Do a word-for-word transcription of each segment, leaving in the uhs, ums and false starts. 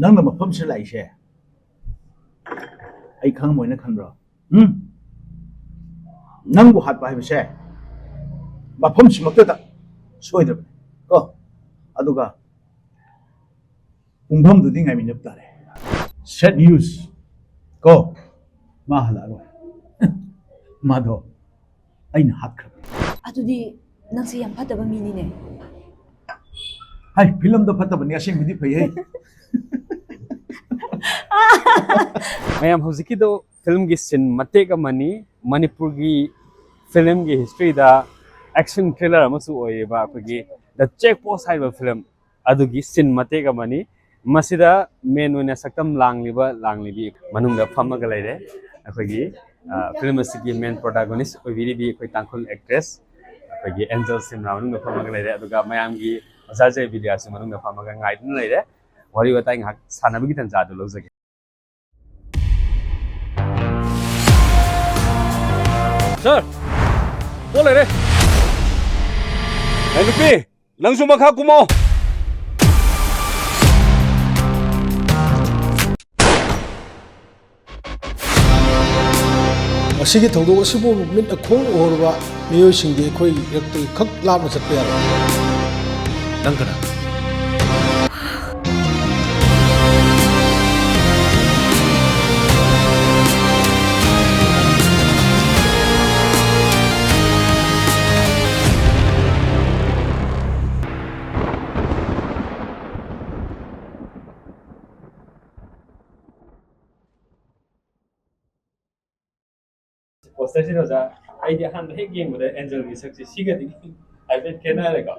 ꯅꯪꯅ ꯃꯐꯝꯁꯤꯗ ꯂꯥꯛꯏꯁꯦ ꯑꯩ ꯈꯪꯉꯝꯃꯣꯏꯅ ꯈꯟꯕ꯭ꯔꯣ? ꯎꯝ? ꯅꯪꯕꯨ ꯍꯥꯠꯄ ꯍꯥꯏꯕꯁꯦ ꯃꯐꯝꯁꯤꯃꯛꯇꯗ ꯁꯣꯏꯗ꯭ꯔꯕꯅꯤ ꯀꯣ꯫ ꯑꯗꯨꯒ ꯄꯨꯡꯐꯝꯗꯨꯗꯤ ꯉꯥꯏꯃꯤꯟꯅꯕ ꯇꯥꯔꯦ꯫ Sad news ꯀꯣ, ꯃꯥ ꯍꯜꯂꯛꯑꯔꯣꯏ꯫ ꯃꯥꯗꯣ ꯑꯩꯅ ꯍꯥꯠꯈ꯭ꯔꯕꯅꯤ꯫ ꯑꯗꯨꯗꯤ ꯅꯪꯁꯦ ꯌꯥꯝ ꯐꯠꯇꯕ ꯃꯤꯅꯤꯅꯦ꯫ ꯍꯥꯏ, ꯐꯤꯂꯝꯗ ꯐꯠꯇꯕꯅꯤ, ꯑꯁꯦꯡꯕꯗꯤ ꯐꯩ ꯍꯩ꯫ ꯃꯌꯥꯝ, ꯍꯧꯖꯤꯛꯀꯤꯗꯣ ꯐꯤꯂꯝꯒꯤ ꯁꯤꯟ ꯃꯇꯦꯛ ꯑꯃꯅꯤ꯫ ꯃꯅꯤꯄꯨꯔꯒꯤ ꯐꯤꯂꯝꯒꯤ ꯍꯤꯁꯇ꯭ꯔꯤꯗ ꯑꯦꯛꯁꯟ ꯊ꯭ꯔꯤꯂꯔ ꯑꯃꯁꯨ ꯑꯣꯏꯔꯤꯕ ꯑꯩꯈꯣꯏꯒꯤ ꯗ ꯆꯦꯛ ꯄꯣꯁ ꯍꯥꯏꯕ ꯐꯤꯂꯝ ꯑꯗꯨꯒꯤ ꯁꯤꯟ ꯃꯇꯦꯛ ꯑꯃꯅꯤ꯫ ꯃꯁꯤꯗ ꯃꯦꯟ ꯑꯣꯏꯅ ꯁꯛꯇꯝ ꯂꯥꯡꯂꯤꯕ ꯂꯥꯡꯂꯤꯕꯤ ꯃꯅꯨꯡꯗ ꯐꯝꯃꯒ ꯂꯩꯔꯦ ꯑꯩꯈꯣꯏꯒꯤ ꯐꯤꯂꯝ ꯑꯁꯤꯒꯤ ꯃꯦꯟ ꯄ꯭ꯔꯣꯇꯥꯒꯣꯅꯤꯁ ꯑꯣꯏꯕꯤꯔꯤꯕꯤ ꯑꯩꯈꯣꯏ ꯇꯥꯡꯈꯨꯜ ꯑꯦꯛꯇ꯭ꯔꯦꯁ ꯑꯩꯈꯣꯏꯒꯤ ꯑꯦꯟꯖꯦꯜ ꯁꯤꯝꯔꯥ ꯃꯅꯨꯡꯗ ꯐꯝꯃꯒ ꯂꯩꯔꯦ꯫ ꯑꯗꯨꯒ ꯃꯌꯥꯝꯒꯤ ꯑꯣꯖꯥ ꯖꯦ ꯕꯤꯗ꯭ꯌꯥꯁꯨ ꯃꯅꯨꯡꯗ ꯐꯝꯃꯒ ꯉꯥꯏꯗꯨꯅ ꯂꯩꯔꯦ꯫ ꯋꯥꯔꯤ ꯋꯥꯇꯥꯏ ꯉꯥꯏꯍꯥꯛ ꯁꯥꯟꯅꯕꯒꯤ ꯇꯥꯟꯖꯥꯗꯨ ꯂꯧꯖꯒꯦ꯫ ꯁꯥꯔ, ꯄꯣꯠ ꯂꯩꯔꯦ꯫ ꯑꯦ, ꯅꯨꯄꯤ, ꯅꯪꯁꯨ ꯃꯈꯥ ꯀꯨꯝꯃꯣ꯫ ꯃꯁꯤꯒꯤ ꯊꯧꯗꯣꯛ ꯑꯁꯤꯕꯨ ꯃꯤꯠꯅ ꯈꯣꯡꯅ ꯎꯍꯧꯔꯕ ꯃꯤꯑꯣꯏꯁꯤꯡꯗꯤ ꯑꯩꯈꯣꯏ ꯏꯔꯛꯇꯒꯤ ꯈꯛ ꯂꯥꯞꯅ ꯆꯠꯄ ꯌꯥꯔꯣꯏ꯫ ꯅꯪ ꯀꯅꯥ? ꯄꯣꯁꯇꯔꯁꯤꯗ ꯑꯣꯖꯥ, ꯑꯩꯗꯤ ꯑꯍꯥꯟꯕ ꯍꯦꯛ ꯌꯦꯡꯕꯗ ꯑꯦꯟꯖꯦꯜꯒꯤ ꯁꯛꯁꯦ ꯁꯤꯒꯗꯤ ꯍꯥꯏꯐꯦꯠ ꯈꯦꯠꯅꯔꯦꯀꯣ꯫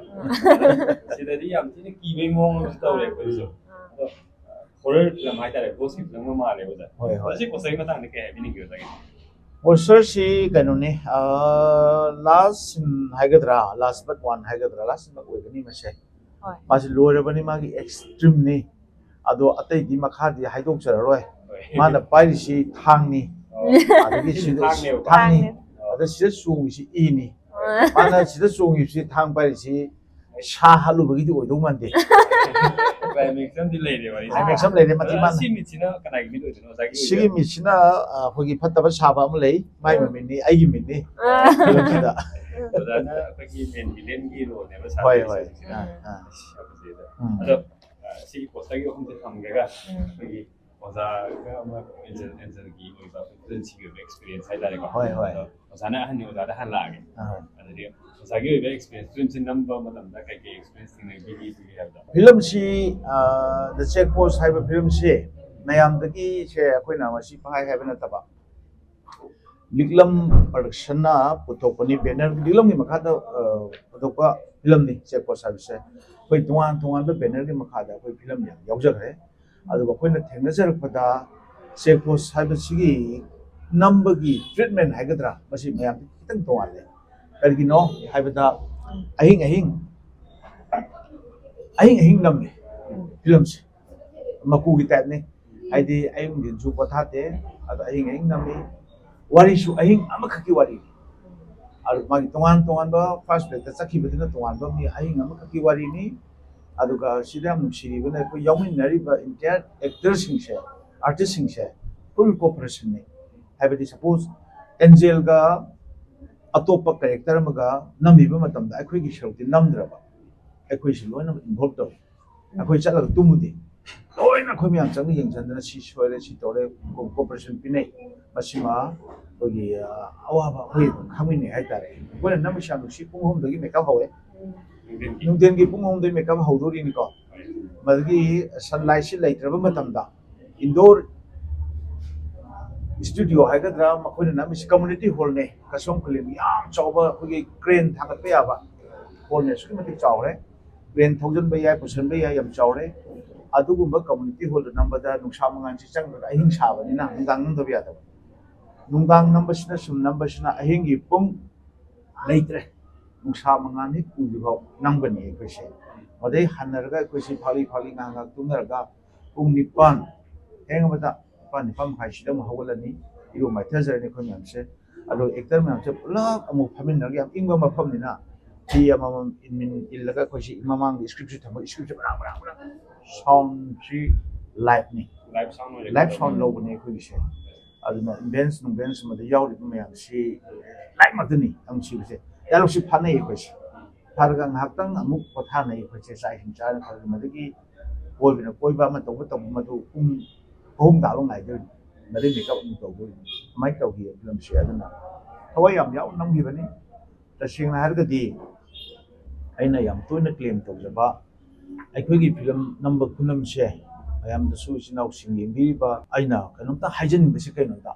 ꯁꯤꯗꯗꯤ ꯌꯥꯝ ꯊꯤꯅ ꯀꯤꯕꯒꯤ ꯃꯑꯣꯡ ꯑꯃꯁꯨ ꯇꯧꯔꯦ ꯑꯩꯈꯣꯏꯁꯨ꯫ ꯑꯗꯣ ꯍꯣꯔꯔ ꯐꯤꯂꯝ ꯍꯥꯏꯇꯥꯔꯦ, ꯒꯣꯁꯀꯤ ꯐꯤꯂꯝ ꯑꯃ ꯃꯥꯜꯂꯦ ꯑꯣꯖꯥ꯫ ꯍꯣꯏ, ꯍꯣꯏ꯫ ꯃꯁꯤ ꯄꯣꯁꯇꯔꯒꯤ ꯃꯇꯥꯡꯗ ꯀꯩ ꯍꯥꯏꯕꯤꯅꯤꯡꯒꯦ ꯑꯣꯖꯥꯒꯤ? ꯄꯣꯁꯇꯔꯁꯤ ꯀꯩꯅꯣꯅꯤ, ꯂꯥꯁ ꯁꯤꯟ ꯍꯥꯏꯒꯗ꯭ꯔꯥ, ꯂꯥꯁ ꯕꯠ ꯋꯥꯟ ꯍꯥꯏꯒꯗ꯭ꯔꯥ, ꯂꯥꯁ ꯁꯤꯟꯃꯛ ꯑꯣꯏꯒꯅꯤ ꯃꯁꯦ꯫ ꯍꯣꯏ꯫ ꯃꯥꯁꯤ ꯂꯣꯏꯔꯕꯅꯤ, ꯃꯥꯒꯤ ꯑꯦꯛꯁꯇ꯭ꯔꯤꯝꯅꯤ꯫ ꯑꯗꯣ ꯑꯇꯩꯗꯤ ꯃꯈꯥꯗꯤ ꯍꯥꯏꯗꯣꯛꯆꯔꯔꯣꯏ꯫ ꯍꯣꯏ꯫ ꯃꯥꯅ ꯄꯥꯏꯔꯤꯁꯤ ꯊꯥꯡꯅꯤ, ꯑꯣ꯫ ꯑꯗꯒꯤ ꯁꯤꯗ ꯊꯥꯡꯅꯦꯕ꯫ ꯊꯥꯡꯅꯤ, ꯊꯥꯡꯅꯦ꯫ ꯑꯗ ꯁꯤꯗ ꯆꯣꯡꯉꯤꯁꯤ ꯏꯅꯤ꯫ ꯃꯥꯅ ꯁꯤꯗ ꯆꯣꯡꯉꯤꯕꯁꯤ ꯊꯥꯡ ꯄꯥꯏꯔꯤꯁꯤ ꯁꯥ ꯍꯥꯠꯂꯨꯕꯒꯤꯗꯤ ꯑꯣꯏꯗꯧ ꯃꯥꯟꯗꯦ꯫ ꯀ꯭ꯂꯥꯏꯃꯦꯛꯁ ꯑꯃꯗꯤ ꯂꯩꯔꯦ ꯋꯥꯔꯤꯁꯦ꯫ ꯀ꯭ꯂꯥꯏꯃꯦꯛꯁ ꯑꯃ ꯂꯩꯔꯦ, ꯃꯇꯤꯛ ꯑꯗ ꯃꯥꯟꯅ꯫ ꯁꯤ ꯃꯤꯠꯁꯤꯅ ꯀꯅꯥꯒꯤ ꯃꯤꯠ ꯑꯣꯏꯗꯣꯏꯅꯣ? ꯑꯣꯖꯥꯒꯤ ꯁꯤꯒꯤ ꯑꯣꯏꯗꯣꯏꯔꯣ? ꯃꯤꯠꯁꯤꯅ ꯑ, ꯑꯩꯈꯣꯏꯒꯤ ꯐꯠꯇꯕ ꯁꯥꯕ ꯑꯃ ꯂꯩ, ꯃꯥꯏ ꯃꯃꯤꯠꯅꯤ, ꯑꯩꯒꯤ ꯃꯤꯠꯅꯤ꯫ ꯑꯥ, ꯐꯤꯂꯝꯁꯤꯗ ꯑꯣꯖꯥꯅ ꯑꯩꯈꯣꯏꯒꯤ ꯃꯦꯟ ꯚꯤꯂꯦꯟꯒꯤ ꯔꯣꯜꯅꯦꯕ ꯍꯣꯏ ꯁꯥꯗꯣꯏꯁꯦ ꯍꯣꯏ꯫ ꯍꯧꯖꯤꯛꯁꯦ꯫ ꯑꯥ, ꯑꯥ꯫ ꯌꯥꯝ ꯐꯖꯩꯗ꯫ ꯎꯝ꯫ ꯑꯗꯣ ꯑ, ꯁꯤꯒꯤ ꯄꯣꯁꯇꯔꯒꯤ ꯋꯥꯐꯝꯁꯦ ꯊꯝꯈ꯭ꯔꯒ ꯎꯝ꯫ ꯑꯩꯈꯣꯏꯒꯤ ꯑꯣꯖꯥꯒ ꯑꯃ ꯑꯦꯟꯖꯦꯜ ꯑꯦꯟꯖꯦꯜꯒꯤ ꯑꯣꯏꯕ ꯐꯤꯂꯝꯁꯤꯒꯤ ꯑꯣꯏꯕ ꯑꯦꯛꯁꯄꯤꯔꯤꯌꯟꯁ ꯍꯥꯏꯇꯥꯔꯦꯀꯣ꯫ ꯍꯣꯏ, ꯍꯣꯏ꯫ ꯑꯗꯣ ꯑꯣꯖꯥꯅ ꯑꯍꯟꯅꯤ, ꯑꯣꯖꯥꯗ ꯍꯜꯂꯛꯑꯒꯦ꯫ ꯑꯥ꯫ ꯑꯗꯨꯗꯤ ꯑꯣꯖꯥꯒꯤ ꯑꯣꯏꯕ ꯑꯦꯛꯁꯄꯤꯔꯤꯌꯟꯁ, ꯐꯤꯂꯝꯁꯤ ꯅꯝꯕ ꯃꯇꯝꯗ ꯀꯩꯀꯩ ꯑꯦꯛꯁꯄꯤꯔꯤꯌꯟꯁ ꯊꯦꯡꯅꯕꯤꯈꯤꯕꯒꯦ ꯍꯥꯏꯕꯗꯣ? ꯐꯤꯂꯝꯁꯤ ꯗ ꯆꯦꯛ ꯄꯣꯁ ꯍꯥꯏꯕ ꯐꯤꯂꯝꯁꯤ ꯃꯌꯥꯝꯗꯒꯤ ꯁꯦ ꯑꯩꯈꯣꯏꯅ ꯉꯁꯤ ꯄꯪꯍꯥꯏ ꯍꯥꯏꯕ ꯅꯠꯇꯕ, ꯂꯤꯛꯂꯝ ꯄ꯭ꯔꯗꯛꯁꯟꯅ ꯄꯨꯊꯣꯛꯄꯅꯤ꯫ ꯕꯦꯅꯔ, ꯂꯤꯛꯂꯝꯒꯤ ꯃꯈꯥꯗ ꯑ, ꯄꯨꯊꯣꯛꯄ ꯐꯤꯂꯝꯅꯤ ꯆꯦꯛ ꯄꯣꯁ ꯍꯥꯏꯕꯁꯦ꯫ ꯑꯩꯈꯣꯏ ꯇꯣꯉꯥꯟ ꯇꯣꯉꯥꯟꯕ ꯕꯦꯅꯔꯒꯤ ꯃꯈꯥꯗ ꯑꯩꯈꯣꯏ ꯐꯤꯂꯝ ꯌꯥꯝ ꯌꯥꯎꯖꯈ꯭ꯔꯦ꯫ ꯑꯗꯨꯒ ꯑꯩꯈꯣꯏꯅ ꯊꯦꯡꯅꯖꯔꯛꯄꯗ ꯆꯦꯛ ꯄꯣꯁ ꯍꯥꯏꯕꯁꯤꯒꯤ ꯅꯝꯕꯒꯤ ꯇ꯭ꯔꯤꯠꯃꯦꯟ ꯍꯥꯏꯒꯗ꯭ꯔꯥ, ꯃꯁꯤ ꯃꯌꯥꯝꯗꯤ ꯈꯤꯇꯪ ꯇꯣꯉꯥꯜꯂꯦ꯫ ꯀꯔꯤꯒꯤꯅꯣ ꯍꯥꯏꯕꯗ ꯑꯍꯤꯡ ꯑꯍꯤꯡ ꯑꯍꯤꯡ ꯑꯍꯤꯡ ꯅꯝꯃꯤ ꯐꯤꯂꯝꯁꯦ, ꯃꯀꯨꯒꯤ ꯇꯥꯏꯞꯅꯤ꯫ ꯍꯥꯏꯗꯤ ꯑꯌꯨꯛ ꯅꯨꯡꯊꯤꯟꯁꯨ ꯄꯣꯊꯥꯗꯦ, ꯑꯗꯣ ꯑꯍꯤꯡ ꯑꯍꯤꯡ ꯅꯝꯃꯤ꯫ ꯋꯥꯔꯤꯁꯨ ꯑꯍꯤꯡ ꯑꯃꯈꯛꯀꯤ ꯋꯥꯔꯤꯅꯤ꯫ ꯑꯗꯨ ꯃꯥꯒꯤ ꯇꯣꯉꯥꯟ ꯇꯣꯉꯥꯟꯕ ꯐꯥꯔꯁ ꯕ꯭ꯔꯦꯛꯇ ꯆꯠꯈꯤꯕꯗꯨꯅ ꯇꯣꯉꯥꯟꯕ ꯑꯃꯅꯤ, ꯑꯍꯤꯡ ꯑꯃꯈꯛꯀꯤ ꯋꯥꯔꯤꯅꯤ꯫ ꯑꯗꯨꯒ ꯁꯤꯗ ꯌꯥꯝ ꯅꯨꯡꯁꯤꯔꯤꯕꯅ ꯑꯩꯈꯣꯏ ꯌꯥꯎꯃꯤꯟꯅꯔꯤꯕ ꯏꯟꯇꯤꯌꯥꯔ ꯑꯦꯛꯇꯔꯁꯤꯡꯁꯦ, ꯑꯥꯔꯇꯤꯁꯁꯤꯡꯁꯦ ꯐꯨꯜ ꯀꯣꯑꯣꯄꯔꯦꯁꯟꯅꯤ꯫ ꯍꯥꯏꯕꯗꯤ ꯁꯄꯣꯁ ꯑꯦꯟꯖꯦꯜꯒ ꯑꯇꯣꯞꯄ ꯀꯦꯔꯦꯛꯇꯔ ꯑꯃꯒ ꯅꯝꯃꯤꯕ ꯃꯇꯝꯗ ꯑꯩꯈꯣꯏꯒꯤ ꯁꯔꯨꯛꯇꯤ ꯅꯝꯗ꯭ꯔꯕ, ꯑꯩꯈꯣꯏꯁꯨ ꯂꯣꯏꯅꯃꯛ ꯏꯟꯚꯣꯜꯕ ꯇꯧꯏ꯫ ꯑꯩꯈꯣꯏ ꯆꯠꯂꯒ ꯇꯨꯝꯃꯨꯗꯦ, ꯂꯣꯏꯅ ꯑꯩꯈꯣꯏ ꯃꯌꯥꯝ ꯆꯪꯅ ꯌꯦꯡꯁꯤꯟꯗꯅ ꯁꯤ ꯁꯣꯏꯔꯦ, ꯁꯤ ꯇꯧꯔꯦ, ꯀꯣꯑꯣꯄꯔꯦꯁꯟ ꯄꯤꯅꯩ꯫ ꯃꯁꯤꯃ ꯑꯩꯈꯣꯏꯒꯤ ꯑ, ꯑꯋꯥꯕ ꯑꯩꯈꯣꯏ ꯑꯗꯨꯝ ꯈꯪꯃꯤꯟꯅꯩ ꯍꯥꯏꯇꯥꯔꯦ꯫ ꯑꯩꯈꯣꯏꯅ ꯅꯝꯃꯤꯁꯤ ꯌꯥꯝ ꯅꯨꯡꯁꯤ, ꯄꯨꯡ ꯑꯍꯨꯝꯗꯒꯤ ꯃꯦꯀꯞ ꯍꯧꯋꯦ꯫ ꯅꯨꯡꯊꯤꯟꯒꯤ꯫ ꯅꯨꯡꯊꯤꯟꯒꯤ ꯄꯨꯡ ꯑꯍꯨꯝꯗꯒꯤ ꯃꯦꯀꯞ ꯍꯧꯗꯣꯔꯤꯅꯤꯀꯣ꯫ ꯃꯗꯨꯒꯤ ꯁꯟꯂꯥꯏꯠꯁꯤ ꯂꯩꯇ꯭ꯔꯕ ꯃꯇꯝꯗ ꯏꯟꯗꯣꯔ ꯁ꯭ꯇꯨꯗꯤꯑꯣ ꯍꯥꯏꯒꯗ꯭ꯔꯥ, ꯃꯈꯣꯏꯅ ꯅꯝꯃꯤꯁꯤ ꯀꯝꯃꯨꯅꯤꯇꯤ ꯍꯣꯜꯅꯦ꯫ ꯀꯁꯣꯝ ꯈꯨꯂꯦꯟ ꯌꯥꯝ ꯆꯥꯎꯕ ꯑꯩꯈꯣꯏꯒꯤ ꯀ꯭ꯔꯦꯟ ꯊꯥꯡꯒꯠꯄ ꯌꯥꯕ ꯍꯣꯜꯅꯦ, ꯑꯁꯨꯛꯀꯤ ꯃꯇꯤꯛ ꯆꯥꯎꯔꯦ꯫ ꯀ꯭ꯔꯦꯟ ꯊꯧꯖꯤꯟꯕ ꯌꯥꯏ, ꯄꯨꯁꯟꯕ ꯌꯥꯏ, ꯌꯥꯝ ꯆꯥꯎꯔꯦ꯫ ꯑꯗꯨꯒꯨꯝꯕ ꯀꯝꯃꯨꯅꯤꯇꯤ ꯍꯣꯜꯗ ꯅꯝꯕꯗ ꯅꯨꯡꯁꯥ ꯃꯉꯥꯜꯁꯤ ꯆꯪꯗ꯭ꯔꯒ ꯑꯍꯤꯡ ꯁꯥꯕꯅꯤꯅ ꯅꯨꯡꯗꯥꯡ ꯅꯝꯗꯕ ꯌꯥꯗꯕ꯫ ꯅꯨꯡꯗꯥꯡ ꯅꯝꯕꯁꯤꯅ ꯁꯨꯝ ꯅꯝꯕꯁꯤꯅ ꯑꯍꯤꯡꯒꯤ ꯄꯨꯡ ꯂꯩꯇ꯭ꯔꯦ, ꯅꯨꯡꯁꯥ ꯃꯉꯥꯜ ꯍꯦꯛ ꯎꯗ꯭ꯔꯤꯐꯥꯎ ꯅꯝꯒꯅꯤ ꯑꯩꯈꯣꯏꯁꯦ꯫ ꯑꯗꯩ ꯍꯟꯅꯔꯒ ꯑꯩꯈꯣꯏꯁꯤ ꯐꯥꯛꯂꯤ ꯐꯥꯛꯂꯤ ꯉꯥꯏꯍꯥꯛ ꯉꯥꯏꯍꯥꯛ ꯇꯨꯝꯅꯔꯒ ꯄꯨꯡ ꯅꯤꯄꯥꯟ, ꯊꯦꯡꯉꯕꯗ ꯅꯤꯄꯥꯟ, ꯅꯤꯄꯥꯟ ꯃꯈꯥꯏꯁꯤꯗ ꯑꯃꯨꯛ ꯍꯧꯒꯠꯂꯅꯤ, ꯏꯔꯨ ꯃꯥꯏꯊꯖꯔꯅꯤ ꯑꯩꯈꯣꯏ ꯃꯌꯥꯝꯁꯦ꯫ ꯑꯗꯣ ꯑꯦꯛꯇꯔ ꯃꯌꯥꯝꯁꯦ ꯄꯨꯂꯞ ꯑꯃꯨꯛ ꯐꯝꯃꯤꯟꯅꯔꯒ, ꯌꯥꯝ ꯏꯪꯕ ꯃꯐꯝꯅꯤꯅ ꯐꯤ ꯑꯃꯃꯝ ꯏꯟꯃꯤꯟ ꯏꯜꯂꯒ ꯑꯩꯈꯣꯏꯁꯤ ꯃꯃꯥꯡꯗ ꯁ꯭ꯀ꯭ꯔꯤꯞꯁꯦ ꯊꯝꯕ, ꯁ꯭ꯀ꯭ꯔꯤꯞꯁꯦ ꯃꯔꯥꯡ ꯃꯔꯥꯡ ꯃꯔꯥꯡ, ꯁꯥꯎꯟꯁꯤ ꯂꯥꯏꯞꯅꯤ, ꯂꯥꯏꯞ ꯁꯥꯎꯟ ꯑꯣꯏꯔꯦ꯫ ꯂꯥꯏꯞ ꯁꯥꯎꯟ ꯂꯧꯕꯅꯦ ꯑꯩꯈꯣꯏꯒꯤꯁꯦ꯫ ꯑꯗꯨꯅ ꯕꯦꯟꯁ ꯅꯨꯡ ꯕꯦꯟꯁ ꯑꯃꯗ ꯌꯥꯎꯔꯤꯕ ꯃꯌꯥꯝꯁꯤ ꯂꯥꯏꯞ ꯉꯥꯛꯇꯅꯤ꯫ ꯌꯥꯝ ꯅꯨꯡꯁꯤꯕꯁꯦ, ꯗꯥꯏꯂꯣꯛꯁꯤ ꯐꯥꯅꯩ ꯑꯩꯈꯣꯏꯁꯦ꯫ ꯐꯔꯒ ꯉꯥꯏꯍꯥꯛꯇꯪ ꯑꯃꯨꯛ ꯄꯣꯊꯥꯅꯩ ꯑꯩꯈꯣꯏꯁꯦ, ꯆꯥꯛ ꯏꯁꯤꯡ ꯆꯥꯔ ꯐꯔꯒ ꯃꯗꯨꯒꯤ ꯀꯣꯏꯕꯅ ꯀꯣꯏꯕ ꯑꯃ ꯇꯧꯕ ꯇꯧꯕ ꯃꯗꯨ ꯄꯨꯡ ꯑꯍꯨꯝ ꯇꯥꯕ ꯉꯥꯏꯗꯣꯏꯅꯤ꯫ ꯃꯗꯨꯒꯤ ꯃꯦꯀꯞ ꯑꯃꯨꯛ ꯇꯧꯗꯣꯏꯅꯤ꯫ ꯑꯗꯨꯃꯥꯏꯅ ꯇꯧꯈꯤ ꯐꯤꯂꯝꯁꯦ꯫ ꯑꯗꯨꯅ ꯊꯋꯥꯏ ꯌꯥꯝ ꯌꯥꯎꯅ ꯅꯝꯈꯤꯕꯅꯤ꯫ ꯇꯁꯦꯡꯅ ꯍꯥꯏꯔꯒꯗꯤ ꯑꯩꯅ ꯌꯥꯝ ꯇꯣꯏꯅ ꯀ꯭ꯂꯦꯝ ꯇꯧꯖꯕ ꯑꯩꯈꯣꯏꯒꯤ ꯐꯤꯂꯝ ꯅꯝꯕ ꯈꯨꯅꯝꯁꯦ, ꯃꯌꯥꯝꯗꯁꯨ ꯏꯆꯤꯟ ꯏꯅꯥꯎꯁꯤꯡ ꯌꯦꯡꯕꯤꯔꯤꯕ ꯑꯩꯅ ꯀꯩꯅꯣꯝꯇ ꯍꯥꯏꯖꯅꯤꯡꯕꯁꯤ ꯀꯩꯅꯣꯗ,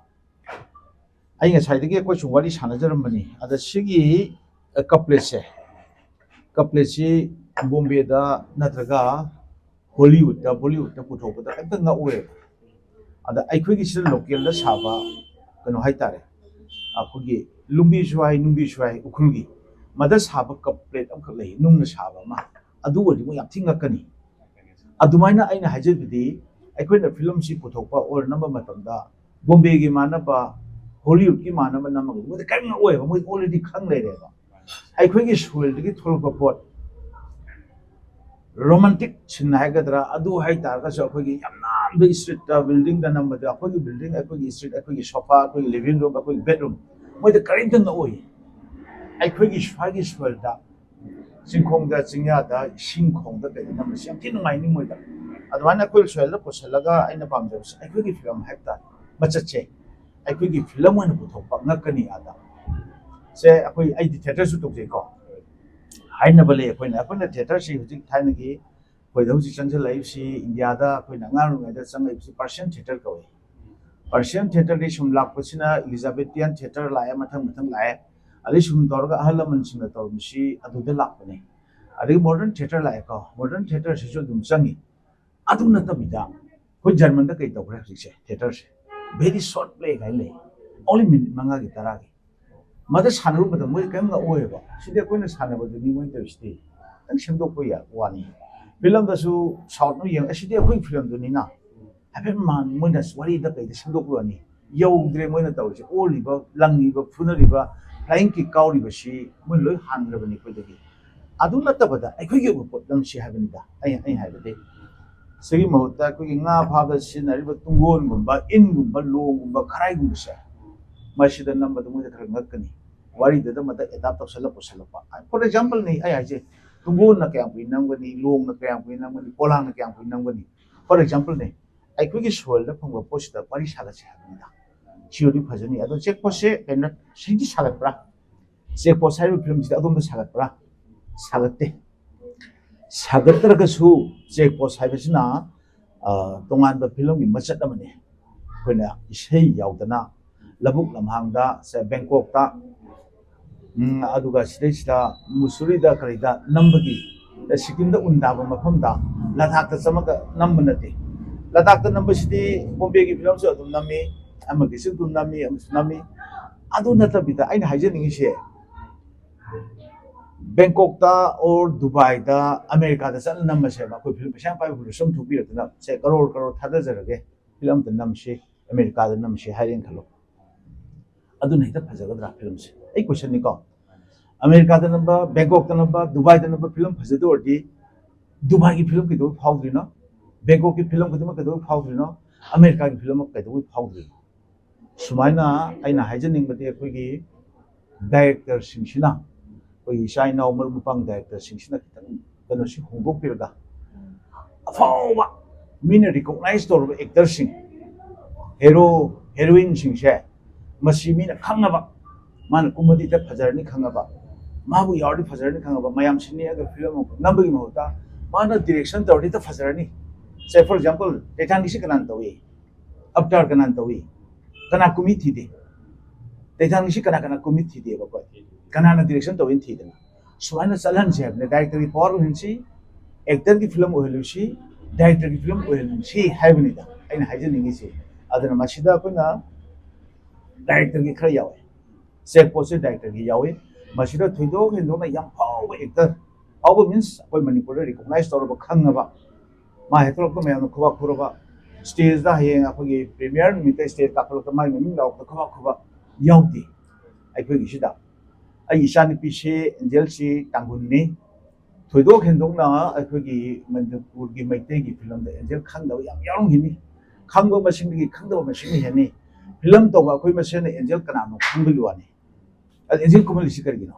ꯑꯩ ꯉꯁꯥꯏꯗꯒꯤ ꯑꯩꯈꯣꯏ ꯁꯨꯝ ꯋꯥꯔꯤ ꯁꯥꯟꯅꯖꯔꯝꯕꯅꯤ꯫ ꯑꯗ ꯁꯤꯒꯤ ꯀꯞꯂꯦꯠꯁꯦ, ꯀꯞꯂꯦꯠꯁꯤ ꯕꯣꯝꯕꯦꯗ ꯅꯠꯇ꯭ꯔꯒ ꯍꯣꯂꯤꯋꯨꯗꯇ, ꯕꯣꯂꯤꯋꯨꯗꯇ ꯄꯨꯊꯣꯛꯄꯗ ꯍꯦꯛꯇ ꯉꯛꯎꯔꯦꯕ꯫ ꯑꯗ ꯑꯩꯈꯣꯏꯒꯤ ꯁꯤꯗ ꯂꯣꯀꯦꯜꯗ ꯁꯥꯕ ꯀꯩꯅꯣ ꯍꯥꯏꯇꯥꯔꯦ, ꯑꯩꯈꯣꯏꯒꯤ ꯂꯨꯝꯕꯤ ꯁ꯭ꯋꯥꯏ, ꯅꯨꯡꯕꯤ ꯁ꯭ꯋꯥꯏ ꯎꯈ꯭ꯔꯨꯜꯒꯤ ꯃꯗ ꯁꯥꯕ ꯀꯞ ꯄ꯭ꯂꯦꯠ ꯑꯃꯈꯛ ꯂꯩ, ꯅꯨꯡꯅ ꯁꯥꯕ ꯑꯃ, ꯑꯗꯨ ꯑꯣꯏꯔꯗꯤ ꯃꯣꯏ ꯌꯥꯝ ꯊꯤ ꯉꯛꯀꯅꯤ꯫ ꯑꯗꯨꯃꯥꯏꯅ ꯑꯩꯅ ꯍꯥꯏꯖꯕꯗꯤ, ꯑꯩꯈꯣꯏꯅ ꯐꯤꯂꯝꯁꯤ ꯄꯨꯊꯣꯛꯄ ꯑꯣꯔ ꯅꯝꯕ ꯃꯇꯝꯗ ꯕꯣꯝꯕꯦꯒꯤ ꯃꯥꯟꯅꯕ, ꯍꯣꯂꯤꯋꯨꯗꯀꯤ ꯃꯥꯟꯅꯕ ꯅꯝꯃꯒꯗꯤ ꯃꯣꯏꯗ ꯀꯔꯤꯝ ꯉꯛꯑꯣꯏꯕ, ꯃꯣꯏꯗꯤ ꯑꯣꯜꯔꯦꯗꯤ ꯈꯪ ꯂꯩꯔꯦꯕ꯫ ꯑꯩꯈꯣꯏꯒꯤ ꯁꯣꯏꯜꯗꯒꯤ ꯊꯣꯛꯂꯛꯄ ꯄꯣꯠ, ꯔꯣꯃꯥꯟꯇꯤꯛ ꯁꯤꯟ ꯍꯥꯏꯒꯗ꯭ꯔꯥ, ꯑꯗꯨ ꯍꯥꯏꯇꯥꯔꯒꯁꯨ ꯑꯩꯈꯣꯏꯒꯤ ꯌꯥꯝ ꯅꯥꯟꯕ ꯏꯁꯇ꯭ꯔꯤꯠꯇ ꯕꯤꯜꯗꯤꯡꯗ ꯅꯝꯕꯗ ꯑꯩꯈꯣꯏꯒꯤ ꯕꯤꯜꯗꯤꯡ, ꯑꯩꯈꯣꯏꯒꯤ ꯏꯁꯇ꯭ꯔꯤꯠ, ꯑꯩꯈꯣꯏꯒꯤ ꯁꯣꯐꯥ, ꯑꯩꯈꯣꯏꯒꯤ ꯂꯤꯚꯤꯡ ꯔꯨꯝ, ꯑꯩꯈꯣꯏꯒꯤ ꯕꯦꯗꯔꯨꯝ, ꯃꯣꯏꯗ ꯀꯔꯤꯝꯇ ꯉꯛꯑꯣꯏ꯫ ꯑꯩꯈꯣꯏꯒꯤ ꯁ꯭ꯋꯥꯏꯒꯤ ꯁꯣꯏꯜꯗ, ꯆꯤꯡꯈꯣꯡꯗ, ꯆꯤꯡꯌꯥꯗ, ꯏꯁꯤꯡ ꯈꯣꯡꯗ ꯀꯩꯗ ꯅꯝꯕꯁꯤ ꯌꯥꯝ ꯊꯤ ꯅꯨꯡꯉꯥꯏꯅꯤ ꯃꯣꯏꯗ꯫ ꯑꯗꯨꯃꯥꯏꯅ ꯑꯩꯈꯣꯏ ꯁꯣꯏꯜꯗ ꯄꯨꯁꯤꯜꯂꯒ ꯑꯩꯅ ꯄꯥꯝꯖꯕꯁꯦ ꯑꯩꯈꯣꯏꯒꯤ ꯐꯤꯂꯝ ꯍꯥꯏꯕ ꯇꯥꯔꯦ, ꯃꯆꯠꯁꯦ ꯑꯩꯈꯣꯏꯒꯤ ꯐꯤꯂꯝ ꯑꯣꯏꯅ ꯄꯨꯊꯣꯛꯄ ꯉꯛꯀꯅꯤ ꯑꯥꯗ꯫ ꯁꯦ ꯑꯩꯈꯣꯏ, ꯑꯩꯗꯤ ꯊꯤꯌꯦꯇꯔꯁꯨ ꯇꯧꯖꯩꯀꯣ꯫ ꯍꯥꯏꯅꯕ ꯂꯩ ꯑꯩꯈꯣꯏꯅ, ꯑꯩꯈꯣꯏꯅ ꯊꯤꯌꯦꯇꯔꯁꯤ ꯍꯧꯖꯤꯛ ꯊꯥꯏꯅꯒꯤ ꯑꯩꯈꯣꯏꯗ ꯍꯧꯖꯤꯛ ꯆꯪꯁꯤꯜꯂꯛꯏꯕꯁꯤ, ꯏꯟꯗꯤꯌꯥꯗ ꯑꯩꯈꯣꯏꯅ ꯑꯉꯥꯡ ꯑꯣꯏꯔꯤꯉꯩꯗ ꯆꯪꯉꯛꯏꯕꯁꯤ ꯄꯥꯔꯁꯤꯌꯥꯟ ꯊꯤꯌꯦꯇꯔ ꯀꯧꯏ꯫ ꯄꯥꯔꯁꯤꯌꯥꯟ ꯊꯤꯌꯦꯇꯔꯗꯤ ꯁꯨꯝ ꯂꯥꯛꯄꯁꯤꯅ ꯏꯂꯤꯖꯥꯕꯦꯊꯤꯌꯥꯟ ꯊꯤꯌꯦꯇꯔ ꯂꯥꯛꯑꯦ, ꯃꯊꯪ ꯃꯊꯪ ꯂꯥꯛꯑꯦ꯫ ꯑꯗꯩ ꯁꯨꯝ ꯇꯧꯔꯒ ꯑꯍꯜ ꯂꯃꯟꯁꯤꯡꯅ ꯇꯧꯔꯝꯃꯤꯁꯤ ꯑꯗꯨꯗ ꯂꯥꯛꯄꯅꯦ꯫ ꯑꯗꯒꯤ ꯃꯣꯗꯔꯟ ꯊꯤꯌꯦꯇꯔ ꯂꯥꯛꯑꯦꯀꯣ, ꯃꯣꯗꯔꯟ ꯊꯤꯌꯦꯇꯔꯁꯤꯁꯨ ꯑꯗꯨꯝ ꯆꯪꯉꯤ꯫ ꯑꯗꯨ ꯅꯠꯇꯕꯤꯗ ꯑꯩꯈꯣꯏ ꯖꯔꯃꯟꯗ ꯀꯩ ꯇꯧꯈ꯭ꯔꯦ ꯍꯧꯖꯤꯛꯁꯦ, ꯊꯤꯌꯦꯇꯔꯁꯦ very short play ꯀꯥꯏꯅ ꯂꯩ, only ꯃꯤꯅꯤꯠ ꯃꯉꯥꯒꯤ ꯇꯔꯥꯒꯤ꯫ ꯃꯗ ꯁꯥꯟꯅꯔꯨꯕꯗ ꯃꯣꯏ ꯀꯔꯤꯝ ꯉꯛꯑꯣꯏꯕ꯫ ꯁꯤꯗꯤ ꯑꯩꯈꯣꯏꯅ ꯁꯥꯟꯅꯕꯗꯨꯅꯤ ꯃꯣꯏꯅ ꯇꯧꯔꯤꯁꯤꯗꯤ, ꯈꯤꯇꯪ ꯁꯦꯝꯗꯣꯛꯄ ꯌꯥ- ꯋꯥꯅꯤ꯫ ꯐꯤꯂꯝꯗꯁꯨ ꯁꯥꯎꯠꯅ ꯌꯦꯡꯉ, "ꯑꯁꯤꯗꯤ ꯑꯩꯈꯣꯏ ꯐꯤꯂꯝꯗꯨꯅꯤꯅ" ꯍꯥꯏꯐꯦꯠ ꯃꯥꯟ-, ꯃꯣꯏꯅ ꯋꯥꯔꯤꯗ ꯀꯩꯗ ꯁꯦꯝꯗꯣꯛꯄ ꯋꯥꯅꯤ꯫ ꯌꯧꯗ꯭ꯔꯦ ꯃꯣꯏꯅ ꯇꯧꯔꯤꯁꯦ꯫ ꯑꯣꯜꯂꯤꯕ, ꯂꯪꯉꯤꯕ, ꯐꯨꯅꯔꯤꯕ, ꯐ꯭ꯂꯥꯏꯌꯤꯡ ꯀꯤꯛ ꯀꯥꯎꯔꯤꯕꯁꯤ ꯃꯣꯏ ꯂꯣꯏ ꯍꯥꯟꯈ꯭ꯔꯕꯅꯤ ꯑꯩꯈꯣꯏꯗꯒꯤ꯫ ꯑꯗꯨ ꯅꯠꯇꯕꯗ ꯑꯩꯈꯣꯏꯒꯤ ꯑꯣꯏꯕ ꯄꯣꯠꯂꯝꯁꯤ ꯍꯥꯏꯕꯅꯤꯗ ꯑꯩ ꯑꯩ ꯍꯥꯏꯕꯗꯤ꯫ ꯁꯤꯒꯤ ꯃꯍꯨꯠꯇ ꯑꯩꯈꯣꯏꯒꯤ ꯉꯥ ꯐꯥꯕꯗ ꯁꯤꯖꯤꯟꯅꯔꯤꯕ ꯇꯨꯡꯒꯣꯟꯒꯨꯝꯕ, ꯏꯟꯒꯨꯝꯕ, ꯂꯣꯡꯒꯨꯝꯕ, ꯈꯔꯥꯏꯒꯨꯝꯕꯁꯦ, ꯃꯁꯤꯗ ꯅꯝꯕꯗ ꯃꯣꯏꯗ ꯈꯔ ꯉꯛꯀꯅꯤ꯫ ꯋꯥꯔꯤꯗꯨꯗ ꯃꯗ ꯑꯦꯗꯥꯞ ꯇꯧꯁꯜꯂ ꯄꯨꯁꯜꯂꯛꯄ꯫ For example ꯅꯤ ꯑꯩ ꯍꯥꯏꯁꯦ, ꯇꯨꯡꯒꯣꯟꯅ ꯀꯌꯥꯝ ꯀꯨꯏꯅ ꯅꯝꯒꯅꯤ, ꯂꯣꯡꯅ ꯀꯌꯥꯝ ꯀꯨꯏꯅ ꯅꯝꯒꯅꯤ, ꯄꯣꯂꯥꯡꯅ ꯀꯌꯥꯝ ꯀꯨꯏꯅ ꯅꯝꯒꯅꯤ? For example ꯅꯤ, ꯑꯩꯈꯣꯏꯒꯤ soil ꯗ ꯐꯪꯕ ꯄꯣꯠꯁꯤꯗ ꯋꯥꯔꯤ ꯁꯥꯒꯠꯁꯤ ꯍꯥꯏꯕꯅꯤꯗ꯫ ꯁꯤ ꯑꯣꯏꯔꯗꯤ ꯐꯖꯅꯤ꯫ ꯑꯗꯣ ꯆꯦꯛ ꯄꯣꯁꯁꯦ ꯀꯩꯅꯣ, ꯁꯤꯗꯤ ꯁꯥꯒꯠꯄ꯭ꯔꯥ? ꯆꯦꯛ ꯄꯣꯁ ꯍꯥꯏꯔꯤꯕ ꯐꯤꯂꯝꯁꯤꯗ ꯑꯗꯣꯝꯗ ꯁꯥꯒꯠꯄ꯭ꯔꯥ? ꯁꯥꯒꯠꯇꯦ꯫ ꯁꯥꯒꯠꯇ꯭ꯔꯒꯁꯨ ꯆꯦꯛ ꯄꯣꯁ ꯍꯥꯏꯕꯁꯤꯅ, ꯑ, ꯇꯣꯉꯥꯟꯕ ꯐꯤꯂꯝꯒꯤ ꯃꯆꯠ ꯑꯃꯅꯤ꯫ ꯑꯩꯈꯣꯏꯅ ꯏꯁꯩ ꯌꯥꯎꯗꯅ ꯂꯧꯕꯨꯛ ꯂꯝꯍꯥꯡꯗ, ꯁꯦ, ꯕꯦꯡꯀꯣꯛꯇ, ꯎꯝ, ꯑꯗꯨꯒ ꯁꯤꯗꯩꯁꯤꯗ ꯃꯨꯁꯨꯔꯤꯗ ꯀꯔꯤꯗ ꯅꯝꯕꯒꯤ, ꯁꯤꯛꯀꯤꯝꯗ ꯎꯟ ꯇꯥꯕ ꯃꯐꯝꯗ, ꯂꯗꯥꯛꯇ ꯆꯪꯉꯒ ꯅꯝꯕ ꯅꯠꯇꯦ꯫ ꯂꯗꯥꯛꯇ ꯅꯝꯕꯁꯤꯗꯤ ꯕꯣꯝꯕꯦꯒꯤ ꯐꯤꯂꯝꯁꯨ ꯑꯗꯨꯝ ꯅꯝꯃꯤ, ꯑꯃꯒꯤꯁꯨ ꯑꯗꯨꯝ ꯅꯝꯃꯤ, ꯑꯃꯁꯨ ꯅꯝꯃꯤ꯫ ꯑꯗꯨ ꯅꯠꯇꯕꯤꯗ ꯑꯩꯅ ꯍꯥꯏꯖꯅꯤꯡꯉꯤꯁꯦ, ꯕꯦꯡꯀꯣꯛꯇ or ꯗꯨꯕꯥꯏꯗ, ꯑꯃꯦꯔꯤꯀꯥꯗ ꯆꯠꯂ ꯅꯝꯕꯁꯦ, ꯑꯩꯈꯣꯏ ꯐꯤꯂꯝ ꯄꯩꯁꯥ ꯌꯥꯝ ꯄꯥꯏꯕ producer ꯑꯃ ꯊꯣꯛꯄꯤꯔꯛꯇꯅ, ꯁꯦ, ꯀꯔꯣꯔ ꯀꯔꯣꯔ ꯊꯥꯗꯖꯔꯒꯦ, ꯐꯤꯂꯝ ꯑꯝꯇ ꯅꯝꯁꯤ, ꯑꯃꯦꯔꯤꯀꯥꯗ ꯅꯝꯁꯤ ꯍꯥꯏꯔꯦꯅ ꯈꯜꯂꯣ꯫ ꯑꯗꯨꯅ ꯍꯦꯛꯇ ꯐꯖꯒꯗ꯭ꯔꯥ ꯐꯤꯂꯝꯁꯦ? ꯑꯩ question ꯅꯤꯀꯣ꯫ ꯑꯃꯦꯔꯤꯀꯥꯗ ꯅꯝꯕ, ꯕꯦꯡꯀꯣꯛꯇ ꯅꯝꯕ, ꯗꯨꯕꯥꯏꯗ ꯅꯝꯕ ꯐꯤꯂꯝ ꯐꯖꯗ ꯑꯣꯏꯔꯗꯤ, ꯗꯨꯕꯥꯏꯒꯤ ꯐꯤꯂꯝ ꯀꯩꯗꯧꯕꯩ ꯐꯥꯎꯗ꯭ꯔꯤꯅꯣ? ꯕꯦꯡꯀꯣꯛꯀꯤ ꯐꯤꯂꯝ ꯈꯨꯗꯤꯡꯃꯛ ꯀꯩꯗꯧꯕꯩ ꯐꯥꯎꯗ꯭ꯔꯤꯅꯣ? ꯑꯃꯦꯔꯤꯀꯥꯒꯤ ꯐꯤꯂꯝ ꯀꯩꯗꯧꯕꯩ ꯐꯥꯎꯗ꯭ꯔꯤꯅꯣ? ꯁꯨꯃꯥꯏꯅ ꯑꯩꯅ ꯍꯥꯏꯖꯅꯤꯡꯕꯗꯤ, ꯑꯩꯈꯣꯏꯒꯤ director ꯁꯤꯡꯁꯤꯅ, ꯑꯩꯈꯣꯏꯒꯤ ꯏꯆꯥ ꯏꯅꯥꯎ ꯃꯔꯨꯞ ꯃꯄꯥꯡ director ꯁꯤꯡꯁꯤꯅ ꯈꯤꯇꯪ ꯀꯩꯅꯣꯁꯤ ꯍꯣꯡꯗꯣꯛꯄꯤꯔꯒ, ꯑꯐꯥꯎꯕ ꯃꯤꯅ recognize ꯇꯧꯔꯕ actor ꯁꯤꯡ, hero heroine ꯁꯤꯡꯁꯦ, ꯃꯁꯤ ꯃꯤꯅ ꯈꯪꯉꯕ, ꯃꯥꯅ ꯀꯨꯝꯃꯗꯤ ꯍꯦꯛꯇ ꯐꯖꯔꯅꯤ ꯈꯪꯉꯕ, ꯃꯥꯕꯨ ꯌꯥꯎꯔꯗꯤ ꯐꯖꯔꯅꯤ ꯈꯪꯉꯕ, ꯃꯌꯥꯝ ꯁꯤꯟꯅꯤꯡꯉꯒ ꯐꯤꯂꯝ ꯑꯃ ꯅꯝꯕꯒꯤ ꯃꯍꯨꯠꯇ ꯃꯥꯅ direction ꯇꯧꯔꯗꯤ ꯍꯦꯛꯇ ꯐꯖꯔꯅꯤ꯫ Say for example, Titanic ꯁꯤ ꯀꯅꯥꯅ ꯇꯧꯏ? Avatar ꯀꯅꯥꯅ ꯇꯧꯏ? ꯀꯅꯥ ꯀꯨꯝꯃꯤ ꯊꯤꯗꯦ? Titanic ꯁꯤ ꯀꯅꯥ ꯀꯅꯥ ꯀꯨꯝꯃꯤ ꯊꯤꯗꯦꯕ ꯑꯩꯈꯣꯏ? ꯀꯅꯥꯅ direction ꯇꯧꯏꯅ ꯊꯤꯗꯅ? ꯁꯨꯃꯥꯏꯅ ꯆꯠꯍꯟꯁꯤ ꯍꯥꯏꯕꯅꯦ꯫ Director ꯒꯤ power ꯑꯣꯏꯍꯟꯁꯤ, actor ꯒꯤ ꯐꯤꯂꯝ ꯑꯣꯏꯍꯜꯂꯨꯁꯤ, director ꯒꯤ ꯐꯤꯂꯝ ꯑꯣꯏꯍꯜꯍꯟꯁꯤ ꯍꯥꯏꯕꯅꯤꯗ ꯑꯩꯅ ꯍꯥꯏꯖꯅꯤꯡꯉꯤꯁꯦ꯫ ꯑꯗꯨꯅ ꯃꯁꯤꯗ ꯑꯩꯈꯣꯏꯅ director ꯒꯤ ꯈꯔ ꯌꯥꯎꯋꯦ, ꯆꯦꯛ ꯄꯣꯁꯁꯦ director ꯒꯤ ꯌꯥꯎꯋꯤ꯫ ꯃꯁꯤꯗ ꯊꯣꯏꯗꯣꯛ ꯍꯦꯟꯗꯣꯛꯅ ꯌꯥꯝ ꯐꯥꯎꯕ actor, ꯐꯥꯎꯕ means ꯑꯩꯈꯣꯏ ꯃꯅꯤꯄꯨꯔꯗ recognize ꯇꯧꯔꯕ, ꯈꯪꯉꯕ, ꯃꯥ ꯍꯦꯛ ꯊꯣꯛꯂꯛꯄ ꯃꯌꯥꯝꯅ ꯈꯨꯕꯥꯛ ꯈꯨꯔꯕ, stage ꯇ ꯍꯌꯦꯡ ꯑꯩꯈꯣꯏꯒꯤ premiere ꯅꯨꯃꯤꯠꯇ stage ꯀꯥꯈꯠꯂꯛꯇ ꯃꯥꯒꯤ ꯃꯃꯤꯡ ꯂꯥꯎꯔꯛꯇ ꯈꯨꯕꯥꯛ ꯈꯨꯕ ꯌꯥꯎꯗꯦ꯫ ꯑꯩꯈꯣꯏꯒꯤꯁꯤꯗ ꯑꯩ ꯏꯆꯥꯅꯨꯄꯤꯁꯤ ꯑꯦꯟꯖꯦꯜꯁꯤ ꯇꯥꯡꯈꯨꯜꯅꯤ꯫ ꯊꯣꯏꯗꯣꯛ ꯍꯦꯟꯗꯣꯛꯅ ꯑꯩꯈꯣꯏꯒꯤ ꯃꯅꯤꯄꯨꯔꯒꯤ ꯃꯩꯇꯩꯒꯤ ꯐꯤꯂꯝꯗ ꯑꯦꯟꯖꯦꯜ ꯈꯪꯗꯕ ꯌꯥꯝ ꯌꯥꯎꯔꯝꯈꯤꯅꯤ꯫ ꯈꯪꯕ ꯃꯁꯤꯡꯗꯒꯤ ꯈꯪꯗꯕ ꯃꯁꯤꯡꯅ ꯍꯦꯟꯅꯤ꯫ ꯐꯤꯂꯝ ꯇꯧꯕ ꯑꯩꯈꯣꯏ ꯃꯁꯦꯟꯅ ꯑꯦꯟꯖꯦꯜ ꯀꯅꯥꯅꯣ ꯈꯪꯕꯒꯤ ꯋꯥꯅꯤ꯫ ꯑꯗ ꯑꯦꯟꯖꯦꯜ ꯀꯨꯝꯍꯜꯂꯤꯁꯤ ꯀꯔꯤꯒꯤꯅꯣ?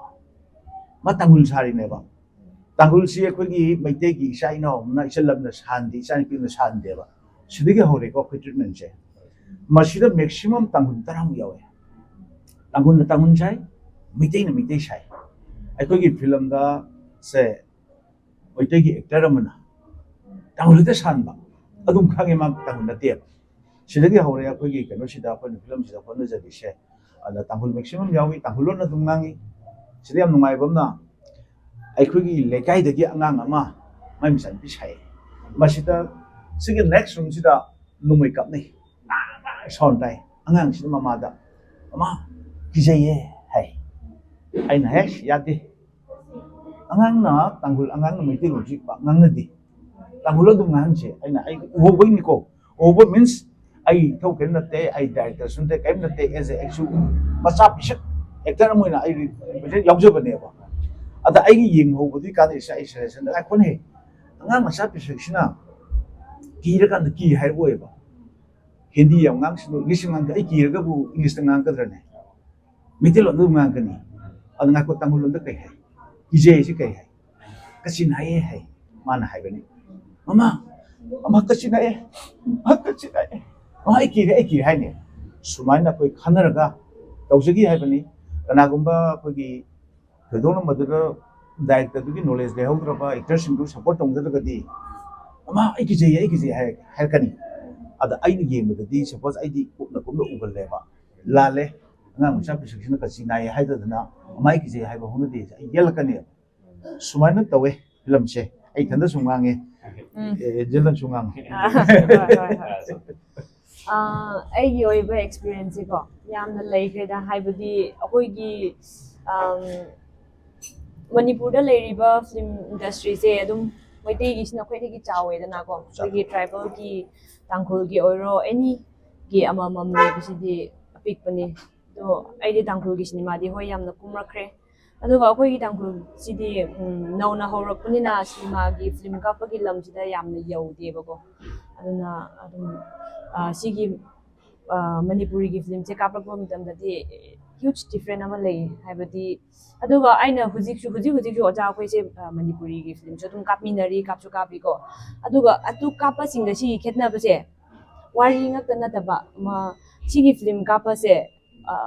ꯃꯥ ꯇꯥꯡꯈꯨꯜ ꯁꯥꯔꯤꯅꯦꯕ꯫ ꯇꯥꯡꯈꯨꯜꯁꯤ ꯑꯩꯈꯣꯏꯒꯤ ꯃꯩꯇꯩꯒꯤ ꯏꯆꯥ ꯏꯅꯥꯎ ꯑꯃꯅ, ꯏꯆꯜ ꯑꯃꯅ ꯁꯥꯍꯟꯗꯦ, ꯏꯆꯥꯅꯨꯄꯤ ꯑꯃꯅ ꯁꯥꯍꯟꯗꯦꯕ꯫ ꯁꯤꯗꯒꯤ ꯍꯧꯔꯦꯀꯣ ꯑꯩꯈꯣꯏ ꯇ꯭ꯔꯤꯠꯃꯦꯟꯁꯦ꯫ ꯃꯁꯤꯗ ꯃꯦꯛꯁꯤꯃꯝ ꯇꯥꯡꯈꯨꯜ ꯇꯔꯥꯃꯨꯛ ꯌꯥꯎꯋꯦ꯫ ꯇꯥꯡꯈꯨꯜꯅ ꯇꯥꯡꯈꯨꯜ ꯁꯥꯏ, ꯃꯩꯇꯩꯅ ꯃꯩꯇꯩ ꯁꯥꯏ꯫ ꯑꯩꯈꯣꯏꯒꯤ ꯐꯤꯂꯝꯗ ꯁꯦ ꯃꯩꯇꯩꯒꯤ ꯑꯦꯛꯇꯔ ꯑꯃꯅ ꯇꯥꯡꯈꯨꯜ ꯍꯦꯛꯇ ꯁꯥꯍꯟꯕ, ꯑꯗꯨꯝ ꯈꯪꯉꯦ ꯃꯥ ꯇꯥꯡꯈꯨꯜ ꯅꯠꯇꯦꯕ꯫ ꯁꯤꯗꯒꯤ ꯍꯧꯔꯦ ꯑꯩꯈꯣꯏꯒꯤ ꯀꯩꯅꯣꯁꯤꯗ, ꯑꯩꯈꯣꯏꯅ ꯐꯤꯂꯝꯁꯤꯗ ꯍꯣꯠꯅꯖꯔꯤꯁꯦ꯫ ꯑꯗ ꯇꯥꯡꯈꯨꯜ ꯃꯦꯛꯁꯤꯃꯝ ꯌꯥꯎꯏ, ꯇꯥꯡꯈꯨꯜ ꯂꯣꯟ ꯑꯗꯨꯝ ꯉꯥꯡꯉꯤ꯫ ꯁꯤꯗ ꯌꯥꯝ ꯅꯨꯡꯉꯥꯏꯕ ꯑꯃꯅ, ꯑꯩꯈꯣꯏꯒꯤ ꯂꯩꯀꯥꯏꯗꯒꯤ ꯑꯉꯥꯡ ꯑꯃ ꯃꯥꯏ ꯃꯆꯥꯅꯨꯄꯤ ꯁꯥꯏ꯫ ꯃꯁꯤꯗ ꯁꯤꯒꯤ ꯅꯦꯛꯁ ꯔꯨꯝꯁꯤꯗ ꯅꯣꯡꯃꯩ ꯀꯥꯞꯅꯩ꯫ ꯁꯥꯎꯟ ꯇꯥꯏ꯫ ꯑꯉꯥꯡꯁꯤꯅ ꯃꯃꯥꯗ, "ꯃꯃꯥ, ꯀꯤꯖꯩꯌꯦ" ꯍꯥꯏ꯫ ꯑꯩꯅ, "ꯍꯦ, ꯌꯥꯗꯦ꯫ ꯑꯉꯥꯡꯅ ꯇꯥꯡꯈꯨꯜ, ꯑꯉꯥꯡꯅ ꯃꯩꯇꯩꯂꯣꯟꯁꯤ ꯄꯥꯛ ꯉꯥꯡꯅꯗꯦ꯫ ꯇꯥꯡꯈꯨꯜ ꯑꯗꯨꯝ ꯉꯥꯡꯍꯟꯁꯦ"꯫ ꯑꯩꯅ, ꯑꯩ ꯎꯍꯧꯕꯩꯅꯤꯀꯣ꯫ ꯎꯍꯧꯕ ꯃꯤꯟꯁ ꯑꯩ ꯏꯊꯧ ꯀꯔꯤꯝ ꯅꯠꯇꯦ, ꯑꯩ ꯗꯥꯏꯔꯦꯛꯇꯔꯁꯨ ꯅꯠꯇꯦ, ꯀꯔꯤꯝ ꯅꯠꯇꯦ꯫ ꯑꯦꯁ ꯑꯦ ꯑꯦꯛꯁꯨ ꯃꯆꯥ ꯄꯤꯁꯛ ꯑꯦꯛꯇꯔ ꯑꯃ ꯑꯣꯏꯅ ꯑꯩ ꯔꯤꯄ꯭ꯔꯖꯦꯟ ꯌꯥꯎꯖꯕꯅꯦꯕ꯫ ꯑꯗ ꯑꯩꯒꯤ ꯌꯦꯡꯍꯧꯕꯗꯨꯒꯤ ꯀꯥꯟꯗ ꯑꯩ ꯁꯖꯦꯁꯟꯗ, "ꯉꯥꯏꯈꯣꯅꯦ, ꯑꯉꯥꯡ ꯃꯆꯥ ꯄꯤꯁꯛꯁꯤꯅ ꯀꯤꯔꯀꯥꯟꯗ ꯀꯤ ꯍꯥꯏꯔꯛꯑꯣꯏꯕ꯫ ꯍꯤꯟꯗꯤ ꯌꯥꯝ ꯉꯥꯡꯁꯤꯅꯨ, ꯏꯪꯂꯤꯁ ꯌꯥꯝ ꯉꯥꯡꯗ ꯑꯩ ꯀꯤꯔꯒꯕꯨ ꯏꯪꯂꯤꯁꯇ ꯉꯥꯡꯒꯗ꯭ꯔꯅꯦ? ꯃꯩꯇꯩꯂꯣꯟꯗ ꯑꯗꯨꯝ ꯉꯥꯡꯒꯅꯤ꯫ ꯑꯗꯨ ꯉꯥꯏꯈꯣ, ꯇꯥꯡꯈꯨꯜꯂꯣꯟꯗ ꯀꯩ ꯍꯥꯏ? ꯀꯤꯖꯩ ꯍꯥꯏꯁꯤ ꯀꯩ ꯍꯥꯏ? ꯀꯆꯤꯟ ꯍꯥꯏꯌꯦ ꯍꯥꯏ"꯫ ꯃꯥꯅ ꯍꯥꯏꯒꯅꯤ, "ꯃꯃꯥ, ꯃꯃꯥ ꯀꯆꯤꯟ ꯍꯥꯏꯌꯦ, ꯃꯃꯥ ꯀꯆꯤꯟ ꯍꯥꯏꯌꯦ, ꯃꯃꯥ ꯑꯩ ꯀꯤꯔꯦ, ꯑꯩ ꯀꯤꯔꯦ" ꯍꯥꯏꯅꯤ꯫ ꯁꯨꯃꯥꯏꯅ ꯑꯩꯈꯣꯏ ꯈꯟꯅꯔꯒ ꯇꯧꯖꯈꯤ ꯍꯥꯏꯕꯅꯤ꯫ ꯀꯅꯥꯒꯨꯝꯕ ꯑꯩꯈꯣꯏꯒꯤ ꯊꯣꯏꯗꯣꯛꯅ ꯃꯗꯨꯗ ꯗꯥꯏꯔꯦꯛꯇꯔꯗꯨꯒꯤ ꯅꯣꯂꯦꯖ ꯂꯩꯍꯧꯗ꯭ꯔꯕ, ꯑꯦꯛꯇꯔꯁꯤꯡꯗꯨ ꯁꯞꯄꯣꯔꯠ ꯇꯧꯅꯗ꯭ꯔꯒꯗꯤ, "ꯃꯃꯥ ꯑꯩ ꯀꯤꯖꯩꯌꯦ, ꯑꯩ ꯀꯤꯖꯩ" ꯍꯥꯏ-, ꯍꯥꯏꯔꯛꯀꯅꯤ꯫ ꯑꯗ ꯑꯩꯅ ꯌꯦꯡꯕꯗꯗꯤ, ꯁꯄꯣꯁ ꯑꯩꯗꯤ ꯀꯨꯞꯅ ꯀꯨꯞꯅ ꯎꯒꯜꯂꯦꯕ, ꯂꯥꯜꯂꯦ꯫ ꯑꯉꯥꯡ ꯃꯆꯥ ꯄꯤꯁꯛꯁꯤꯅ ꯀꯆꯤ ꯅꯥꯏꯌꯦ ꯍꯥꯏꯗꯗꯅ, "ꯃꯃꯥ ꯑꯩ ꯀꯤꯖꯩ" ꯍꯥꯏꯕ ꯍꯧꯅꯗꯦ, ꯑꯩ ꯌꯦꯜꯂꯛꯀꯅꯦꯕ꯫ ꯁꯨꯃꯥꯏꯅ ꯇꯧꯋꯦ ꯐꯤꯂꯝꯁꯦ꯫ ꯑꯩ ꯏꯊꯟꯗ ꯁꯨꯝ ꯉꯥꯡꯉꯦ꯫ ꯎꯝ꯫ ꯑꯦ, ꯑꯦ, ꯖꯦꯜꯗꯪ ꯁꯨꯝ ꯉꯥꯡꯉꯦ꯫ ꯑꯥ, ꯍꯣꯏ, ꯍꯣꯏ, ꯍꯣꯏ꯫ ꯑꯥ, ꯑꯩꯒꯤ ꯑꯣꯏꯕ ꯑꯦꯛꯁꯄꯤꯔꯤꯌꯦꯟꯁꯁꯤꯀꯣ, ꯌꯥꯝꯅ ꯂꯩꯈ꯭ꯔꯦꯗ꯫ ꯍꯥꯏꯕꯗꯤ ꯑꯩꯈꯣꯏꯒꯤ, ꯑꯝ, ꯃꯅꯤꯄꯨꯔꯗ ꯂꯩꯔꯤꯕ ꯐꯤꯂꯝ ꯏꯟꯗꯁꯇ꯭ꯔꯤꯁꯦ ꯑꯗꯨꯝ ꯃꯩꯇꯩꯒꯤꯁꯤꯅ ꯈ꯭ꯋꯥꯏꯗꯒꯤ ꯆꯥꯎꯋꯦꯗꯅꯀꯣ꯫ ꯑꯩꯈꯣꯏꯒꯤ ꯇ꯭ꯔꯥꯏꯕꯦꯜꯒꯤ, ꯇꯥꯡꯈꯨꯜꯒꯤ ꯑꯣꯏꯔꯣ, ꯑꯦꯅꯤꯒꯤ ꯑꯃꯃꯝ ꯂꯩꯕꯁꯤꯗꯤ ꯑꯄꯤꯛꯄꯅꯤ꯫ ꯑꯗꯣ ꯑꯩꯗꯤ ꯇꯥꯡꯈꯨꯜꯒꯤ ꯁꯤꯅꯦꯃꯥꯗꯤ ꯍꯣꯏ ꯌꯥꯝꯅ ꯀꯨꯝꯔꯛꯈ꯭ꯔꯦ꯫ ꯑꯗꯨꯒ ꯑꯩꯈꯣꯏꯒꯤ ꯇꯥꯡꯈꯨꯜꯁꯤꯗꯤ ꯎꯝ, ꯅꯧꯅ ꯍꯧꯔꯛꯄꯅꯤꯅ ꯁꯤꯅꯦꯃꯥꯒꯤ ꯐꯤꯂꯝ ꯀꯥꯞꯄꯒꯤ ꯂꯝꯁꯤꯗ ꯌꯥꯝꯅ ꯌꯧꯗꯦꯕꯀꯣ꯫ ꯑꯗꯨꯅ ꯑꯗꯨꯝ ꯑ, ꯁꯤꯒꯤ ꯑ, ꯃꯅꯤꯄꯨꯔꯤꯒꯤ ꯐꯤꯂꯝꯁꯦ ꯀꯥꯞꯂꯛꯄ ꯃꯇꯝꯗꯗꯤ huge different ꯑꯃ ꯂꯩ꯫ ꯍꯥꯏꯕꯗꯤ ꯑꯗꯨꯒ ꯑꯩꯅ ꯍꯧꯖꯤꯛꯁꯨ ꯍꯧꯖꯤꯛ ꯍꯧꯖꯤꯛꯁꯨ ꯑꯣꯖꯥ ꯑꯩꯈꯣꯏꯁꯦ ꯑ, ꯃꯅꯤꯄꯨꯔꯤꯒꯤ ꯐꯤꯂꯝꯁꯨ ꯑꯗꯨꯝ ꯀꯥꯞꯃꯤꯟꯅꯔꯤ, ꯀꯥꯞꯁꯨ ꯀꯥꯞꯄꯤꯀꯣ꯫ ꯑꯗꯨꯒ ꯑꯗꯨ ꯀꯥꯞꯄꯁꯤꯡꯒ ꯁꯤꯒꯤ ꯈꯦꯠꯅꯕꯁꯦ ꯋꯥꯔꯤ ꯉꯛꯇ ꯅꯠꯇꯕ ꯑꯃ ꯁꯤꯒꯤ ꯐꯤꯂꯝ ꯀꯥꯞꯄꯁꯦ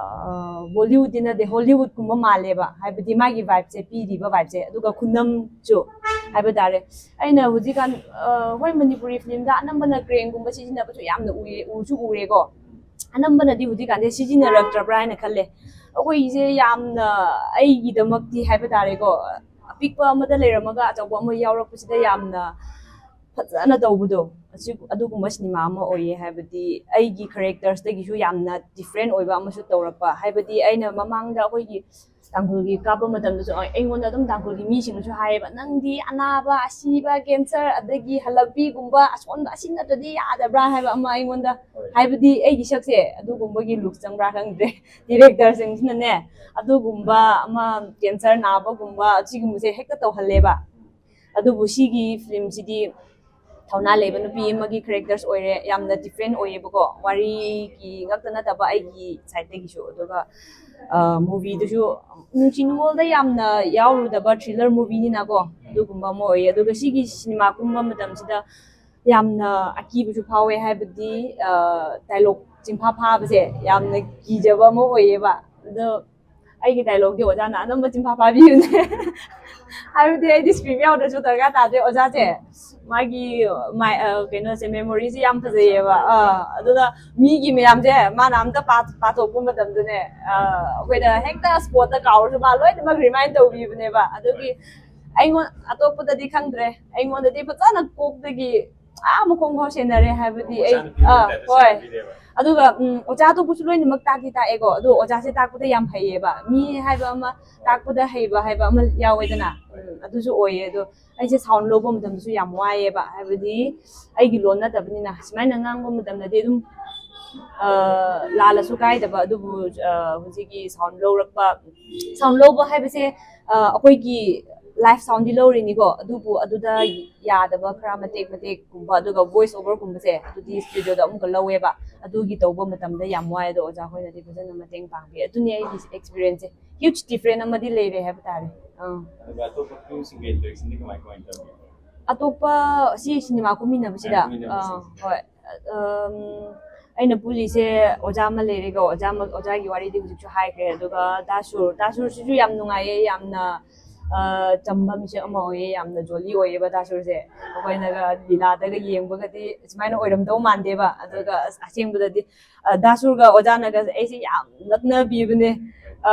ꯕꯣꯂꯤꯋꯨꯗꯇꯤ ꯅꯠꯇꯦ, ꯍꯣꯂꯤꯋꯨꯗꯀꯨꯝꯕ ꯃꯥꯜꯂꯦꯕ꯫ ꯍꯥꯏꯕꯗꯤ ꯃꯥꯒꯤ ꯚꯥꯏꯕꯁꯦ, ꯄꯤꯔꯤꯕ ꯚꯥꯏꯕꯁꯦ, ꯑꯗꯨꯒ ꯈꯨꯅꯝꯁꯨ ꯍꯥꯏꯕ ꯇꯥꯔꯦ꯫ ꯑꯩꯅ ꯍꯧꯖꯤꯛꯀꯥꯟ ꯑ, ꯍꯣꯏ, ꯃꯅꯤꯄꯨꯔꯤ ꯐꯤꯂꯝꯗ ꯑꯅꯝꯕꯅ ꯀ꯭ꯔꯦꯟꯒꯨꯝꯕ ꯁꯤꯖꯤꯟꯅꯕꯁꯨ ꯌꯥꯝꯅ ꯎꯏ, ꯎꯁꯨ ꯎꯔꯦꯀꯣ꯫ ꯑꯅꯝꯕꯅꯗꯤ ꯍꯧꯖꯤꯛꯀꯥꯟꯗꯤ ꯁꯤꯖꯤꯟꯅꯔꯛꯇ꯭ꯔꯕ꯭ꯔꯥ ꯍꯥꯏꯅ ꯈꯜꯂꯦ꯫ ꯑꯩꯈꯣꯏꯒꯤꯁꯦ ꯌꯥꯝꯅ, ꯑꯩꯒꯤꯗꯃꯛꯇꯤ ꯍꯥꯏꯕ ꯇꯥꯔꯦꯀꯣ, ꯑꯄꯤꯛꯄ ꯑꯃꯗ ꯂꯩꯔꯝꯃꯒ ꯑꯆꯧꯕ ꯑꯃ ꯌꯥꯎꯔꯛꯄꯁꯤꯗ ꯌꯥꯝꯅ ꯐꯖꯅ ꯇꯧꯕꯗꯣ, ꯑꯁꯤ, ꯑꯗꯨꯒꯨꯝꯕ ꯁꯤꯅꯦꯃꯥ ꯑꯃ ꯑꯣꯏꯌꯦ꯫ ꯍꯥꯏꯕꯗꯤ ꯑꯩꯒꯤ ꯀꯦꯔꯦꯛꯇꯔꯁꯇꯒꯤꯁꯨ ꯌꯥꯝꯅ ꯗꯤꯐ꯭ꯔꯦꯟ ꯑꯣꯏꯕ ꯑꯃꯁꯨ ꯇꯧꯔꯛꯄ꯫ ꯍꯥꯏꯕꯗꯤ ꯑꯩꯅ ꯃꯃꯥꯡꯗ ꯑꯩꯈꯣꯏꯒꯤ ꯇꯥꯡꯈꯨꯜꯒꯤ ꯀꯥꯞꯄ ꯃꯇꯝꯗꯁꯨ ꯑꯩꯉꯣꯟꯗ ꯑꯗꯨꯝ ꯇꯥꯡꯈꯨꯜꯒꯤ ꯃꯤꯁꯤꯡꯅꯁꯨ ꯍꯥꯏꯌꯦꯕ, "ꯅꯪꯗꯤ ꯑꯅꯥꯕ, ꯑꯁꯤꯕ, ꯀꯦꯟꯁꯔ, ꯑꯗꯒꯤ ꯍꯜꯂꯛꯄꯤꯒꯨꯝꯕ, ꯑꯁꯣꯟꯕ, ꯑꯁꯤ ꯅꯠꯇ꯭ꯔꯗꯤ ꯌꯥꯗꯕ꯭ꯔꯥ?" ꯍꯥꯏꯕ ꯑꯃ ꯑꯩꯉꯣꯟꯗ꯫ ꯍꯣꯏ꯫ ꯍꯥꯏꯕꯗꯤ ꯑꯩꯒꯤ ꯁꯛꯁꯦ ꯑꯗꯨꯒꯨꯝꯕꯒꯤ ꯂꯨꯛ ꯆꯪꯕ꯭ꯔꯥ ꯈꯪꯗ꯭ꯔꯦ꯫ ꯗꯤꯔꯦꯛꯇꯔꯁꯤꯡꯁꯤꯅꯅꯦ ꯑꯗꯨꯒꯨꯝꯕ ꯑꯃ, ꯀꯦꯟꯁꯔ ꯅꯥꯕꯒꯨꯝꯕ ꯑꯁꯤꯒꯨꯝꯕꯁꯦ ꯍꯦꯛꯇ ꯇꯧꯍꯜꯂꯦꯕ꯫ ꯑꯗꯨꯕꯨ ꯁꯤꯒꯤ ꯐꯤꯂꯝꯁꯤꯗꯤ ꯊꯧꯅꯥ ꯂꯩꯕ ꯅꯨꯄꯤ ꯑꯃꯒꯤ ꯀꯦꯔꯦꯛꯇꯔꯁ ꯑꯣꯏꯔꯦ꯫ ꯌꯥꯝꯅ ꯗꯤꯐ꯭ꯔꯦꯟ ꯑꯣꯏꯌꯦꯕꯀꯣ, ꯋꯥꯔꯤꯒꯤ ꯉꯛꯇ ꯅꯠꯇꯕ ꯑꯩꯒꯤ ꯁꯥꯏꯠꯇꯒꯤꯁꯨ꯫ ꯑꯗꯨꯒ ꯃꯨꯚꯤꯗꯨꯁꯨ ꯅꯨꯡꯁꯤ ꯅꯨꯡꯉꯣꯜꯗ ꯌꯥꯝꯅ ꯌꯥꯎꯔꯨꯗꯕ ꯊ꯭ꯔꯤꯂꯔ ꯃꯨꯚꯤꯅꯤꯅꯀꯣ, ꯑꯗꯨꯒꯨꯝꯕ ꯑꯃ ꯑꯣꯏꯌꯦ꯫ ꯑꯗꯨꯒ ꯁꯤꯒꯤ ꯁꯤꯅꯦꯃꯥ ꯀꯨꯝꯕ ꯃꯇꯝꯁꯤꯗ ꯌꯥꯝꯅ ꯑꯀꯤꯕꯁꯨ ꯐꯥꯎꯋꯦ꯫ ꯍꯥꯏꯕꯗꯤ ꯗꯥꯏꯂꯣꯛ ꯆꯤꯟꯐꯥ ꯐꯥꯕꯁꯦ ꯌꯥꯝꯅ ꯀꯤꯖꯕ ꯑꯃ ꯑꯣꯏꯌꯦꯕ꯫ ꯑꯗꯣ ꯑꯩꯒꯤ ꯗꯥꯏꯂꯣꯛꯇꯤ ꯑꯣꯖꯥꯅ ꯑꯅꯝꯕ ꯆꯤꯟꯐꯥ ꯐꯥꯕꯤꯕꯅꯦ꯫ ꯍꯥꯏꯕꯗꯤ ꯑꯩꯗꯤ ꯁ꯭ꯀ꯭ꯔꯤꯞ ꯌꯥꯎꯗ꯭ꯔꯁꯨ ꯗꯔꯀꯥꯔ ꯇꯥꯗꯦ꯫ ꯑꯣꯖꯥꯁꯦ ꯃꯥꯒꯤ ꯃꯥꯏ-, ꯑ, ꯀꯩꯅꯣꯁꯦ, ꯃꯦꯃꯣꯔꯤꯁꯦ ꯌꯥꯝ ꯐꯖꯩꯌꯦꯕ꯫ ꯑꯥ, ꯑꯗꯨꯅ ꯃꯤꯒꯤ ꯃꯌꯥꯝꯁꯦ ꯃꯥꯅ ꯑꯝꯇ ꯄꯥ-, ꯄꯥꯊꯣꯛꯄ ꯃꯇꯝꯗꯅꯦ, ꯑ, ꯑꯩꯈꯣꯏꯅ ꯍꯦꯛꯇ ꯁ꯭ꯄꯣꯠꯇ ꯀꯥꯎꯔꯁꯨ ꯃꯥ ꯂꯣꯏꯅꯃꯛ ꯔꯤꯃꯥꯏꯟ ꯇꯧꯕꯤꯕꯅꯦꯕ꯫ ꯑꯗꯨꯒꯤ ꯑꯩꯉꯣꯟ-, ꯑꯇꯣꯞꯄꯗꯗꯤ ꯈꯪꯗ꯭ꯔꯦ, ꯑꯩꯉꯣꯟꯗꯗꯤ ꯐꯖꯅ ꯀꯣꯛꯇꯒꯤ ꯑꯥ ꯃꯈꯣꯡ ꯐꯥꯎ ꯁꯦꯟꯅꯔꯦ꯫ ꯍꯥꯏꯕꯗꯤ ꯑꯩ, ꯑꯣꯖꯥꯅ ꯄꯤꯕ ꯑꯥ, ꯇꯥꯏꯞꯇ ꯍꯣꯏ꯫ ꯁꯦꯟꯅꯕꯤꯔꯦꯕ꯫ ꯑꯗꯨꯒ ꯎꯝ, ꯑꯣꯖꯥ ꯑꯇꯣꯞꯄꯁꯨ ꯂꯣꯏꯅꯃꯛ ꯇꯥꯛꯇꯤ ꯇꯥꯛꯑꯦꯀꯣ, ꯑꯗꯣ ꯑꯣꯖꯥꯁꯦ ꯇꯥꯛꯄꯗ ꯌꯥꯝ ꯍꯩꯌꯦꯕ꯫ ꯃꯤ ꯍꯥꯏꯕ ꯑꯃ ꯇꯥꯛꯄꯗ ꯍꯩꯕ ꯍꯥꯏꯕ ꯑꯃ ꯌꯥꯎꯋꯦꯗꯅ꯫ ꯎꯝ, ꯑꯗꯨꯁꯨ ꯑꯣꯏꯌꯦ꯫ ꯑꯗꯣ ꯑꯩꯁꯦ ꯁꯥꯎꯟ ꯂꯧꯕ ꯃꯇꯝꯗꯁꯨ ꯌꯥꯝ ꯋꯥꯏꯑꯦꯕ꯫ ꯍꯥꯏꯕꯗꯤ ꯑꯩꯒꯤ ꯂꯣꯟ ꯅꯠꯇꯕꯅꯤꯅ ꯁꯨꯃꯥꯏꯅ ꯉꯥꯡꯕ ꯃꯇꯝꯗꯗꯤ ꯑꯗꯨꯝ ꯑ, ꯂꯥꯜꯂꯁꯨ ꯀꯥꯏꯗꯕ, ꯑꯗꯨꯕꯨ ꯑ, ꯍꯧꯖꯤꯛꯀꯤ ꯁꯥꯎꯟ ꯂꯧꯔꯛꯄ, ꯁꯥꯎꯟ ꯂꯧꯕ ꯍꯥꯏꯕꯁꯦ ꯑ, ꯑꯩꯈꯣꯏꯒꯤ ꯂꯥꯏꯐ ꯁꯥꯎꯟꯗꯤ ꯂꯧꯔꯤꯅꯤꯀꯣ, ꯑꯗꯨꯕꯨ ꯑꯗꯨꯗ ꯌꯥꯗꯕ ꯈꯔ ꯃꯇꯦꯛ ꯃꯇꯦꯛꯀꯨꯝꯕ, ꯑꯗꯨꯒ ꯚꯣꯏꯁ ꯑꯣꯚꯔꯒꯨꯝꯕꯁꯦ ꯑꯗꯨꯗꯤ ꯁ꯭ꯇꯨꯗꯤꯑꯣꯗ ꯑꯃꯨꯛꯀ ꯂꯧꯋꯦꯕ꯫ ꯑꯗꯨꯒꯤ ꯇꯧꯕ ꯃꯇꯝꯗ ꯌꯥꯝ ꯋꯥꯏ, ꯑꯗꯣ ꯑꯣꯖꯥ ꯍꯣꯏꯅꯗꯤ ꯐꯖꯅ ꯃꯇꯦꯡ ꯄꯥꯡꯕꯤ꯫ ꯑꯗꯨꯅꯤ ꯑꯩꯒꯤ ꯑꯦꯛꯁꯄꯤꯔꯤꯌꯦꯟꯁꯁꯦ꯫ ꯍ꯭ꯌꯨꯖ ꯗꯤꯐꯔꯦꯟ ꯑꯃꯗꯤ ꯂꯩꯔꯦ ꯍꯥꯏꯕ ꯇꯥꯔꯦ꯫ ꯑꯥ꯫ ꯑꯗꯨꯒ ꯑꯇꯣꯞꯄ ꯐꯤꯂꯝꯁꯤꯡꯒ ꯏꯟꯇꯔꯦꯛꯁꯟꯗꯤ ꯀꯃꯥꯏ ꯀꯃꯥꯏꯅ ꯇꯧꯒꯦ? ꯑꯇꯣꯞꯄ ꯁꯤ ꯁꯤꯅꯦꯃꯥ ꯀꯨꯝꯃꯤꯟꯅꯕꯁꯤꯗ? ꯑꯥ, ꯀꯨꯝꯃꯤꯟꯅꯕꯁꯤꯡ꯫ ꯑꯥ, ꯍꯣꯏ꯫ ꯑꯝ, ꯑꯩꯅ ꯄꯨꯜꯂꯤꯁꯦ ꯑꯣꯖꯥ ꯑꯃ ꯂꯩꯔꯦꯀꯣ, ꯑꯣꯖꯥ ꯑꯃ, ꯑꯣꯖꯥꯒꯤ ꯋꯥꯔꯤꯗꯤ ꯍꯧꯖꯤꯛꯁꯨ ꯍꯥꯏꯈ꯭ꯔꯦ꯫ ꯑꯗꯨꯒ ꯗꯥ ꯁꯨꯔ, ꯗꯥ ꯁꯨꯔꯁꯤꯁꯨ ꯌꯥꯝ ꯅꯨꯡꯉꯥꯏꯌꯦ, ꯌꯥꯝꯅ ꯑ, ꯆꯝꯕ ꯃꯤꯁꯛ ꯑꯃ ꯑꯣꯏꯌꯦ, ꯌꯥꯝꯅ ꯖꯣꯂꯤ ꯑꯣꯏꯌꯦꯕ ꯗꯥ ꯁꯨꯔꯁꯦ꯫ ꯑꯩꯈꯣꯏꯅꯒ ꯂꯤꯂꯥꯗꯒ ꯌꯦꯡꯕꯒꯗꯤ ꯁꯨꯃꯥꯏꯅ ꯑꯣꯏꯔꯝꯗꯧ ꯃꯥꯟꯗꯦꯕ꯫ ꯑꯗꯨꯒ ꯑꯁ, ꯑꯁꯦꯡꯕꯗ ꯑ, ꯗꯥ ꯁꯨꯔꯒ ꯑꯣꯖꯥꯅꯒ ꯑꯩꯁꯦ ꯌꯥꯝ ꯂꯛꯅꯕꯤꯕꯅꯦ꯫ ꯑ,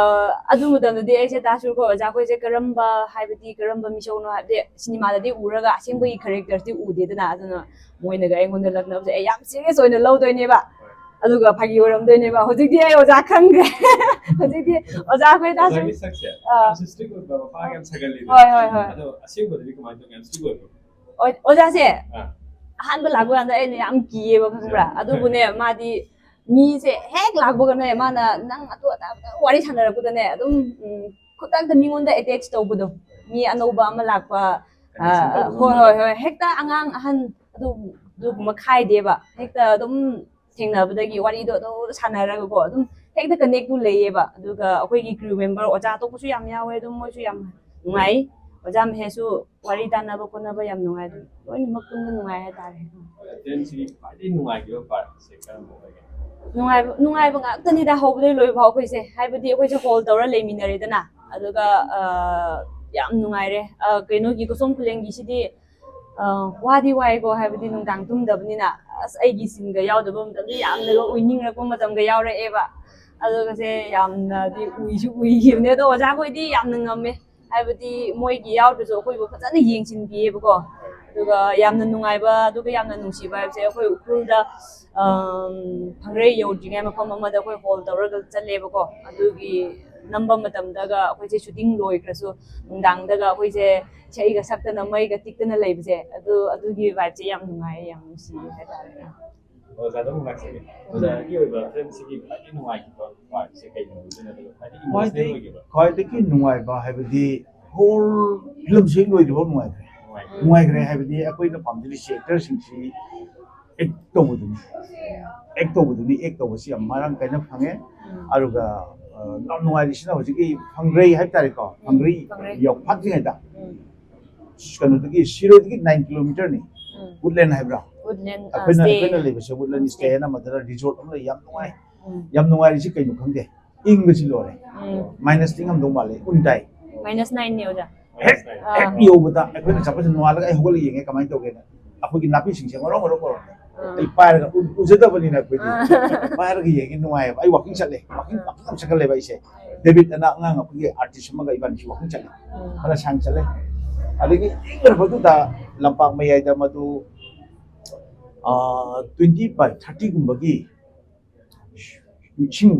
ꯑꯗꯨ ꯃꯇꯝꯗꯗꯤ ꯑꯩꯁꯦ ꯗꯥ ꯁꯨꯔꯒ ꯑꯣꯖꯥꯈꯣꯏꯁꯦ ꯀꯔꯝꯕ, ꯍꯥꯏꯕꯗꯤ ꯀꯔꯝꯕ ꯃꯤꯁꯛꯅꯣ ꯍꯥꯏꯕꯗꯤ ꯁꯤꯅꯦꯃꯥꯗꯗꯤ ꯎꯔꯒ ꯑꯁꯦꯡꯕꯒꯤ ꯀꯦꯔꯦꯛꯇꯔꯁꯤ ꯎꯗꯦꯗꯅ, ꯑꯗꯨꯅ ꯃꯣꯏꯅꯒ ꯑꯩꯉꯣꯟꯗ ꯂꯛꯅꯕꯁꯦ ꯑꯩ ꯌꯥꯝ ꯁꯤꯔꯤꯌꯁ ꯑꯣꯏꯅ ꯂꯧꯗꯣꯏꯅꯦꯕ꯫ ꯑꯗꯨꯒ ꯐꯥꯒꯤ ꯑꯣꯏꯔꯝꯗꯣꯏꯅꯦꯕ꯫ ꯍꯧꯖꯤꯛꯇꯤ ꯑꯩ ꯑꯣꯖꯥ ꯈꯪꯈ꯭ꯔꯦ꯫ ꯍꯧꯖꯤꯛꯇꯤ ꯑꯣꯖꯥ ꯑꯩꯈꯣꯏ ꯇꯥꯁꯨ ꯑꯣꯖꯥꯒꯤ ꯁꯛꯁꯦ ꯑꯥ꯫ ꯌꯥꯝ ꯁ꯭ꯇ꯭ꯔꯤꯛ ꯑꯣꯏꯕ ꯃꯄꯥꯒ ꯌꯥꯝ ꯁꯥꯒꯜꯂꯤꯗꯅ꯫ ꯍꯣꯏ, ꯍꯣꯏ, ꯍꯣꯏ꯫ ꯑꯗꯣ ꯑꯁꯦꯡꯕꯗꯗꯤ ꯀꯃꯥꯏꯅ ꯇꯧꯒꯦ? ꯌꯥꯝ ꯁ꯭ꯇ꯭ꯔꯤꯛ ꯑꯣꯏꯕ꯭ꯔꯣ? ꯑꯣ-, ꯑꯣꯖꯥꯁꯦ ꯑꯥ꯫ ꯑꯍꯥꯟꯕ ꯂꯥꯛꯄ ꯀꯥꯟꯗ ꯑꯩꯅ ꯌꯥꯝ ꯀꯤꯌꯦꯕ, ꯈꯪꯕ꯭ꯔꯥ? ꯑꯥ꯫ ꯑꯗꯨꯕꯨꯅꯦ, ꯃꯥꯗꯤ ꯃꯤꯁꯦ ꯍꯦꯛ ꯂꯥꯛꯄꯒꯅꯦ, ꯃꯥꯅ ꯅꯪ ꯑꯗꯨ ꯑꯗꯥ ꯋꯥꯔꯤ ꯁꯥꯟꯅꯔꯛꯄꯗꯅꯦ, ꯑꯗꯨꯝ, ꯎꯝ, ꯈꯨꯗꯛꯇ ꯃꯤꯉꯣꯟꯗ ꯑꯦꯇꯦꯆ ꯇꯧꯕꯗꯣ, ꯃꯤ ꯑꯅꯧꯕ ꯑꯃ ꯂꯥꯛꯄ, ꯀꯅꯦꯛꯁꯟ ꯑꯥ, ꯇꯧꯕ ꯍꯣꯏ, ꯉꯝꯕꯗꯣ꯫ ꯍꯣꯏ, ꯍꯣꯏ, ꯍꯦꯛꯇ ꯑꯉꯥꯡ ꯑꯍꯟ ꯑꯗꯨ-, ꯑꯗꯨꯒꯨꯝꯕ ꯈꯥꯏꯗꯦꯕ, ꯍꯦꯛꯇ ꯑꯗꯨꯝ ꯊꯦꯡꯅꯕꯗꯒꯤ ꯋꯥꯔꯤꯗꯣ ꯑꯗꯨꯝ ꯁꯥꯟꯅꯔꯒꯀꯣ, ꯑꯗꯨꯝ ꯍꯦꯛꯇ ꯀꯅꯦꯛꯇꯨ ꯂꯩꯌꯦꯕ꯫ ꯑꯗꯨꯒ ꯑꯩꯈꯣꯏꯒꯤ ꯀ꯭ꯔꯤꯎ ꯃꯦꯝꯕꯔ ꯑꯣꯖꯥ ꯑꯇꯣꯞꯄꯁꯨ ꯌꯥꯝ ꯌꯥꯎꯋꯦ, ꯑꯗꯨꯝ ꯃꯣꯏꯁꯨ ꯌꯥꯝ ꯅꯨꯡꯉꯥꯏ꯫ ꯑꯣꯖꯥ ꯃꯍꯦꯁꯁꯨ ꯋꯥꯔꯤ ꯇꯥꯟꯅꯕ ꯈꯣꯠꯅꯕ ꯌꯥꯝ ꯅꯨꯡꯉꯥꯏ, ꯑꯗꯨꯝ ꯂꯣꯏꯅꯃꯛ ꯄꯨꯟꯅ ꯅꯨꯡꯉꯥꯏ ꯍꯥꯏꯇꯥꯔꯦ꯫ ꯐꯤꯂꯝꯁꯤꯒꯤ ꯈ꯭ꯋꯥꯏꯗꯒꯤ ꯅꯨꯡꯉꯥꯏꯈꯤꯕ ꯄꯥꯔꯠꯁꯦ ꯀꯔꯝꯕ ꯑꯣꯏꯒꯦ? ꯅꯨꯡꯉꯥꯏꯕ, ꯅꯨꯡꯉꯥꯏꯕ ꯉꯥꯛꯇꯅꯤꯗ, ꯍꯧꯕꯗꯒꯤ ꯂꯣꯏꯕ ꯐꯥꯎ ꯑꯩꯈꯣꯏꯁꯦ, ꯍꯥꯏꯕꯗꯤ ꯑꯩꯈꯣꯏꯁꯦ ꯍꯣꯜ ꯇꯧꯔ ꯂꯩꯃꯤꯟꯅꯔꯦꯗꯅ, ꯑꯗꯨꯒ ꯑ, ꯌꯥꯝ ꯅꯨꯡꯉꯥꯏꯔꯦ꯫ ꯑ, ꯀꯩꯅꯣꯒꯤ ꯀꯁꯣꯝ ꯈꯨꯂꯦꯟꯒꯤꯁꯤꯗꯤ ꯑ, ꯋꯥꯗꯤ ꯋꯥꯏꯀꯣ, ꯍꯥꯏꯕꯗꯤ ꯅꯨꯡꯗꯥꯡ ꯇꯨꯝꯗꯕꯅꯤꯅ꯫ ꯑꯁ, ꯑꯩꯒꯤ ꯁꯤꯟꯒ ꯌꯥꯎꯗꯕ ꯃꯇꯝꯗ ꯌꯥꯝꯅꯒ ꯎꯏꯅꯤꯡꯉꯛꯄ ꯃꯇꯝꯒ ꯌꯥꯎꯔꯛꯑꯦꯕ꯫ ꯑꯗꯨꯒꯁꯦ ꯌꯥꯝꯅꯗꯤ ꯎꯏꯁꯨ ꯎꯏꯈꯤꯕꯅꯦ, ꯑꯗꯣ ꯑꯣꯖꯥꯈꯣꯏꯗꯤ ꯌꯥꯝꯅ ꯉꯝꯃꯦ, ꯍꯥꯏꯕꯗꯤ ꯃꯣꯏꯒꯤ ꯌꯥꯎꯗ꯭ꯔꯁꯨ ꯑꯩꯈꯣꯏꯕꯨ ꯐꯖꯅ ꯌꯦꯡꯁꯤꯟꯕꯤꯌꯦꯕꯀꯣ꯫ ꯑꯗꯨꯒ ꯌꯥꯝꯅ ꯅꯨꯡꯉꯥꯏꯕ, ꯑꯗꯨꯒ ꯌꯥꯝꯅ ꯅꯨꯡꯁꯤꯕ ꯍꯥꯏꯕꯁꯦ, ꯑꯩꯈꯣꯏ ꯎꯈ꯭ꯔꯨꯜꯗ, ꯑꯝ, ꯐꯪꯔꯩ ꯌꯧꯗ꯭ꯔꯤꯉꯩ ꯃꯐꯝ ꯑꯃꯗ ꯑꯩꯈꯣꯏ ꯍꯣꯜ ꯇꯧꯔꯒ ꯆꯠꯂꯦꯕꯀꯣ꯫ ꯑꯗꯨꯒꯤ ꯅꯝꯕ ꯃꯇꯝꯗꯒ ꯑꯩꯈꯣꯏꯁꯦ ꯁꯨꯇꯤꯡ ꯂꯣꯏꯈ꯭ꯔꯁꯨ ꯅꯨꯡꯗꯥꯡꯗꯒ ꯑꯩꯈꯣꯏꯁꯦ ꯏꯁꯩꯒ ꯁꯛꯇꯅ ꯃꯩꯒ ꯇꯤꯛꯇꯅ ꯂꯩꯕꯁꯦ, ꯑꯗꯨ, ꯑꯗꯨꯒꯤ ꯚꯥꯏꯕꯁꯦ ꯌꯥꯝ ꯅꯨꯡꯉꯥꯏꯌꯦ, ꯌꯥꯝ ꯅꯨꯡꯁꯤꯌꯦ ꯍꯥꯏꯇꯥꯔꯦ꯫ ꯑꯣꯖꯥꯗ ꯑꯃꯨꯛ ꯂꯥꯛꯆꯒꯦ꯫ ꯑꯣꯖꯥꯒꯤ ꯑꯣꯏꯕ ꯐꯤꯂꯝꯁꯤꯒꯤ ꯈ꯭ꯋꯥꯏꯗꯒꯤ ꯅꯨꯡꯉꯥꯏꯈꯤꯕ ꯄꯥꯔꯠꯁꯦ ꯀꯩꯅꯣ ꯑꯣꯏꯗꯣꯏꯅꯣ? ꯑꯗꯨꯒ ꯈ꯭ꯋꯥꯏꯗꯒꯤ ꯏꯃꯣꯁꯅꯦꯜ ꯈ꯭ꯋꯥꯏꯗꯒꯤ ꯑꯣꯏꯈꯤꯕ? ꯈ꯭ꯋꯥꯏꯗꯒꯤ ꯅꯨꯡꯉꯥꯏꯕ ꯍꯥꯏꯕꯗꯤ ꯍꯣꯜ ꯐꯤꯂꯝꯁꯤ ꯍꯦꯛ ꯂꯣꯏꯗ꯭ꯔꯤꯐꯥꯎ ꯅꯨꯡꯉꯥꯏꯈ꯭ꯔꯦ꯫ ꯅꯨꯡꯉꯥꯏꯈ꯭ꯔꯦ꯫ ꯅꯨꯡꯉꯥꯏꯈ꯭ꯔꯦ ꯍꯥꯏꯕꯗꯤ ꯑꯩꯈꯣꯏꯅ ꯄꯥꯝꯖꯔꯤꯁꯤ ꯑꯦꯛꯇꯔꯁꯤꯡꯁꯤ ꯑꯦꯛ ꯇꯧꯕꯗꯨꯅꯤ꯫ ꯑꯦꯛ ꯇꯧꯕꯗꯨꯅꯤ, ꯑꯦꯛ ꯇꯧꯕꯁꯤ ꯌꯥꯝ ꯃꯔꯥꯡ ꯀꯥꯏꯅ ꯐꯪꯉꯦ꯫ ꯑꯗꯨꯒ ꯑ, ꯌꯥꯝ ꯅꯨꯡꯉꯥꯏꯔꯤꯁꯤꯅ ꯍꯧꯖꯤꯛꯀꯤ ꯐꯪꯒ꯭ꯔꯩ ꯍꯥꯏꯕ ꯇꯥꯔꯦꯀꯣ, ꯐꯪꯒ꯭ꯔꯩ ꯐꯪꯒ꯭ꯔꯩ꯫ ꯌꯧꯐꯥꯠꯇ꯭ꯔꯤꯉꯩꯗ ꯎꯝ꯫ ꯀꯩꯅꯣꯗꯒꯤ, ꯁꯤꯔꯣꯏꯗꯒꯤ ꯅꯥꯏꯟ ꯀꯤꯂꯣꯃꯤꯇꯔꯅꯤ꯫ ꯎꯝ꯫ ꯋꯨꯗꯂꯦꯟ ꯍꯥꯏꯕ꯭ꯔꯥ? ꯋꯨꯗꯂꯦꯟ, ꯑ, ꯑꯩꯈꯣꯏꯅ, ꯁ꯭ꯇꯦ꯫ ꯑꯩꯈꯣꯏꯅ ꯂꯩꯕꯁꯦ ꯋꯨꯗꯂꯦꯟ ꯁ꯭ꯇꯦ꯫ ꯁ꯭ꯇꯦ ꯍꯥꯏꯅ ꯑꯃꯗꯨꯗ ꯔꯤꯖꯣꯔꯠ ꯑꯃ ꯂꯩ, ꯌꯥꯝ ꯅꯨꯡꯉꯥꯏ꯫ ꯎꯝ꯫ ꯌꯥꯝ ꯅꯨꯡꯉꯥꯏꯔꯤꯁꯤ ꯀꯩꯅꯣ ꯈꯪꯗꯦ, ꯏꯪꯕꯁꯤ ꯂꯣꯏꯔꯦ꯫ ꯎꯝ꯫ ꯃꯥꯏꯅꯁꯇꯤ ꯉꯝꯗꯧ ꯃꯥꯜꯂꯦ, ꯎꯟ ꯇꯥꯏ꯫ ꯃꯥꯏꯅꯁ ꯅꯥꯏꯟꯅꯦ ꯑꯣꯖꯥ꯫ ꯍꯦꯛ, ꯑꯥ꯫ ꯍꯦꯛ ꯌꯧꯕꯗ ꯑꯩꯈꯣꯏꯅ ꯆꯠꯄꯁꯦ ꯅꯣꯡꯉꯥꯜꯂꯒ ꯑꯩ ꯍꯧꯒꯠꯂ ꯌꯦꯡꯉꯦ ꯀꯃꯥꯏꯅ ꯇꯧꯒꯦꯅ꯫ ꯑꯩꯈꯣꯏꯒꯤ ꯅꯥꯄꯤꯁꯤꯡꯁꯦ ꯉꯧꯔꯣꯛ ꯉꯧꯔꯣꯛ ꯉꯧꯔꯣꯛ꯫ ꯑꯥ꯫ ꯑꯩ ꯄꯥꯏꯔꯒ ꯎ-, ꯎꯖꯗꯕꯅꯤꯅ ꯑꯩꯈꯣꯏꯗꯤ꯫ ꯑꯥ꯫ ꯄꯥꯏꯔꯒ ꯌꯦꯡꯉꯦ, ꯅꯨꯡꯉꯥꯏꯌꯦꯕ꯫ ꯑꯩ ꯋꯥꯀꯤꯡ ꯆꯠꯂꯦ, ꯋꯥꯀꯤꯡ, ꯑꯥ꯫ ꯋꯥꯀꯤꯡ ꯌꯥꯝ ꯆꯠꯀꯜꯂꯦꯕ ꯑꯩꯁꯦ꯫ ꯗꯦꯕꯤꯠ ꯑꯅ ꯑꯉꯥꯡ ꯑꯩꯈꯣꯏꯒꯤ ꯑꯥꯔꯇꯤꯁ ꯑꯃꯒ ꯏꯕꯥꯅꯤꯁꯤ ꯋꯥꯀꯤꯡ ꯆꯠꯂꯦ꯫ ꯎꯝ꯫ ꯐꯅ ꯁꯥꯡ ꯆꯠꯂꯦ꯫ ꯑꯗꯒꯤ ꯏꯪꯈ꯭ꯔꯕꯗꯨꯗ ꯂꯝꯄꯥꯛ ꯃꯌꯥꯏꯗ ꯃꯗꯨ, ꯑꯥ, twenty by thirty ꯒꯨꯝꯕꯒꯤ ꯏꯁꯤꯡ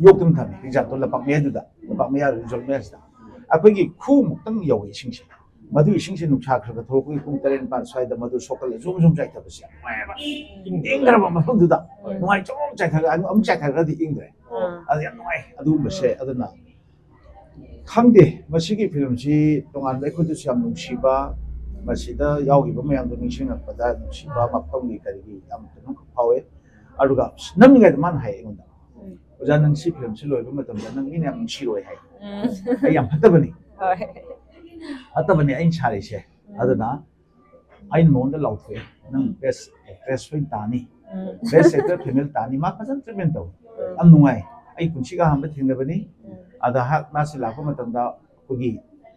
ꯌꯣꯛꯇꯨꯅ ꯊꯝꯃꯤ꯫ ꯑꯦꯛꯖꯥꯝꯄꯜ, ꯂꯝꯄꯥꯛ ꯃꯌꯥꯏꯗꯨꯗ, ꯂꯝꯄꯥꯛ ꯃꯌꯥ, ꯔꯤꯖꯣꯔꯠ ꯃꯌꯥꯁꯤꯗ ꯑꯩꯈꯣꯏꯒꯤ ꯈꯨꯃꯨꯛꯇꯪ ꯌꯧꯋꯦ ꯏꯁꯤꯡꯁꯦ꯫ ꯃꯗꯨ ꯏꯁꯤꯡꯁꯦ ꯅꯨꯡꯁꯥ ꯈꯔ ꯈꯔ ꯊꯣꯛꯂꯛꯄꯒꯤ ꯄꯨꯡ ꯇꯔꯦꯠ ꯅꯤꯄꯥꯜ ꯁ꯭ꯋꯥꯏꯗ ꯃꯗꯨ ꯁꯣꯛꯀꯠꯂ ꯖꯨꯝ ꯖꯨꯝ ꯆꯥꯏꯊꯕꯁꯦ ꯌꯥꯝ ꯅꯨꯡꯉꯥꯏꯌꯦꯕ꯫ ꯏꯪ-, ꯏꯪꯈ꯭ꯔꯕ ꯃꯐꯝꯗꯨꯗ ꯍꯣꯏ꯫ ꯅꯨꯡꯉꯥꯏ, ꯖꯨꯝ ꯆꯥꯏꯊꯔꯒ ꯑꯃꯨꯛ ꯆꯥꯏꯊꯔꯒꯗꯤ ꯏꯪꯗ꯭ꯔꯦ꯫ ꯑꯥ꯫ ꯑꯗꯨ ꯌꯥꯝ ꯅꯨꯡꯉꯥꯏ ꯑꯗꯨꯒꯨꯝꯕꯁꯦ꯫ ꯑꯗꯨꯅ ꯈꯪꯗꯦ, ꯃꯁꯤꯒꯤ ꯐꯤꯂꯝꯁꯤ ꯇꯣꯉꯥꯟꯕ ꯑꯩꯈꯣꯏꯗꯁꯨ ꯌꯥꯝ ꯅꯨꯡꯁꯤꯕ, ꯃꯁꯤꯗ ꯌꯥꯎꯈꯤꯕ ꯃꯌꯥꯝꯗꯣ ꯅꯤꯡꯁꯤꯡꯉꯛꯄꯗ ꯅꯨꯡꯁꯤꯕ, ꯃꯐꯝꯒꯤ ꯀꯔꯤꯒꯤ ꯌꯥꯝ ꯀꯩꯅꯣꯝꯈꯛ ꯐꯥꯎꯋꯦ꯫ ꯑꯗꯨꯒ ꯅꯝꯃꯤꯉꯩꯗ ꯃꯥꯅ ꯍꯥꯏ ꯑꯩꯉꯣꯟꯗ, ꯎꯝ꯫ "ꯑꯣꯖꯥ, ꯅꯪ ꯁꯤ ꯐꯤꯂꯝꯁꯤ ꯂꯣꯏꯕ ꯃꯇꯝꯗ ꯅꯪ ꯃꯤꯅ ꯌꯥꯝ ꯅꯨꯡꯁꯤꯔꯣꯏ" ꯍꯥꯏ꯫ ꯎꯝ꯫ ꯑꯩ ꯌꯥꯝ ꯐꯠꯇꯕꯅꯤ꯫ ꯍꯣꯏ꯫ ꯐꯠꯇꯕꯅꯤ ꯑꯩꯅ ꯁꯥꯔꯤꯁꯦ꯫ ꯎꯝ꯫ ꯑꯗꯨꯅ ꯑꯩꯅ ꯃꯉꯣꯟꯗ ꯂꯥꯎꯊꯣꯛꯑꯦ, "ꯅꯪ ꯕꯦꯁ ꯑꯦꯛꯇ꯭ꯔꯦꯁ ꯑꯣꯏꯅ ꯇꯥꯅꯤ, ꯎꯝ꯫ ꯕꯦꯁ ꯑꯦꯛꯇꯔ ꯐꯤꯃꯦꯜ ꯇꯥꯅꯤ"꯫ ꯃꯥ ꯐꯖꯅ ꯇ꯭ꯔꯤꯠꯃꯦꯟ ꯇꯧꯋꯤ꯫ ꯎꯝ꯫ ꯌꯥꯝ ꯅꯨꯡꯉꯥꯏ꯫ ꯑꯩ ꯄꯨꯟꯁꯤꯒ ꯑꯍꯥꯟꯕ ꯊꯦꯡꯅꯕꯅꯤ꯫ ꯎꯝ꯫ ꯑꯗ ꯍꯥꯛ ꯃꯥꯁꯤ ꯂꯥꯛꯄ ꯃꯇꯝꯗ ꯑꯩꯈꯣꯏꯒꯤ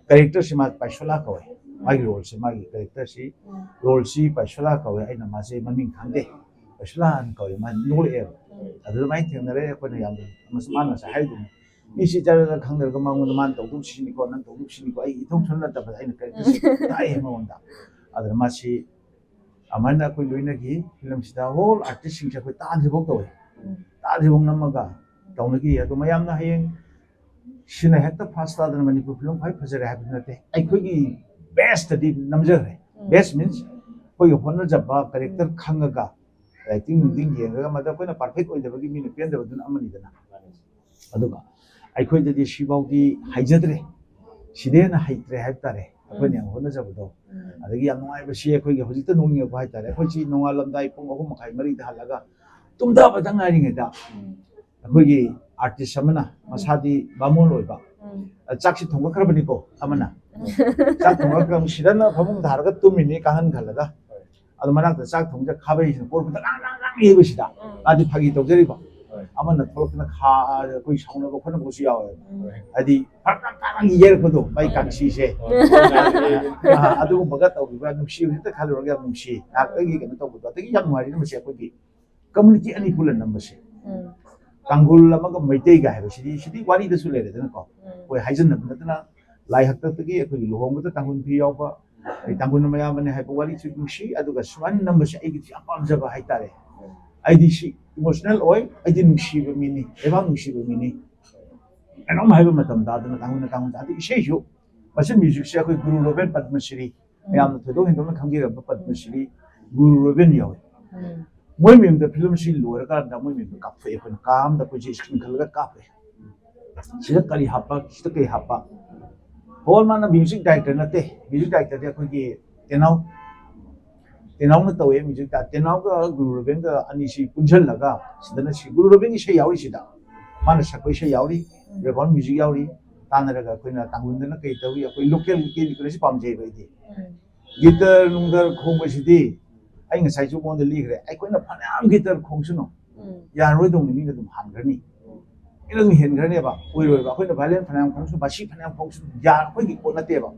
ꯀꯦꯔꯦꯛꯇꯔꯁꯤ ꯃꯥ ꯄꯥꯏꯁꯣꯂꯥ ꯀꯧꯋꯦ꯫ ꯃꯥꯒꯤ ꯔꯣꯜꯁꯦ, ꯃꯥꯒꯤ ꯀꯦꯔꯦꯛꯇꯔꯁꯤ, ꯎꯝ꯫ ꯔꯣꯜꯁꯤ ꯄꯥꯏꯁꯣꯂꯥ ꯀꯧꯋꯦ꯫ ꯑꯩꯅ ꯃꯥꯁꯦ ꯃꯃꯤꯡ ꯈꯪꯗꯦ, ꯄꯥꯏꯁꯣꯂꯥ ꯍꯥꯏꯅ ꯀꯧꯋꯦ꯫ ꯃꯥ ꯅꯣꯛꯂꯛꯑꯦꯕ꯫ ꯎꯝ꯫ ꯑꯗꯨ ꯑꯗꯨꯃꯥꯏꯅ ꯊꯦꯡꯅꯔꯦ꯫ ꯑꯩꯈꯣꯏꯅ ꯌꯥꯝꯅ, ꯃꯥꯅ ꯉꯁꯥꯏ ꯍꯥꯏꯗꯨꯅꯤ, ꯃꯤꯁꯤ ꯖꯔ ꯖꯔ ꯈꯪꯗ꯭ꯔꯒ ꯃꯉꯣꯟꯗ ꯃꯥꯅ ꯇꯧꯗꯧꯁꯤꯅꯤꯀꯣ, ꯅꯪ ꯇꯧꯗꯧꯁꯤꯅꯤꯀꯣ, ꯑꯩ ꯏꯊꯧ ꯊꯧꯅ ꯅꯠꯇꯕꯗ ꯑꯩꯅ ꯀꯔꯦꯛꯇꯔꯁꯤ ꯇꯥꯛꯑꯦ ꯃꯉꯣꯟꯗ꯫ ꯑꯗꯨꯅ ꯃꯥꯁꯤ ꯑꯗꯨꯃꯥꯏꯅ ꯑꯩꯈꯣꯏ ꯂꯣꯏꯅꯈꯤ꯫ ꯐꯤꯂꯝꯁꯤꯗ ꯍꯣꯜ ꯑꯥꯔꯇꯤꯁꯁꯤꯡꯁꯦ ꯑꯩꯈꯣꯏ ꯇꯥꯗ꯭ꯔꯤꯐꯥꯎ ꯇꯧꯋꯦ꯫ ꯎꯝ꯫ ꯇꯥꯗ꯭ꯔꯤꯐꯥꯎ ꯅꯝꯃꯒ ꯇꯧꯅꯈꯤ꯫ ꯑꯗꯣ ꯃꯌꯥꯝꯅ ꯍꯌꯦꯡ ꯁꯤꯅ ꯍꯦꯛꯇ ꯐꯥꯁ ꯇꯥꯗꯅ ꯃꯅꯤꯄꯨꯔ ꯐꯤꯂꯝ ꯈ꯭ꯋꯥꯏ ꯐꯖꯔꯦ ꯍꯥꯏꯕꯗꯤ ꯅꯠꯇꯦ꯫ ꯑꯩꯈꯣꯏꯒꯤ ꯕꯦꯁꯇꯗꯤ ꯅꯝꯖꯈ꯭ꯔꯦ꯫ ꯎꯝ꯫ ꯕꯦꯁ ꯃꯤꯟꯁ ꯑꯩꯈꯣꯏꯒꯤ ꯍꯣꯠꯅꯖꯕ, ꯀꯦꯔꯦꯛꯇꯔ ꯎꯝ꯫ ꯈꯪꯉꯒ ꯔꯥꯏꯇꯤꯡ ꯅꯨꯡꯇꯤꯡ ꯌꯦꯡꯉꯒ ꯃꯗꯨ ꯑꯩꯈꯣꯏꯅ ꯄꯔꯐꯦꯛ ꯑꯣꯏꯗꯕꯒꯤ ꯃꯤꯅ ꯄꯦꯟꯗꯕꯗꯨꯅ ꯑꯃꯅꯤꯗꯅ꯫ ꯑꯗꯨꯒ ꯑꯩꯈꯣꯏꯗꯗꯤ ꯁꯤꯐꯥꯎꯗꯤ ꯍꯩꯖꯗ꯭ꯔꯦ, ꯁꯤꯗꯩ ꯍꯦꯟꯅ ꯍꯩꯇ꯭ꯔꯦ ꯍꯥꯏꯕ ꯇꯥꯔꯦ꯫ ꯑꯩꯈꯣꯏꯅ ꯌꯥꯝ ꯍꯣꯠꯅꯖꯕꯗꯣ꯫ ꯑꯗꯒꯤ ꯌꯥꯝ ꯅꯨꯡꯉꯥꯏꯕꯁꯤ ꯑꯩꯈꯣꯏꯒꯤ ꯍꯧꯖꯤꯛꯇ ꯅꯣꯛꯅꯤꯡꯉꯛꯄ ꯍꯥꯏꯇꯥꯔꯦ꯫ ꯑꯩꯈꯣꯏꯁꯤ ꯅꯣꯡꯉꯥꯜꯂꯝꯗꯥꯏ ꯄꯨꯡ ꯑꯍꯨꯝ ꯃꯈꯥꯏ ꯃꯔꯤꯗ ꯍꯜꯂꯒ ꯇꯨꯝꯊꯕꯗ ꯉꯥꯏꯔꯤꯉꯩꯗ ꯑꯩꯈꯣꯏꯒꯤ ꯑꯥꯔꯇꯤꯁ ꯑꯃꯅ, ꯃꯁꯥꯗꯤ ꯕꯥꯃꯣꯟ ꯑꯣꯏꯕ, ꯆꯥꯛꯁꯤ ꯊꯣꯡꯒꯠꯈ꯭ꯔꯕꯅꯤꯀꯣ ꯑꯃꯅ꯫ ꯆꯥꯛ ꯊꯣꯡꯒꯠꯈ꯭ꯔꯕ ꯁꯤꯗꯅ ꯐꯃꯨꯡ ꯊꯥꯔꯒ ꯇꯨꯝꯃꯤꯅꯤ ꯀꯥꯡꯍꯟ ꯈꯜꯂꯒ꯫ ꯑꯗꯨ ꯃꯅꯥꯛꯇ ꯆꯥꯛ ꯊꯣꯡꯖ ꯈꯥꯕꯩꯁꯤꯅ ꯀꯣꯔꯕꯗ ꯂꯥꯡ ꯂꯥꯡ ꯂꯥꯡ ꯌꯩꯕꯁꯤꯗ ꯃꯥꯗꯤ ꯐꯥꯒꯤ ꯇꯧꯖꯔꯤꯕ꯫ ꯑꯃꯅ ꯊꯣꯛꯂꯛꯇꯅ ꯈꯥ-, ꯑꯩꯈꯣꯏ ꯁꯥꯎꯅꯕ ꯈꯣꯠꯅꯕꯁꯨ ꯌꯥꯎꯋꯦꯕ꯫ ꯍꯥꯏꯗꯤ ꯐꯔꯛ ꯇꯥꯅ ꯌꯩꯔꯛꯄꯗꯣ, ꯃꯥꯏ ꯀꯥꯡꯁꯤꯁꯦ꯫ ꯑꯗꯨꯒꯨꯝꯕꯒ ꯇꯧꯈꯤꯕ ꯅꯨꯡꯁꯤ, ꯍꯧꯖꯤꯛꯇ ꯈꯜꯂꯨꯔꯒ ꯌꯥꯝ ꯅꯨꯡꯁꯤ꯫ ꯉꯥꯏꯍꯥꯛꯇꯒꯤ ꯀꯩꯅꯣ ꯇꯧꯕꯗꯣ꯫ ꯑꯗꯒꯤ ꯌꯥꯝ ꯅꯨꯡꯉꯥꯏꯔꯤꯅ ꯃꯁꯤ ꯑꯩꯈꯣꯏꯒꯤ ꯀꯝꯃꯨꯅꯤꯇꯤ ꯑꯅꯤ ꯄꯨꯜꯂ ꯅꯝꯕꯁꯦ꯫ ꯇꯥꯡꯈꯨꯜ ꯑꯃꯒ ꯃꯩꯇꯩꯒ ꯍꯥꯏꯕꯁꯤꯗꯤ, ꯁꯤꯗꯤ ꯋꯥꯔꯤꯗꯁꯨ ꯂꯩꯔꯦꯗꯅꯀꯣ꯫ ꯑꯩꯈꯣꯏ ꯍꯥꯏꯖꯟꯅꯕ ꯅꯠꯇꯅ, ꯂꯥꯏ ꯍꯥꯛꯇꯛꯇꯒꯤ ꯑꯩꯈꯣꯏꯒꯤ ꯂꯨꯍꯣꯡꯕꯗ ꯇꯥꯡꯈꯨꯜ ꯅꯨꯄꯤ ꯌꯥꯎꯕ, ꯑꯩ ꯇꯥꯡꯈꯨꯜ ꯃꯌꯥꯝꯕꯅꯦ ꯍꯥꯏꯕ ꯋꯥꯔꯤꯁꯨ ꯅꯨꯡꯁꯤ꯫ ꯑꯗꯨꯒ ꯁꯨꯃꯥꯏꯅ ꯅꯝꯕꯁꯦ ꯑꯩꯒꯤꯗꯤ ꯌꯥꯝ ꯄꯥꯝꯖꯕ ꯍꯥꯏꯇꯥꯔꯦ꯫ ꯑꯩꯗꯤ ꯁꯤ ꯏꯃꯣꯁꯅꯦꯜ ꯑꯣꯏ, ꯑꯩꯗꯤ ꯅꯨꯡꯁꯤꯕ ꯃꯤꯅꯤ, ꯂꯩꯕꯥꯛ ꯅꯨꯡꯁꯤꯕ ꯃꯤꯅꯤ꯫ ꯀꯩꯅꯣꯝ ꯍꯥꯏꯕ ꯃꯇꯝꯗ ꯑꯗꯨꯅ ꯇꯥꯡꯈꯨꯜꯅ ꯇꯥꯡꯈꯨꯜꯗ, ꯑꯗꯨ ꯏꯁꯩꯁꯨ, ꯃꯁꯤ ꯃ꯭ꯌꯨꯖꯤꯛꯁꯦ ꯑꯩꯈꯣꯏ ꯒꯨꯔꯨ ꯔꯣꯕꯦꯟ ꯄꯗꯃꯁ꯭ꯔꯤ, ꯃꯌꯥꯝꯅ ꯊꯣꯏꯗꯣꯛ ꯍꯦꯟꯗꯣꯛꯅ ꯈꯪꯕꯤꯔꯕ ꯄꯗꯃꯁ꯭ꯔꯤ ꯒꯨꯔꯨ ꯔꯣꯕꯦꯟ ꯌꯥꯎꯋꯦ꯫ ꯃꯣꯏ ꯃꯌꯨꯝꯗ ꯐꯤꯂꯝꯁꯤ ꯂꯣꯏꯔꯀꯥꯟꯗ ꯃꯣꯏ ꯃꯌꯨꯝꯗ ꯀꯥꯞꯊꯣꯛꯑꯦ꯫ ꯑꯩꯈꯣꯏꯅ ꯀꯥ ꯑꯃꯗ ꯑꯩꯈꯣꯏꯁꯦ ꯁ꯭ꯀ꯭ꯔꯤꯟ ꯈꯜꯂꯒ ꯀꯥꯞꯄꯦ꯫ ꯁꯤꯗ ꯀꯔꯤ ꯍꯥꯞꯄ, ꯁꯤꯗ ꯀꯔꯤ ꯍꯥꯞꯄ? ꯍꯣꯜ ꯃꯥꯅ ꯃ꯭ꯌꯨꯖꯤꯛ ꯗꯥꯏꯔꯦꯛꯇꯔ ꯅꯠꯇꯦ, ꯃ꯭ꯌꯨꯖꯤꯛ ꯗꯥꯏꯔꯦꯛꯇꯔꯗꯤ ꯑꯩꯈꯣꯏꯒꯤ ꯇꯦꯅꯥꯎ, ꯇꯦꯅꯥꯎꯅ ꯇꯧꯋꯦ ꯃ꯭ꯌꯨꯖꯤꯛ ꯗꯥꯏ-, ꯇꯦꯅꯥꯎꯒ ꯒꯨꯔꯨ ꯔꯣꯕꯦꯟꯒ ꯑꯅꯤꯁꯤ ꯄꯨꯟꯁꯤꯜꯂꯒ ꯁꯤꯗꯅ ꯁꯤ ꯒꯨꯔꯨ ꯔꯣꯕꯦꯟꯒꯤ ꯏꯁꯩ ꯌꯥꯎꯔꯤ, ꯁꯤꯗ ꯃꯥꯅ ꯁꯛꯄ ꯏꯁꯩ ꯌꯥꯎꯔꯤ, ꯕꯦꯛꯒ꯭ꯔꯥꯎꯟ ꯃ꯭ꯌꯨꯖꯤꯛ ꯌꯥꯎꯔꯤ꯫ ꯇꯥꯟꯅꯔꯒ ꯑꯩꯈꯣꯏꯅ ꯇꯥꯡꯈꯨꯜꯗꯅ ꯀꯩ ꯇꯧꯔꯤ, ꯑꯩꯈꯣꯏ ꯂꯣꯀꯦꯜ ꯀꯦꯟꯗꯤ ꯀ꯭ꯔꯁꯁꯤ ꯄꯥꯝꯖꯩꯕ ꯑꯩꯗꯤ꯫ ꯒꯤꯇꯔ ꯅꯨꯡꯗꯔ ꯈꯣꯡꯕꯁꯤꯗꯤ ꯑꯩ ꯉꯁꯥꯏꯁꯨ ꯃꯉꯣꯟꯗ ꯂꯤꯈ꯭ꯔꯦ, ꯑꯩꯈꯣꯏꯅ ꯐꯅꯌꯥꯝ ꯒꯤꯇꯔ ꯈꯣꯡꯁꯅꯨ, ꯌꯥꯔꯔꯣꯏꯗꯧꯅꯤ, ꯃꯤꯅ ꯑꯗꯨꯝ ꯍꯥꯟꯈ꯭ꯔꯅꯤ, ꯃꯤꯅ ꯑꯗꯨꯝ ꯍꯦꯟꯈ꯭ꯔꯅꯦꯕ꯫ ꯑꯣꯏꯔꯣꯏꯕ꯫ ꯑꯩꯈꯣꯏꯅ ꯚꯥꯏꯂꯦꯟ ꯐꯅꯌꯥꯝ ꯈꯣꯡꯁꯅꯨ, ꯕꯥꯁꯤ ꯐꯅꯌꯥꯝ ꯈꯣꯡꯁꯅꯨ, ꯌꯥ-, ꯑꯩꯈꯣꯏꯒꯤ ꯄꯣꯠ ꯅꯠꯇꯦꯕ꯫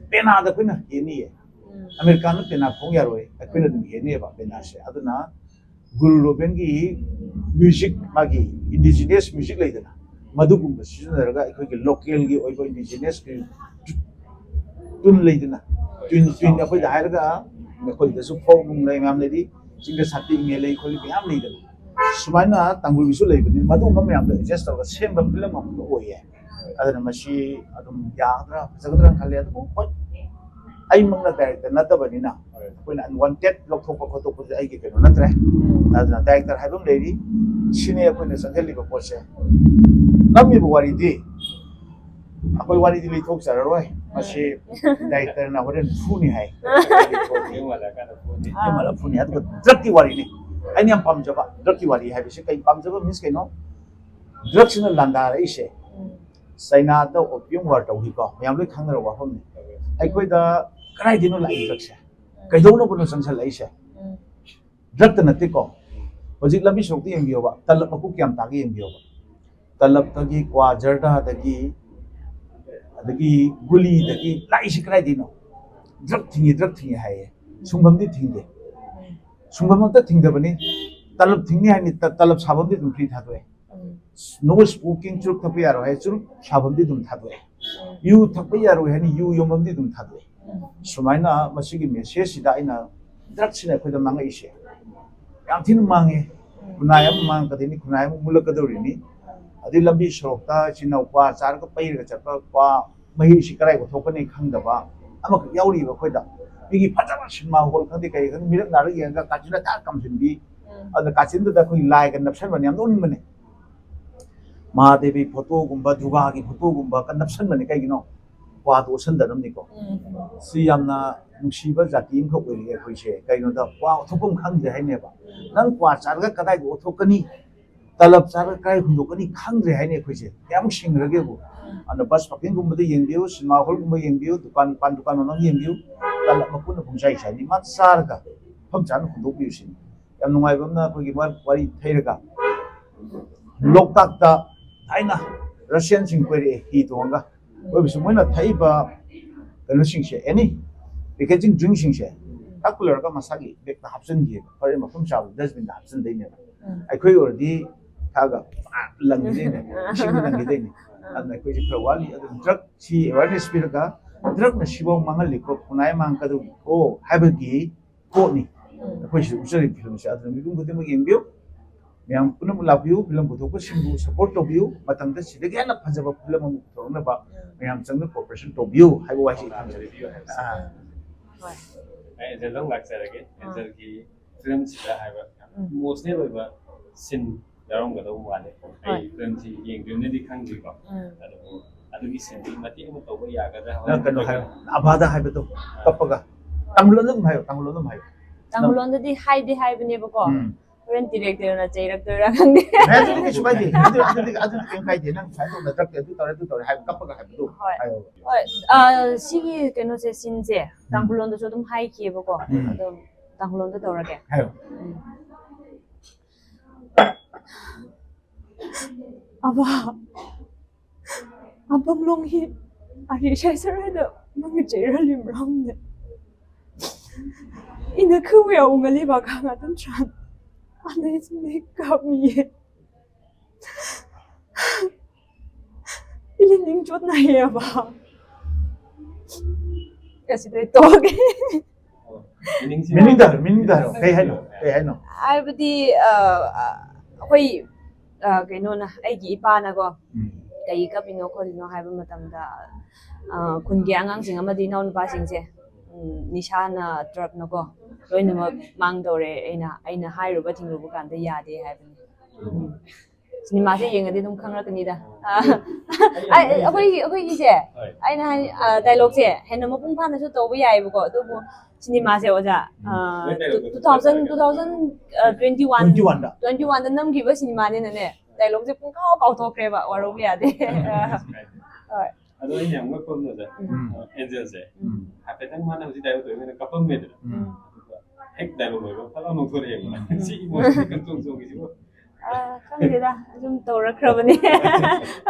ꯄꯦꯅꯥꯗ ꯑꯩꯈꯣꯏꯅ ꯍꯦꯟꯅꯤꯌꯦ꯫ ꯑꯃꯦꯔꯤꯀꯥꯅ ꯄꯦꯅꯥ ꯈꯣꯡ ꯌꯥꯔꯣꯏ, ꯑꯩꯈꯣꯏꯅ ꯑꯗꯨꯝ ꯍꯦꯟꯅꯤꯌꯦꯕ ꯄꯦꯅꯥꯁꯦ꯫ ꯑꯗꯨꯅ ꯒꯨꯔꯨ ꯔꯣꯕꯦꯟꯒꯤ ꯃ꯭ꯌꯨꯖꯤꯛ, ꯃꯥꯒꯤ ꯏꯟꯗꯤꯖꯤꯅꯁ ꯃ꯭ꯌꯨꯖꯤꯛ ꯂꯩꯗꯅ, ꯃꯗꯨꯒꯨꯝꯕ ꯁꯤꯖꯤꯟꯅꯔꯒ ꯑꯩꯈꯣꯏꯒꯤ ꯂꯣꯀꯦꯜꯒꯤ ꯑꯣꯏꯕ ꯏꯟꯗꯤꯖꯤꯅꯁꯀꯤ ꯇꯨꯟ ꯂꯩꯗꯅ, ꯇꯨꯟ, ꯇꯨꯟ ꯑꯩꯈꯣꯏꯗ ꯍꯥꯏꯔꯒ ꯑꯩꯈꯣꯏꯗꯁꯨ ꯐꯣꯛ ꯅꯨꯡ ꯂꯩ ꯃꯌꯥꯝ ꯂꯩꯔꯤ, ꯆꯤꯡꯗ ꯁꯥꯠꯄꯤ ꯏꯃꯦ ꯂꯩ ꯈꯣꯠꯂꯤ ꯃꯌꯥꯝ ꯂꯩꯗꯅ, ꯁꯨꯃꯥꯏꯅ ꯇꯥꯡꯈꯨꯜꯒꯤꯁꯨ ꯂꯩꯕꯅꯤ꯫ ꯃꯗꯨꯒꯨꯝꯕ ꯃꯌꯥꯝꯗꯣ ꯑꯦꯗꯖꯁ ꯇꯧꯔꯒ ꯁꯦꯝꯕ ꯐꯤꯂꯝ ꯑꯃ ꯑꯣꯏꯌꯦ꯫ ꯑꯗꯨꯅ ꯃꯁꯤ ꯑꯗꯨꯝ ꯌꯥꯒꯗ꯭ꯔꯥ, ꯐꯖꯒꯗ꯭ꯔꯥꯅ ꯈꯜꯂꯦ꯫ ꯑꯗꯨꯕꯨ ꯍꯣꯏ, ꯑꯩꯃꯛꯅ ꯗꯥꯏꯔꯦꯛꯇꯔ ꯅꯠꯇꯕꯅꯤꯅ ꯑꯩꯈꯣꯏꯅ ꯑꯟꯋꯥꯟꯇꯦꯠ ꯂꯧꯊꯣꯛꯄ ꯈꯣꯠꯇꯣꯛꯄꯁꯦ ꯑꯩꯒꯤ ꯀꯩꯅꯣ ꯅꯠꯇ꯭ꯔꯦ꯫ ꯑꯗꯨꯅ ꯗꯥꯏꯔꯦꯛꯇꯔ ꯍꯥꯏꯕ ꯑꯃ ꯂꯩꯔꯤ꯫ ꯁꯤꯅꯦ ꯑꯩꯈꯣꯏꯅ ꯆꯪꯁꯤꯜꯂꯤꯕ ꯄꯣꯠꯁꯦ꯫ ꯅꯝꯃꯤꯕ ꯋꯥꯔꯤꯗꯤ ꯑꯩꯈꯣꯏ ꯋꯥꯔꯤꯗꯤ ꯂꯩꯊꯣꯛꯆꯔꯔꯣꯏ꯫ ꯃꯁꯤ ꯗꯥꯏꯔꯦꯛꯇꯔꯅ ꯍꯣꯔꯦꯟ ꯐꯨꯅꯤ ꯍꯥꯏ꯫ ꯌꯨꯝ ꯍꯜꯂꯛꯑꯀꯥꯟꯗ ꯐꯨꯅꯤ꯫ ꯌꯨꯝ ꯍꯜꯂꯛꯑ ꯐꯨꯅꯤ꯫ ꯑꯗꯨꯒ ꯗ꯭ꯔꯛꯀꯤ ꯋꯥꯔꯤꯅꯤ꯫ ꯑꯩꯅ ꯌꯥꯝ ꯄꯥꯝꯖꯕ ꯗ꯭ꯔꯛꯀꯤ ꯋꯥꯔꯤ ꯍꯥꯏꯕꯁꯤ ꯀꯩ ꯄꯥꯝꯖꯕ ꯃꯤꯟꯁ ꯀꯩꯅꯣ? ꯗ꯭ꯔꯛꯁꯤꯅ ꯂꯥꯟꯗꯥꯔꯛꯏꯁꯦ꯫ ꯆꯩꯅꯥꯗ ꯑꯣꯄꯤꯌꯝ ꯋꯥꯔ ꯇꯧꯈꯤꯀꯣ, ꯃꯌꯥꯝ ꯂꯣꯏ ꯈꯪꯅꯔꯕ ꯋꯥꯐꯝꯅꯤ꯫ ꯑꯩꯈꯣꯏꯗ ꯀꯗꯥꯏꯗꯩꯅꯣ ꯂꯥꯛꯏ ꯗ꯭ꯔꯛꯁꯦ? ꯀꯩꯗꯧꯅꯕꯅꯣ ꯆꯪꯁꯜꯂꯛꯏꯁꯦ? ꯗ꯭ꯔꯛꯇ ꯅꯠꯇꯦꯀꯣ꯫ ꯍꯧꯖꯤꯛ ꯂꯝꯕꯤ ꯁꯣꯔꯣꯛꯇ ꯌꯦꯡꯕꯤꯌꯣꯕ, ꯇꯂꯕ ꯃꯀꯨ ꯀꯌꯥꯝ ꯇꯥꯒꯦ ꯌꯦꯡꯕꯤꯌꯣꯕ꯫ ꯇꯂꯕꯇꯒꯤ, ꯀ꯭ꯋꯥ ꯖꯔꯗꯥꯗꯒꯤ, ꯑꯗꯒꯤ ꯒꯨꯂꯤꯗꯒꯤ ꯂꯥꯛꯏꯁꯤ ꯀꯗꯥꯏꯗꯩꯅꯣ? ꯗ꯭ꯔꯛ ꯊꯤꯡꯉꯤ, ꯗ꯭ꯔꯛ ꯊꯤꯡꯉꯤ ꯍꯥꯏꯌꯦ꯫ ꯁꯨꯡꯐꯝꯗꯤ ꯊꯤꯡꯗꯦ꯫ ꯁꯨꯡꯐꯝ ꯑꯝꯇ ꯊꯤꯡꯗꯕꯅꯤ꯫ ꯇꯂꯕ ꯊꯤꯡꯅꯤ ꯍꯥꯏꯅꯤ, ꯇ-, ꯇꯂꯕ ꯁꯥꯐꯝꯗꯤ ꯑꯗꯨꯝ ꯐ꯭ꯔꯤ ꯊꯥꯗꯣꯛꯑꯦ꯫ ꯅꯣ ꯁ꯭ꯃꯣꯀꯤꯡ, ꯆꯨꯔꯨꯞ ꯊꯛꯄ ꯌꯥꯔꯣꯏ ꯍꯥꯏ, ꯆꯨꯔꯨꯞ ꯁꯥꯐꯝꯗꯤ ꯑꯗꯨꯝ ꯊꯥꯗꯣꯛꯑꯦ꯫ ꯌꯨ ꯊꯛꯄ ꯌꯥꯔꯣꯏ ꯍꯥꯏꯅ ꯌꯨ ꯌꯣꯟꯐꯝꯗꯤ ꯑꯗꯨꯝ ꯊꯥꯗꯣꯛꯑꯦ꯫ ꯁꯨꯃꯥꯏꯅ ꯃꯁꯤꯒꯤ ꯃꯦꯁꯦꯖꯁꯤꯗ ꯑꯩꯅ ꯗ꯭ꯔꯛꯁꯤꯅ ꯑꯩꯈꯣꯏꯗ ꯃꯥꯡꯉꯛꯏꯁꯦ ꯌꯥꯝ ꯊꯤꯅ ꯃꯥꯡꯉꯦ꯫ ꯈꯨꯟꯅꯥꯏ ꯑꯃ ꯃꯥꯡꯉꯛꯀꯗꯣꯏꯅꯤ, ꯈꯨꯟꯅꯥꯏ ꯑꯃ ꯃꯨꯠꯂꯛꯀꯗꯧꯔꯤꯅꯤ꯫ ꯑꯗꯩ ꯂꯝꯕꯤ ꯁꯣꯔꯣꯛꯇ ꯏꯆꯤꯟ ꯏꯅꯥꯎ ꯀ꯭ꯋꯥ ꯆꯥꯔꯒ ꯄꯩꯔꯒ ꯆꯠꯄ, ꯀ꯭ꯋꯥ ꯃꯍꯤꯁꯤ ꯀꯗꯥꯏ ꯑꯣꯟꯊꯣꯛꯀꯅꯤ ꯈꯪꯗꯕ ꯑꯃꯈꯛ ꯌꯥꯎꯔꯤꯕ ꯑꯩꯈꯣꯏꯗ꯫ ꯃꯤꯒꯤ ꯐꯖꯕ ꯁꯤꯅꯦꯃꯥ ꯍꯣꯜ ꯈꯪꯗꯦ ꯀꯔꯤ ꯈꯪꯗꯦ, ꯃꯤꯔꯛ ꯅꯥꯔꯛ ꯌꯦꯡꯉꯒ ꯀꯥꯆꯤꯟꯗ ꯊꯥꯛ ꯀꯥꯝꯁꯤꯟꯕꯤ, ꯑꯗꯨꯅ ꯀꯥꯆꯤꯟꯗꯨꯗ ꯑꯩꯈꯣꯏꯒꯤ ꯂꯥꯏꯒ ꯅꯞꯁꯟꯕꯅꯤ꯫ ꯌꯥꯝ ꯅꯣꯛꯅꯤꯡꯕꯅꯦ꯫ ꯃꯍꯥꯗꯦꯕꯤ ꯐꯣꯇꯣꯒꯨꯝꯕ, ꯗꯨꯔꯒꯥꯒꯤ ꯐꯣꯇꯣꯒꯨꯝꯕ ꯀ ꯅꯞꯁꯟꯕꯅꯤꯀꯣ꯫ ꯀꯩꯒꯤꯅꯣ? ꯀ꯭ꯋꯥꯗꯣ ꯑꯣꯠꯁꯟꯗꯅꯕꯅꯤꯀꯣ꯫ ꯁꯤ ꯌꯥꯝꯅ ꯅꯨꯡꯁꯤꯕ ꯖꯥꯇꯤ ꯑꯃꯈꯛ ꯑꯣꯏꯔꯛꯑꯦ ꯑꯩꯈꯣꯏꯁꯦ꯫ ꯀꯩꯅꯣꯗ ꯀ꯭ꯋꯥ ꯑꯣꯠꯊꯣꯛꯐꯝ ꯈꯪꯗ꯭ꯔꯦ ꯍꯥꯏꯅꯦꯕ꯫ ꯅꯪ ꯀ꯭ꯋꯥ ꯆꯥꯔꯒ ꯀꯗꯥꯏꯗ ꯑꯣꯠꯊꯣꯛꯀꯅꯤ? ꯇꯂꯕ ꯆꯥꯔꯒ ꯀꯗꯥꯏ ꯍꯨꯟꯗꯣꯛꯀꯅꯤ ꯈꯪꯗ꯭ꯔꯦ ꯍꯥꯏꯅꯦ ꯑꯩꯈꯣꯏꯁꯦ꯫ ꯀꯌꯥꯃꯨꯛ ꯁꯤꯡꯈ꯭ꯔꯒꯦꯕꯨ꯫ ꯑꯗꯨꯅ ꯕꯁ ꯄꯥꯔꯀꯤꯡꯒꯨꯝꯕꯗ ꯌꯦꯡꯕꯤꯌꯨ, ꯁꯤꯅꯦꯃꯥ ꯍꯣꯜꯒꯨꯝꯕ ꯌꯦꯡꯕꯤꯌꯨ, ꯗꯨꯀꯥꯟ, ꯄꯥꯟ ꯗꯨꯀꯥꯟ ꯃꯃꯥꯡ ꯌꯦꯡꯕꯤꯌꯨ, ꯇꯂꯕ ꯃꯄꯨꯅ ꯄꯨꯡꯆꯥꯏ ꯆꯥꯏꯅꯤ꯫ ꯃꯥ ꯆꯥꯔꯒ ꯃꯐꯝ ꯆꯥꯅ ꯍꯨꯟꯗꯣꯛꯄꯤꯌꯨ ꯁꯤꯅꯤ꯫ ꯌꯥꯝ ꯅꯨꯡꯉꯥꯏꯕ ꯑꯃꯅ ꯑꯩꯈꯣꯏꯒꯤ ꯋꯥ-, ꯋꯥꯔꯤ ꯊꯩꯔꯒ ꯂꯣꯛꯇꯥꯛꯇ ꯊꯥꯏꯅ ꯔꯁꯤꯌꯟꯁꯤꯡ ꯀꯣꯏꯔꯛꯑꯦ ꯍꯤ ꯇꯣꯡꯉꯒ꯫ ꯀꯣꯏꯕꯁꯤ ꯃꯣꯏꯅ ꯊꯛꯏꯕ ꯀꯩꯅꯣꯁꯤꯡꯁꯦ, ꯑꯦꯅꯤ ꯄꯦꯀꯦꯖꯤꯡ ꯗ꯭ꯔꯤꯡꯁꯤꯡꯁꯦ ꯊꯛꯄ ꯂꯣꯏꯔꯒ ꯃꯁꯥꯒꯤ ꯕꯦꯛꯇ ꯍꯥꯞꯆꯤꯟꯈꯤꯑꯕ꯫ ꯍꯣꯔꯦꯟ ꯃꯐꯝ ꯆꯥꯕꯗ ꯗꯁꯕꯤꯟꯗ ꯍꯥꯞꯆꯤꯟꯗꯣꯏꯅꯦꯕ꯫ ꯑꯩꯈꯣꯏ ꯑꯣꯏꯔꯗꯤ ꯊꯛꯑꯒ ꯄꯨꯔꯥ ꯂꯪꯈꯤꯗꯣꯏꯅꯦ, ꯏꯁꯤꯡꯗ ꯂꯪꯈꯤꯗꯣꯏꯅꯦ꯫ ꯑꯗꯨꯅ ꯑꯩꯈꯣꯏꯁꯦ ꯈꯔ ꯋꯥꯠꯂꯤ꯫ ꯑꯗꯨꯅ ꯗ꯭ꯔꯛꯁꯤ ꯑꯦꯋꯥꯔꯅꯦꯁ ꯄꯤꯔꯒ ꯗ꯭ꯔꯛꯅ ꯁꯤꯐꯥꯎ ꯃꯥꯡꯍꯜꯂꯤꯀꯣ, ꯈꯨꯟꯅꯥꯏ ꯃꯥꯡꯉꯛꯀꯗꯧꯔꯤꯀꯣ ꯍꯥꯏꯕꯒꯤ ꯄꯣꯠꯅꯤ꯫ ꯑꯩꯈꯣꯏꯁꯤꯗ ꯎꯠꯆꯔꯤꯕ ꯐꯤꯂꯝꯁꯦ꯫ ꯑꯗꯨꯅ ꯃꯤꯄꯨꯝ ꯈꯨꯗꯤꯡꯃꯛ ꯌꯦꯡꯕꯤꯌꯨ꯫ ꯃꯌꯥꯝ ꯄꯨꯝꯅꯃꯛ ꯂꯥꯛꯄꯤꯌꯨ, ꯐꯤꯂꯝ ꯄꯨꯊꯣꯛꯄꯁꯤꯡꯕꯨ ꯁꯞꯄꯣꯔꯠ ꯇꯧꯕꯤꯌꯨ, ꯃꯊꯪꯗ ꯁꯤꯗꯒꯤ ꯍꯦꯟꯅ ꯐꯖꯕ ꯐꯤꯂꯝ ꯑꯃ ꯄꯨꯊꯣꯛꯅꯕ ꯃꯌꯥꯝ ꯆꯪꯅ ꯀꯣꯑꯣꯄꯔꯦꯁꯟ ꯇꯧꯕꯤꯌꯨ ꯍꯥꯏꯕ ꯋꯥꯍꯩꯁꯤ ꯊꯝꯖꯔꯤ꯫ ꯑꯥ꯫ ꯍꯣꯏ꯫ ꯑꯩ ꯑꯦꯟꯖꯦꯜꯗ ꯑꯃꯨꯛ ꯂꯥꯛꯆꯔꯒꯦ꯫ ꯑꯥ꯫ ꯑꯦꯟꯖꯦꯜꯒꯤ ꯐꯤꯂꯝꯁꯤꯗ ꯍꯥꯏꯕ ꯌꯥꯝ ꯎꯝ꯫ ꯏꯃꯣꯁꯅꯦꯜ ꯑꯣꯏꯕ ꯁꯤꯟ ꯌꯥꯎꯔꯝꯒꯗꯧꯕ ꯃꯥꯜꯂꯦ꯫ ꯑꯩ ꯍꯣꯏ꯫ ꯐꯤꯂꯝꯁꯤ ꯌꯦꯡꯗ꯭ꯔꯤꯕꯅꯗꯤ ꯈꯪꯗ꯭ꯔꯤꯀꯣ꯫ ꯎꯝ꯫ ꯑꯗꯨꯕꯨ ꯑꯗꯨꯒꯤ ꯁꯤꯟꯗꯨꯒꯤ ꯃꯇꯦꯛ ꯑꯃ ꯇꯧꯕ ꯌꯥꯒꯗ꯭ꯔꯥ? ꯅꯪ ꯀꯩꯅꯣ ꯍꯥꯏꯌꯣ, ꯑꯕꯥꯗ ꯍꯥꯏꯕꯗꯣ ꯀꯞꯄꯒ꯫ ꯇꯥꯡꯈꯨꯜꯂꯣꯟꯗ ꯑꯗꯨꯝ ꯍꯥꯏꯌꯣ, ꯇꯥꯡꯈꯨꯜꯂꯣꯟꯗ ꯑꯗꯨꯝ ꯍꯥꯏꯌꯣ꯫ ꯇꯥꯡꯈꯨꯜꯂꯣꯟꯗꯗꯤ ꯍꯥꯏꯗꯤ ꯍꯥꯏꯕꯅꯦꯕꯀꯣ꯫ ꯎꯝ꯫ ꯍꯣꯔꯦꯟ ꯗꯤꯔꯦꯛꯇꯔꯅ ꯆꯩꯔꯛꯇꯣꯏꯔꯥ ꯈꯪꯗꯦ꯫ ꯑꯦ, ꯑꯗꯨꯗꯤ ꯀꯩꯁꯨ ꯀꯥꯏꯗꯦ꯫ ꯑꯗꯨ, ꯑꯗꯨꯗꯤ, ꯑꯗꯨꯗꯤ ꯀꯩꯝ ꯀꯥꯏꯗꯦ꯫ ꯅꯪ ꯁꯨꯃꯥꯏꯅ ꯇꯧꯅ ꯇꯛꯀꯦ, ꯑꯗꯨ ꯇꯧꯔꯦ, ꯑꯗꯨ ꯇꯧꯔꯦ ꯍꯥꯏꯕ ꯀꯞꯄꯒ ꯍꯥꯏꯕꯗꯣ ꯍꯣꯏ꯫ ꯍꯥꯏꯌꯣ꯫ ꯍꯣꯏ, ꯑ, ꯁꯤꯒꯤ ꯀꯩꯅꯣꯁꯦ, ꯁꯤꯟꯁꯦ ꯇꯥꯡꯈꯨꯜꯂꯣꯟꯗꯁꯨ ꯑꯗꯨꯝ ꯍꯥꯏꯈꯤꯑꯕꯀꯣ꯫ ꯎꯝ꯫ ꯑꯗꯣ ꯇꯥꯡꯈꯨꯜꯂꯣꯟꯗ ꯇꯧꯔꯒꯦ꯫ ꯍꯥꯏꯌꯣ꯫ ꯎꯝ꯫ ꯑꯕꯥ, ꯑꯕꯝ ꯂꯣꯡꯍꯤ, ꯑꯔꯤ ꯁꯥꯏꯁꯔꯥꯏꯗ ꯃꯪꯒ ꯆꯩꯔ ꯂꯤꯝꯔꯥꯝꯅꯦ꯫ ꯏꯅ ꯈꯨꯋꯦ ꯎꯃꯂꯤ ꯕꯥꯒꯥ ꯉꯥꯇꯟ ꯇ꯭ꯔꯥꯟ꯫ ꯑꯅ ꯏꯁꯤꯡ ꯀꯥꯞꯃꯤꯌꯦ꯫ ꯏꯂꯤ ꯅꯤꯡ ꯆꯣꯠꯅꯩꯌꯦꯕ꯫ ꯑꯁꯤꯗꯩ ꯇꯣꯛꯑꯒꯦ꯫ ꯃꯤꯅꯤꯡꯗ ꯍꯥꯏꯔꯣ, ꯃꯤꯅꯤꯡꯗ ꯍꯥꯏꯔꯣ꯫ ꯀꯩ ꯍꯥꯏꯅꯣ? ꯀꯩ ꯍꯥꯏꯅꯣ? ꯍꯥꯏꯕꯗꯤ, ꯑ, ꯑ, ꯑꯩꯈꯣꯏ, ꯑ, ꯀꯩꯅꯣꯅ, ꯑꯩꯒꯤ ꯏꯄꯥꯅꯀꯣ, ꯎꯝ꯫ ꯀꯩ ꯀꯞꯄꯤꯅꯣ ꯈꯣꯠꯂꯤꯅꯣ ꯍꯥꯏꯕ ꯃꯇꯝꯗ, ꯑ, ꯈꯨꯟꯒꯤ ꯑꯉꯥꯡꯁꯤꯡ ꯑꯃꯗꯤ ꯏꯅꯥꯎꯅꯨꯄꯥꯁꯤꯡꯁꯦ, ꯎꯝ, ꯅꯤꯁꯥꯅ, ꯗ꯭ꯔꯛꯅꯀꯣ, ꯂꯣꯏꯅꯃꯛ ꯃꯥꯡꯗꯧꯔꯦ꯫ ꯑꯩꯅ, ꯑꯩꯅ ꯍꯥꯏꯔꯨꯕ ꯊꯤꯡꯉꯨꯕ ꯀꯥꯟꯗ ꯌꯥꯗꯦ ꯍꯥꯏꯕꯅꯤ꯫ ꯎꯝ꯫ ꯁꯤꯅꯦꯃꯥꯁꯦ ꯌꯦꯡꯉꯗꯤ ꯑꯗꯨꯝ ꯈꯪꯂꯛꯀꯅꯤꯗ꯫ ꯑ, ꯑꯩ, ꯑꯩꯈꯣꯏꯒꯤ, ꯑꯩꯈꯣꯏꯒꯤꯁꯦ, ꯍꯣꯏ꯫ ꯑꯩꯅ ꯍꯥꯏ, ꯑ, ꯗꯥꯏꯂꯣꯛꯁꯦ ꯍꯦꯟꯅ ꯃꯄꯨꯡ ꯐꯥꯅꯁꯨ ꯇꯧꯕ ꯌꯥꯏꯑꯕꯀꯣ, ꯑꯗꯨꯕꯨ ꯁꯤꯅꯦꯃꯥꯁꯦ, ꯑꯣꯖꯥ, ꯎꯝ꯫ ꯑ, ꯅꯣꯏ ꯗꯥꯏꯂꯣꯛꯇꯣ two thousand, ꯐꯖꯅ two thousand, ꯑ, twenty one, twenty one ꯗ꯫ Twenty one ꯗ ꯅꯝꯈꯤꯕ ꯁꯤꯅꯦꯃꯥꯅꯤꯅꯅꯦ, ꯗꯥꯏꯂꯣꯛꯁꯦ ꯄꯨꯡꯀꯥꯎ ꯀꯥꯎꯊꯣꯛꯈ꯭ꯔꯦꯕ, ꯋꯥꯔꯧꯕ ꯌꯥꯗꯦ꯫ ꯍꯣꯏ꯫ ꯑꯗꯣ ꯑꯩꯅ ꯌꯥꯝ ꯉꯛꯄ ꯑꯃꯅ, ꯑꯣꯖꯥ, ꯎꯝ꯫ ꯑ, ꯑꯦꯟꯖꯦꯜꯁꯦ, ꯎꯝ꯫ ꯍꯥꯏꯐꯦꯠꯇꯪ ꯃꯥꯅ ꯍꯧꯖꯤꯛ ꯗꯥꯏꯂꯣꯛ ꯇꯧꯔꯤꯉꯩꯗ ꯀꯞꯄꯝꯃꯦꯗꯅ꯫ ꯎꯝ꯫ ꯑꯗꯨꯒ ꯍꯦꯛ ꯗꯥꯏꯂꯣꯛ ꯂꯣꯏꯕ ꯐꯠ ꯂꯥꯎ ꯅꯣꯛꯊꯣꯔꯛꯑꯦꯕ꯫ ꯎꯝ꯫ ꯁꯤ ꯏꯃꯣꯁꯟꯁꯦ ꯀꯟꯇ꯭ꯔꯣꯜ ꯆꯣꯡꯉꯤꯁꯤꯕꯨ꯫ ꯑ, ꯈꯪꯗꯦꯗ, ꯑꯗꯨꯝ ꯇꯧꯔꯛꯈ꯭ꯔꯕꯅꯦ꯫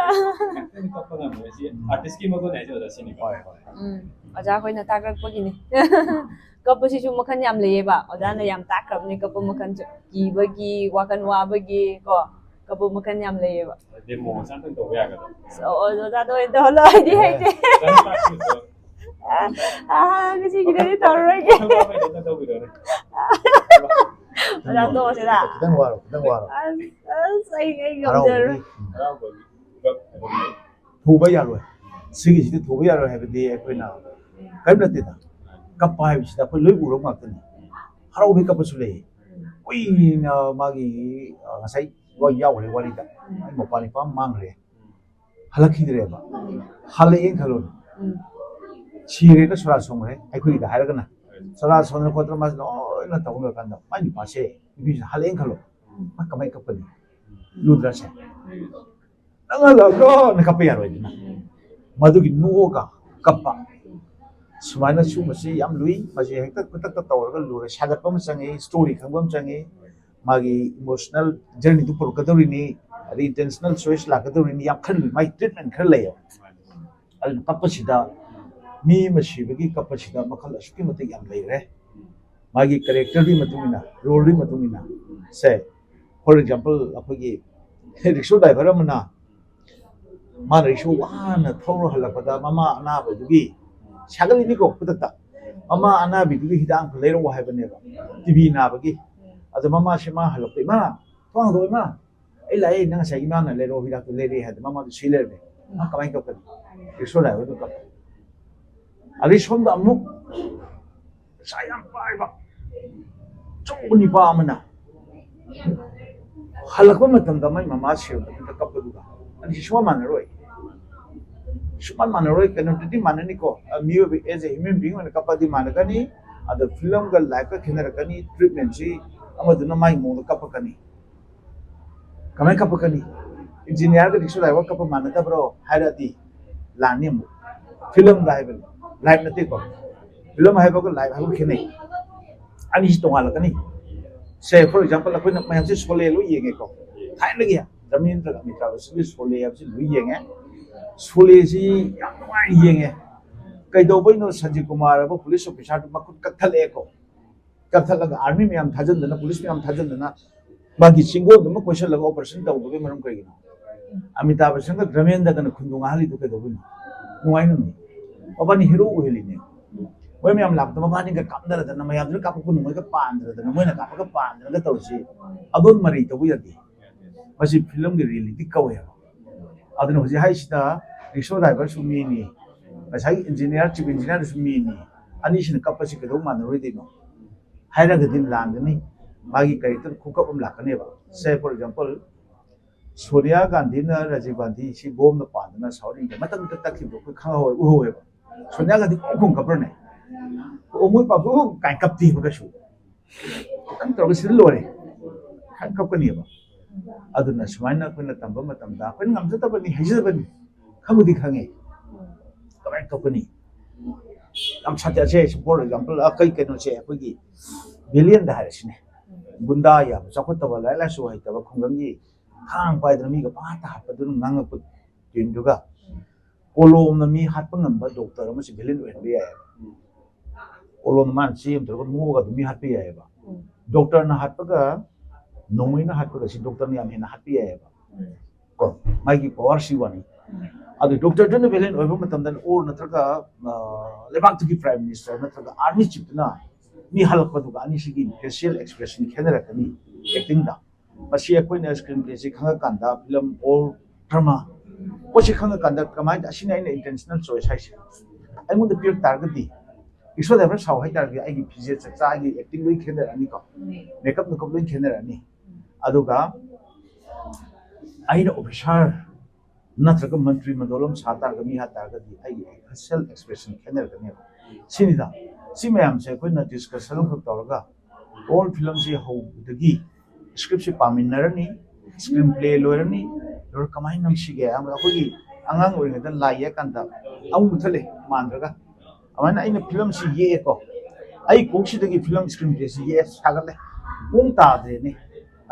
ꯀꯞꯄ ꯉꯝꯃꯣꯏ꯫ ꯁꯤ ꯑꯥꯔꯇꯤꯁꯀꯤ ꯃꯒꯨꯟ ꯍꯥꯏꯁꯦ, ꯑꯣꯖꯥ, ꯁꯤꯅꯤꯀꯣ꯫ ꯍꯣꯏ, ꯍꯣꯏ꯫ ꯎꯝ, ꯑꯣꯖꯥ ꯈꯣꯏꯅ ꯇꯥꯛꯂꯛꯄꯒꯤꯅꯤ꯫ ꯀꯞꯄꯁꯤꯁꯨ ꯃꯈꯜ ꯌꯥꯝ ꯂꯩꯌꯦꯕ, ꯑꯣꯖꯥꯅ ꯌꯥꯝ ꯇꯥꯛꯈ꯭ꯔꯕꯅꯦ ꯀꯞꯄ ꯃꯈꯜꯁꯨ, ꯀꯤꯕꯒꯤ, ꯋꯥꯈꯜ ꯋꯥꯕꯒꯤ ꯀꯣ, ꯀꯞꯄ ꯃꯈꯜ ꯌꯥꯝ ꯂꯩꯌꯦꯕ꯫ ꯗꯦꯃꯣ ꯃꯆꯥ ꯑꯝꯇꯪ ꯇꯧꯕ ꯌꯥꯒꯗ꯭ꯔꯣ? ꯑꯣ, ꯑꯣꯖꯥꯗ ꯑꯣꯏꯅ ꯇꯧꯍꯜꯂꯣ, ꯑꯩꯗꯤ ꯍꯩꯇꯦ꯫ ꯑꯣꯖꯥꯅ ꯇꯥꯛꯄꯤꯌꯨꯀꯣ꯫ ꯑ, ꯑ, ꯉꯁꯤꯒꯤꯗꯗꯤ ꯇꯧꯔꯔꯣꯏꯒꯦ꯫ ꯋꯥꯈꯜ ꯋꯥꯕꯩꯗꯤ ꯑꯝꯇ ꯇꯧꯕꯤꯔꯣꯅꯦ꯫ ꯑꯣꯖꯥ, ꯇꯣꯛꯑꯁꯤꯗ꯫ ꯈꯤꯇꯪ ꯋꯥꯔꯣ, ꯈꯤꯇꯪ ꯋꯥꯔꯣ꯫ ꯑꯁ, ꯑꯁ, ꯑꯩ ꯑꯩ ꯍꯔꯥꯎꯕꯒꯤ ꯉꯝꯖꯔꯣꯏ꯫ ꯎꯝ꯫ ꯊꯨꯕ ꯌꯥꯔꯣꯏ꯫ ꯁꯤꯒꯤꯁꯤꯗꯤ ꯊꯨꯕ ꯌꯥꯔꯣꯏ ꯍꯥꯏꯕꯗꯤ ꯑꯩꯈꯣꯏꯅ ꯀꯔꯤꯝ ꯅꯠꯇꯦꯗ꯫ ꯀꯞꯄ ꯍꯥꯏꯕꯁꯤꯗ ꯑꯩꯈꯣꯏ ꯂꯣꯏ ꯎꯔꯕ ꯉꯥꯛꯇꯅꯤ꯫ ꯍꯔꯥꯎꯕꯒꯤ ꯀꯞꯄꯁꯨ ꯂꯩ꯫ ꯀꯨꯏꯅ ꯃꯥꯒꯤ, ꯑ, ꯉꯁꯥꯏ ꯌꯥꯎꯈ꯭ꯔꯦ ꯋꯥꯔꯤꯗ꯫ ꯑꯩ ꯃꯄꯥ ꯅꯤꯄꯥ ꯃꯥꯡꯈ꯭ꯔꯦ꯫ ꯍꯜꯂꯛꯈꯤꯗ꯭ꯔꯦꯕ꯫ ꯍꯜꯂꯛꯑꯦꯅ ꯈꯜꯂꯣꯅꯦ꯫ ꯎꯝ꯫ ꯁꯤꯔꯦꯅ ꯁꯣꯔꯥ ꯁꯣꯟꯈ꯭ꯔꯦ ꯑꯩꯈꯣꯏꯒꯤꯗ ꯍꯥꯏꯔꯒꯅ꯫ ꯁꯣꯔꯥ ꯁꯣꯟꯗꯅ ꯈꯣꯠꯇꯅ ꯃꯥꯁꯦ ꯂꯣꯏꯅ ꯇꯧ ꯂꯣꯏꯔꯀꯥꯟꯗ ꯃꯥꯏ ꯅꯨꯄꯥꯁꯦ, ꯅꯨꯄꯤꯁꯦ ꯍꯜꯂꯛꯑꯦꯅ ꯈꯜꯂꯣ꯫ ꯃꯥ ꯀꯃꯥꯏꯅ ꯀꯞꯀꯅꯤ? ꯂꯨꯗ꯭ꯔꯁꯦ꯫ "ꯅꯪ ꯍꯜꯂꯛꯑꯕ꯭ꯔꯣꯅ?" ꯀꯞꯄ ꯌꯥꯔꯣꯏꯗꯅ꯫ ꯃꯗꯨꯒꯤ ꯅꯣꯛꯑꯒ ꯀꯞꯄ꯫ ꯁꯨꯃꯥꯏꯅ ꯁꯤꯒꯨꯝꯕꯁꯤ ꯌꯥꯝ ꯂꯨꯏ꯫ ꯃꯁꯤ ꯍꯦꯛꯇ ꯈꯨꯗꯛꯇ ꯇꯧꯔꯒ ꯂꯨꯔꯦ꯫ ꯁꯥꯒꯠꯄ ꯑꯃ ꯆꯪꯉꯤ, ꯁ꯭ꯇꯣꯔꯤ ꯈꯪꯕ ꯑꯃ ꯆꯪꯉꯤ꯫ ꯃꯥꯒꯤ ꯏꯃꯣꯁꯅꯦꯜ ꯖꯔꯅꯤꯗꯨ ꯄꯨꯔꯛꯀꯗꯧꯔꯤꯅꯤ, ꯑꯗꯩ ꯏꯟꯇꯦꯟꯁꯅꯦꯜ ꯆꯣꯏꯁ ꯂꯥꯛꯀꯗꯧꯔꯤꯅꯤ꯫ ꯌꯥꯝ ꯈꯔ ꯂꯨꯏ, ꯃꯥꯒꯤ ꯇ꯭ꯔꯤꯠꯃꯦꯟ ꯈꯔ ꯂꯩꯌꯦꯕ꯫ ꯑꯗꯨꯅ ꯀꯞꯄꯁꯤꯗ, ꯃꯤ ꯑꯃ ꯁꯤꯕꯒꯤ ꯀꯞꯄꯁꯤꯗ ꯃꯈꯜ ꯑꯁꯨꯛꯀꯤ ꯃꯇꯤꯛ ꯌꯥꯝ ꯂꯩꯈ꯭ꯔꯦ꯫ ꯃꯥꯒꯤ ꯀꯦꯔꯦꯛꯇꯔꯗꯨꯒꯤ ꯃꯇꯨꯡ ꯏꯟꯅ, ꯔꯣꯜꯗꯨꯒꯤ ꯃꯇꯨꯡ ꯏꯟꯅ꯫ ꯁꯦ, ꯐꯣꯔ ꯑꯦꯛꯖꯥꯝꯄꯜ, ꯑꯩꯈꯣꯏꯒꯤ ꯔꯤꯛꯁꯣ ꯗ꯭ꯔꯥꯏꯚꯔ ꯑꯃꯅ, ꯃꯥꯅ ꯔꯤꯛꯁꯣ ꯋꯥꯅ ꯊꯧꯔ ꯍꯜꯂꯛꯄꯗ ꯃꯃꯥ ꯑꯅꯥꯕꯗꯨꯒꯤ ꯁꯥꯒꯠꯂꯤꯅꯤꯀꯣ ꯈꯨꯗꯛꯇ, ꯃꯃꯥ ꯑꯅꯥꯕꯤꯗꯨꯒꯤ ꯍꯤꯗꯥꯛ ꯑꯃ ꯂꯩꯔꯛꯑꯣ ꯍꯥꯏꯕꯅꯦꯕ, ꯇꯤꯕꯤ ꯅꯥꯕꯒꯤ꯫ ꯑꯗꯣ ꯃꯃꯥꯁꯦ ꯃꯥ ꯍꯜꯂꯛꯄ, "ꯏꯃꯥ, ꯊꯣꯡ ꯍꯥꯡꯗꯣꯛꯑꯣ ꯏꯃꯥ, ꯑꯩ ꯂꯥꯛꯑꯦ, ꯅꯪ ꯉꯁꯥꯏ ꯏꯃꯥꯅ ꯂꯩꯔꯛꯑꯣ ꯍꯤꯗꯥꯛꯇꯣ ꯂꯩꯔꯛꯑꯦ" ꯍꯥꯏꯗꯤ ꯃꯃꯥꯗꯣ ꯁꯤ ꯂꯩꯔꯝꯃꯦ꯫ ꯃꯥ ꯀꯃꯥꯏꯅ ꯀꯞꯀꯅꯤ? ꯔꯤꯛꯁꯣ ꯗ꯭ꯔꯥꯏꯚꯔꯗꯨ ꯀꯞꯄ꯫ ꯑꯗꯩ ꯁꯣꯝꯗ ꯑꯃꯨꯛ ꯄꯩꯁꯥ ꯌꯥꯝ ꯄꯥꯏꯕ ꯑꯆꯧꯕ ꯅꯤꯄꯥ ꯑꯃꯅ ꯍꯜꯂꯛꯄ ꯃꯇꯝꯗ ꯃꯥꯏ ꯃꯃꯥ ꯁꯤꯔꯕ ꯃꯇꯝꯗ ꯀꯞꯄꯗꯨꯒ ꯑꯅꯤꯁꯤ ꯁꯨꯡꯃꯥꯟ ꯃꯥꯟꯅꯔꯣꯏ꯫ ꯁꯨꯡꯃꯥꯟ ꯃꯥꯟꯅꯔꯣꯏ꯫ ꯀꯩꯅꯣꯗꯨꯗꯤ ꯃꯥꯟꯅꯅꯤꯀꯣ, ꯑ, ꯃꯤꯑꯣꯏꯕ as a human being ꯑꯣꯏꯅ ꯀꯞꯄꯗꯤ ꯃꯥꯟꯅꯒꯅꯤ꯫ ꯑꯗꯣ ꯐꯤꯂꯝꯒ ꯂꯥꯏꯐꯀ ꯈꯦꯠꯅꯔꯛꯀꯅꯤ꯫ ꯇ꯭ꯔꯤꯠꯃꯦꯟꯁꯤ ꯑꯃꯗꯨꯅ ꯃꯥꯒꯤ ꯃꯑꯣꯡꯗ ꯀꯞꯄꯛꯀꯅꯤ꯫ ꯀꯃꯥꯏꯅ ꯀꯞꯄꯛꯀꯅꯤ? ꯏꯟꯖꯤꯅꯤꯌꯥꯔꯒ ꯔꯤꯛꯁꯣ ꯗ꯭ꯔꯥꯏꯚꯔ ꯀꯞꯄ ꯃꯥꯟꯅꯗꯕ꯭ꯔꯣ ꯍꯥꯏꯔꯗꯤ ꯂꯥꯟꯅꯤ ꯑꯃꯨꯛ꯫ ꯐꯤꯂꯝꯗ ꯍꯥꯏꯕꯅꯤ, ꯂꯥꯏꯐ ꯅꯠꯇꯦꯀꯣ꯫ ꯐꯤꯂꯝ ꯍꯥꯏꯕꯒ ꯂꯥꯏꯐ ꯍꯥꯏꯕꯒ ꯈꯦꯠꯅꯩ꯫ ꯑꯅꯤꯁꯤ ꯇꯣꯉꯥꯜꯂꯛꯀꯅꯤ꯫ ꯁꯦ, ꯐꯣꯔ ꯑꯦꯛꯖꯥꯝꯄꯜ, ꯑꯩꯈꯣꯏꯅ ꯃꯌꯥꯝꯁꯦ ꯁꯣꯂꯦ ꯂꯣꯏ ꯌꯦꯡꯉꯦꯀꯣ꯫ ꯊꯥꯏꯅꯒꯤ ꯙꯔꯃꯦꯟꯗ꯭ꯔꯒ ꯑꯃꯤꯇꯥꯕ ꯕꯆꯟꯒꯤ ꯁꯣꯂꯦ ꯍꯥꯏꯕꯁꯤ ꯂꯣꯏ ꯌꯦꯡꯉꯦ꯫ ꯁꯣꯂꯦꯁꯤ ꯌꯥꯝ ꯅꯨꯡꯉꯥꯏꯅ ꯌꯦꯡꯉꯦ꯫ ꯀꯩꯗꯧꯕꯩꯅꯣ? ꯁꯟꯖꯤꯕ ꯀꯨꯃꯥꯔ ꯍꯥꯏꯕ ꯄꯨꯂꯤꯁ ꯑꯣꯐꯤꯁꯥꯔꯗꯨ ꯃꯈꯨꯠ ꯀꯛꯊꯠꯂꯛꯑꯦꯀꯣ꯫ ꯀꯛꯊꯠꯂꯒ ꯑꯥꯔꯃꯤ ꯃꯌꯥꯝ ꯊꯥꯖꯤꯟꯗꯅ, ꯄꯨꯂꯤꯁ ꯃꯌꯥꯝ ꯊꯥꯖꯤꯟꯗꯅ, ꯃꯥꯒꯤ ꯆꯤꯡꯒꯣꯟꯗꯨꯃ ꯀꯣꯏꯁꯤꯜꯂꯒ ꯑꯣꯄꯔꯦꯁꯟ ꯇꯧꯗꯕꯒꯤ ꯃꯔꯝ ꯀꯔꯤꯒꯤꯅꯣ? ꯑꯃꯤꯇꯥꯕ ꯕꯆꯟꯒ ꯙꯔꯃꯦꯟꯗ꯭ꯔꯒꯅ ꯈꯨꯟꯗꯣ ꯉꯥꯡꯍꯜꯂꯤꯗꯨ ꯀꯩꯗꯧꯕꯩꯅꯣ? ꯅꯨꯡꯉꯥꯏꯅꯕꯅꯤ꯫ ꯃꯕꯥꯅꯤ ꯍꯤꯔꯣ ꯑꯣꯏꯍꯜꯂꯤꯅꯦ꯫ ꯃꯣꯏ ꯃꯌꯥꯝ ꯂꯥꯛꯄꯗ ꯃꯕꯥꯅꯤꯒ ꯀꯥꯞꯅꯔꯗꯅ, ꯃꯌꯥꯝꯗꯨꯅ ꯀꯥꯞꯄ ꯈꯨꯅꯨꯡꯉꯩꯒ ꯄꯥꯟꯗ꯭ꯔꯗꯅ, ꯃꯣꯏꯅ ꯀꯥꯞꯄꯒ ꯄꯥꯟꯗ꯭ꯔꯒ ꯇꯧꯔꯤꯁꯤ ꯑꯗꯣꯟ ꯃꯔꯩ ꯇꯧꯕ ꯌꯥꯗꯦ꯫ ꯃꯁꯤ ꯐꯤꯂꯝꯒꯤ ꯔꯤꯌꯦꯂꯤꯇꯤ ꯀꯧꯋꯦꯕ꯫ ꯑꯗꯨꯅ ꯍꯧꯖꯤꯛ ꯍꯥꯏꯁꯤꯗ ꯔꯤꯛꯁꯣ ꯗ꯭ꯔꯥꯏꯚꯔꯁꯨ ꯃꯤꯅꯤ, ꯉꯁꯥꯏꯒꯤ ꯏꯟꯖꯤꯅꯤꯌꯥꯔ, ꯆꯤꯐ ꯏꯟꯖꯤꯅꯤꯌꯥꯔꯗꯨꯁꯨ ꯃꯤꯅꯤ, ꯑꯅꯤꯁꯤꯅ ꯀꯞꯄꯁꯤ ꯀꯩꯗꯧ ꯃꯥꯟꯅꯔꯣꯏꯗꯣꯏꯅꯣ ꯍꯥꯏꯔꯒꯗꯤ ꯂꯥꯟꯒꯅꯤ꯫ ꯃꯥꯒꯤ ꯀꯦꯔꯦꯛꯇꯔ ꯈꯨꯀꯞ ꯑꯃ ꯂꯥꯛꯀꯅꯦꯕ꯫ ꯁꯦ, ꯐꯣꯔ ꯑꯦꯛꯖꯥꯝꯄꯜ, ꯁꯣꯅꯤꯌꯥ ꯒꯥꯟꯙꯤꯅ ꯔꯥꯖꯤꯕ ꯒꯥꯟꯙꯤ ꯁꯤ ꯕꯣꯝꯅ ꯄꯥꯟꯗꯨꯅ ꯁꯥꯎꯠ ꯏꯟꯗꯤꯌꯥ ꯃꯇꯝꯗꯨꯗ ꯇꯛꯈꯤꯕꯗꯣ ꯑꯩꯈꯣꯏ ꯈꯪꯍꯧꯋꯦ, ꯎꯍꯧꯋꯦꯕ꯫ ꯁꯣꯅꯤꯌꯥ ꯒꯥꯟꯙꯤ ꯄꯨꯡ ꯈꯣꯡ ꯀꯞꯄ꯭ꯔꯅꯦ? ꯑꯣ, ꯃꯣꯏ ꯄꯥꯕꯨꯡ ꯀꯥꯏ ꯀꯞꯇꯦꯕ ꯀꯩꯁꯨ꯫ ꯈꯤꯇꯪ ꯇꯧꯔꯒ ꯁꯤꯗ ꯂꯣꯏꯔꯦ꯫ ꯈꯔ ꯀꯞꯀꯅꯦꯕ꯫ ꯑꯗꯨꯅ ꯁꯨꯃꯥꯏꯅ ꯑꯩꯈꯣꯏꯅ ꯇꯝꯕ ꯃꯇꯝꯗ ꯑꯩꯈꯣꯏꯅ ꯉꯝꯖꯗꯕꯅꯤ, ꯍꯩꯖꯗꯕꯅꯤ, ꯈꯪꯕꯨꯗꯤ ꯈꯪꯉꯦ꯫ ꯀꯃꯥꯏꯅ ꯀꯞꯀꯅꯤ? ꯌꯥꯝ ꯁꯥꯊꯤ-, ꯑꯁꯦ, for example, ꯑ, ꯀꯩ ꯀꯩꯅꯣꯁꯦ ꯑꯩꯈꯣꯏꯒꯤ ꯚꯤꯂꯤꯌꯟꯗ ꯍꯥꯏꯔꯁꯤꯅꯦ꯫ ꯒꯨꯟꯗꯥ ꯌꯥꯕ, ꯆꯥꯎꯈꯠꯇꯕ, ꯂꯥꯏꯔꯤꯛ ꯂꯥꯏꯁꯨ ꯍꯩꯇꯕ ꯈꯨꯡꯒꯪꯒꯤ ꯈꯥꯡ ꯄꯥꯏꯗꯅ ꯃꯤꯒ ꯄꯪꯍꯥꯠꯇ ꯍꯥꯠꯄꯗꯨꯅ ꯉꯥꯡꯉꯛꯄ ꯇ꯭ꯋꯤꯟꯗꯨꯒ ꯀꯣꯂꯣꯝꯅ ꯃꯤ ꯍꯥꯠꯄ ꯉꯝꯕ ꯗꯣꯛꯇꯔ ꯑꯃꯁꯨ ꯚꯤꯂꯦꯟ ꯑꯣꯏꯍꯟꯕ ꯌꯥꯏꯌꯦꯕ꯫ ꯀꯣꯂꯣꯝꯅ ꯃꯥꯅ ꯆꯦ ꯑꯃ ꯇꯧꯔꯒ ꯅꯣꯛꯑꯒ ꯑꯗꯨꯝ ꯃꯤ ꯍꯥꯠꯄ ꯌꯥꯏꯌꯦꯕ꯫ ꯗꯣꯛꯇꯔꯅ ꯍꯥꯠꯄꯒ ꯅꯣꯡꯃꯩꯅ ꯍꯥꯠꯄꯒ ꯁꯤ ꯗꯣꯛꯇꯔꯅ ꯌꯥꯝ ꯍꯦꯟꯅ ꯍꯥꯠꯄ ꯌꯥꯏꯌꯦꯕ꯫ ꯀꯣ, ꯃꯥꯒꯤ ꯄꯋꯥꯔ ꯁꯤ ꯋꯥꯅꯤ꯫ ꯑꯗꯨ ꯗꯣꯛꯇꯔꯗꯨꯅ ꯚꯤꯂꯦꯟ ꯑꯣꯏꯕ ꯃꯇꯝꯗ, ꯑꯣꯔ ꯅꯠꯇ꯭ꯔꯒ, ꯑ, ꯂꯩꯕꯥꯛꯇꯨꯒꯤ ꯄ꯭ꯔꯥꯏꯝ ꯃꯤꯅꯤꯁꯇꯔ ꯅꯠꯇ꯭ꯔꯒ ꯑꯥꯔꯃꯤ ꯆꯤꯐꯇꯨꯅ ꯃꯤ ꯍꯜꯂꯛꯄꯗꯨꯒ ꯑꯅꯤꯁꯤꯒꯤ ꯐꯦꯁꯤꯌꯦꯜ ꯑꯦꯛꯁꯄ꯭ꯔꯦꯁꯟ ꯈꯦꯠꯅꯔꯛꯀꯅꯤ, ꯑꯦꯛꯇꯤꯡꯗ꯫ ꯃꯁꯤ ꯑꯩꯈꯣꯏꯅ ꯁ꯭ꯀ꯭ꯔꯤꯟ ꯄ꯭ꯂꯦꯁꯤ ꯈꯪꯉꯀꯥꯟꯗ, ꯐꯤꯂꯝ ꯑꯣꯔ ꯗ꯭ꯔꯃꯥ ꯄꯣꯠꯁꯤ ꯈꯪꯉꯀꯥꯟꯗ, ꯀꯃꯥꯏꯅ, ꯑꯁꯤꯅ ꯑꯩꯅ ꯏꯟꯇꯦꯟꯁꯅꯦꯜ ꯆꯣꯏꯁ ꯍꯥꯏꯁꯦ꯫ ꯑꯩꯉꯣꯟꯗ ꯄꯤꯔꯛ ꯇꯥꯔꯒꯗꯤ, ꯏꯁꯣꯔ ꯗ꯭ꯔꯥꯏꯚꯔ ꯁꯥꯎ ꯍꯥꯏꯇꯥꯔꯒꯗꯤ, ꯑꯩꯒꯤ ꯐꯤꯖꯦꯠ ꯆꯛꯆꯥ, ꯑꯩꯒꯤ ꯑꯦꯛꯇꯤꯡ ꯂꯣꯏ ꯈꯦꯠꯅꯔꯛꯑꯅꯤꯀꯣ, ꯃꯦꯀꯞ ꯅꯨꯀꯞ ꯂꯣꯏ ꯈꯦꯠꯅꯔꯛꯑꯅꯤ꯫ ꯑꯗꯨꯒ ꯑꯩꯅ ꯑꯣꯐꯤꯁꯥꯔ ꯅꯠꯇ꯭ꯔꯒ ꯃꯟꯇ꯭ꯔꯤ ꯃꯟꯗꯣꯜ ꯑꯃ ꯁꯥ ꯇꯥꯔꯒ, ꯃꯤ ꯍꯥꯠ ꯇꯥꯔꯒꯗꯤ ꯑꯩꯒꯤ ꯐꯦꯁꯤꯌꯦꯜ ꯑꯦꯛꯁꯄ꯭ꯔꯦꯁꯟ ꯈꯦꯠꯅꯔꯛꯀꯅꯦꯕ꯫ ꯁꯤꯅꯤꯗ꯫ ꯁꯤ ꯃꯌꯥꯝꯁꯦ ꯑꯩꯈꯣꯏꯅ ꯗꯤꯁꯀꯁꯟ ꯑꯃꯈꯛ ꯇꯧꯔꯒ, ꯑꯣꯜ ꯐꯤꯂꯝꯁꯤ ꯍꯧꯕꯗꯒꯤ ꯁ꯭ꯀ꯭ꯔꯤꯞꯁꯤ ꯄꯥꯃꯤꯟꯅꯔꯅꯤ, ꯁ꯭ꯀ꯭ꯔꯤꯟ ꯄ꯭ꯂꯦ ꯂꯣꯏꯔꯅꯤ, ꯂꯣꯏꯔ ꯀꯃꯥꯏꯅ ꯅꯝꯁꯤꯒꯦ ꯍꯥꯏꯕꯗ, ꯑꯩꯈꯣꯏꯒꯤ ꯑꯉꯥꯡ ꯑꯣꯏꯔꯤꯉꯩꯗ ꯂꯥꯏ ꯌꯦꯛꯀꯥꯟꯗ ꯑꯃꯨꯛ ꯃꯨꯊꯠꯂꯦ ꯃꯥꯟꯗ꯭ꯔꯒ, ꯑꯗꯨꯃꯥꯏꯅ ꯑꯩꯅ ꯐꯤꯂꯝꯁꯤ ꯌꯦꯛꯑꯦꯀꯣ, ꯑꯩ ꯀꯣꯛꯁꯤꯗꯒꯤ ꯐꯤꯂꯝ ꯁ꯭ꯀ꯭ꯔꯤꯟ ꯄ꯭ꯂꯦꯁꯤ ꯌꯦꯛꯑꯦ, ꯁꯥꯒꯠꯂꯦ, ꯄꯨꯡ ꯇꯥꯗ꯭ꯔꯦꯅꯦ꯫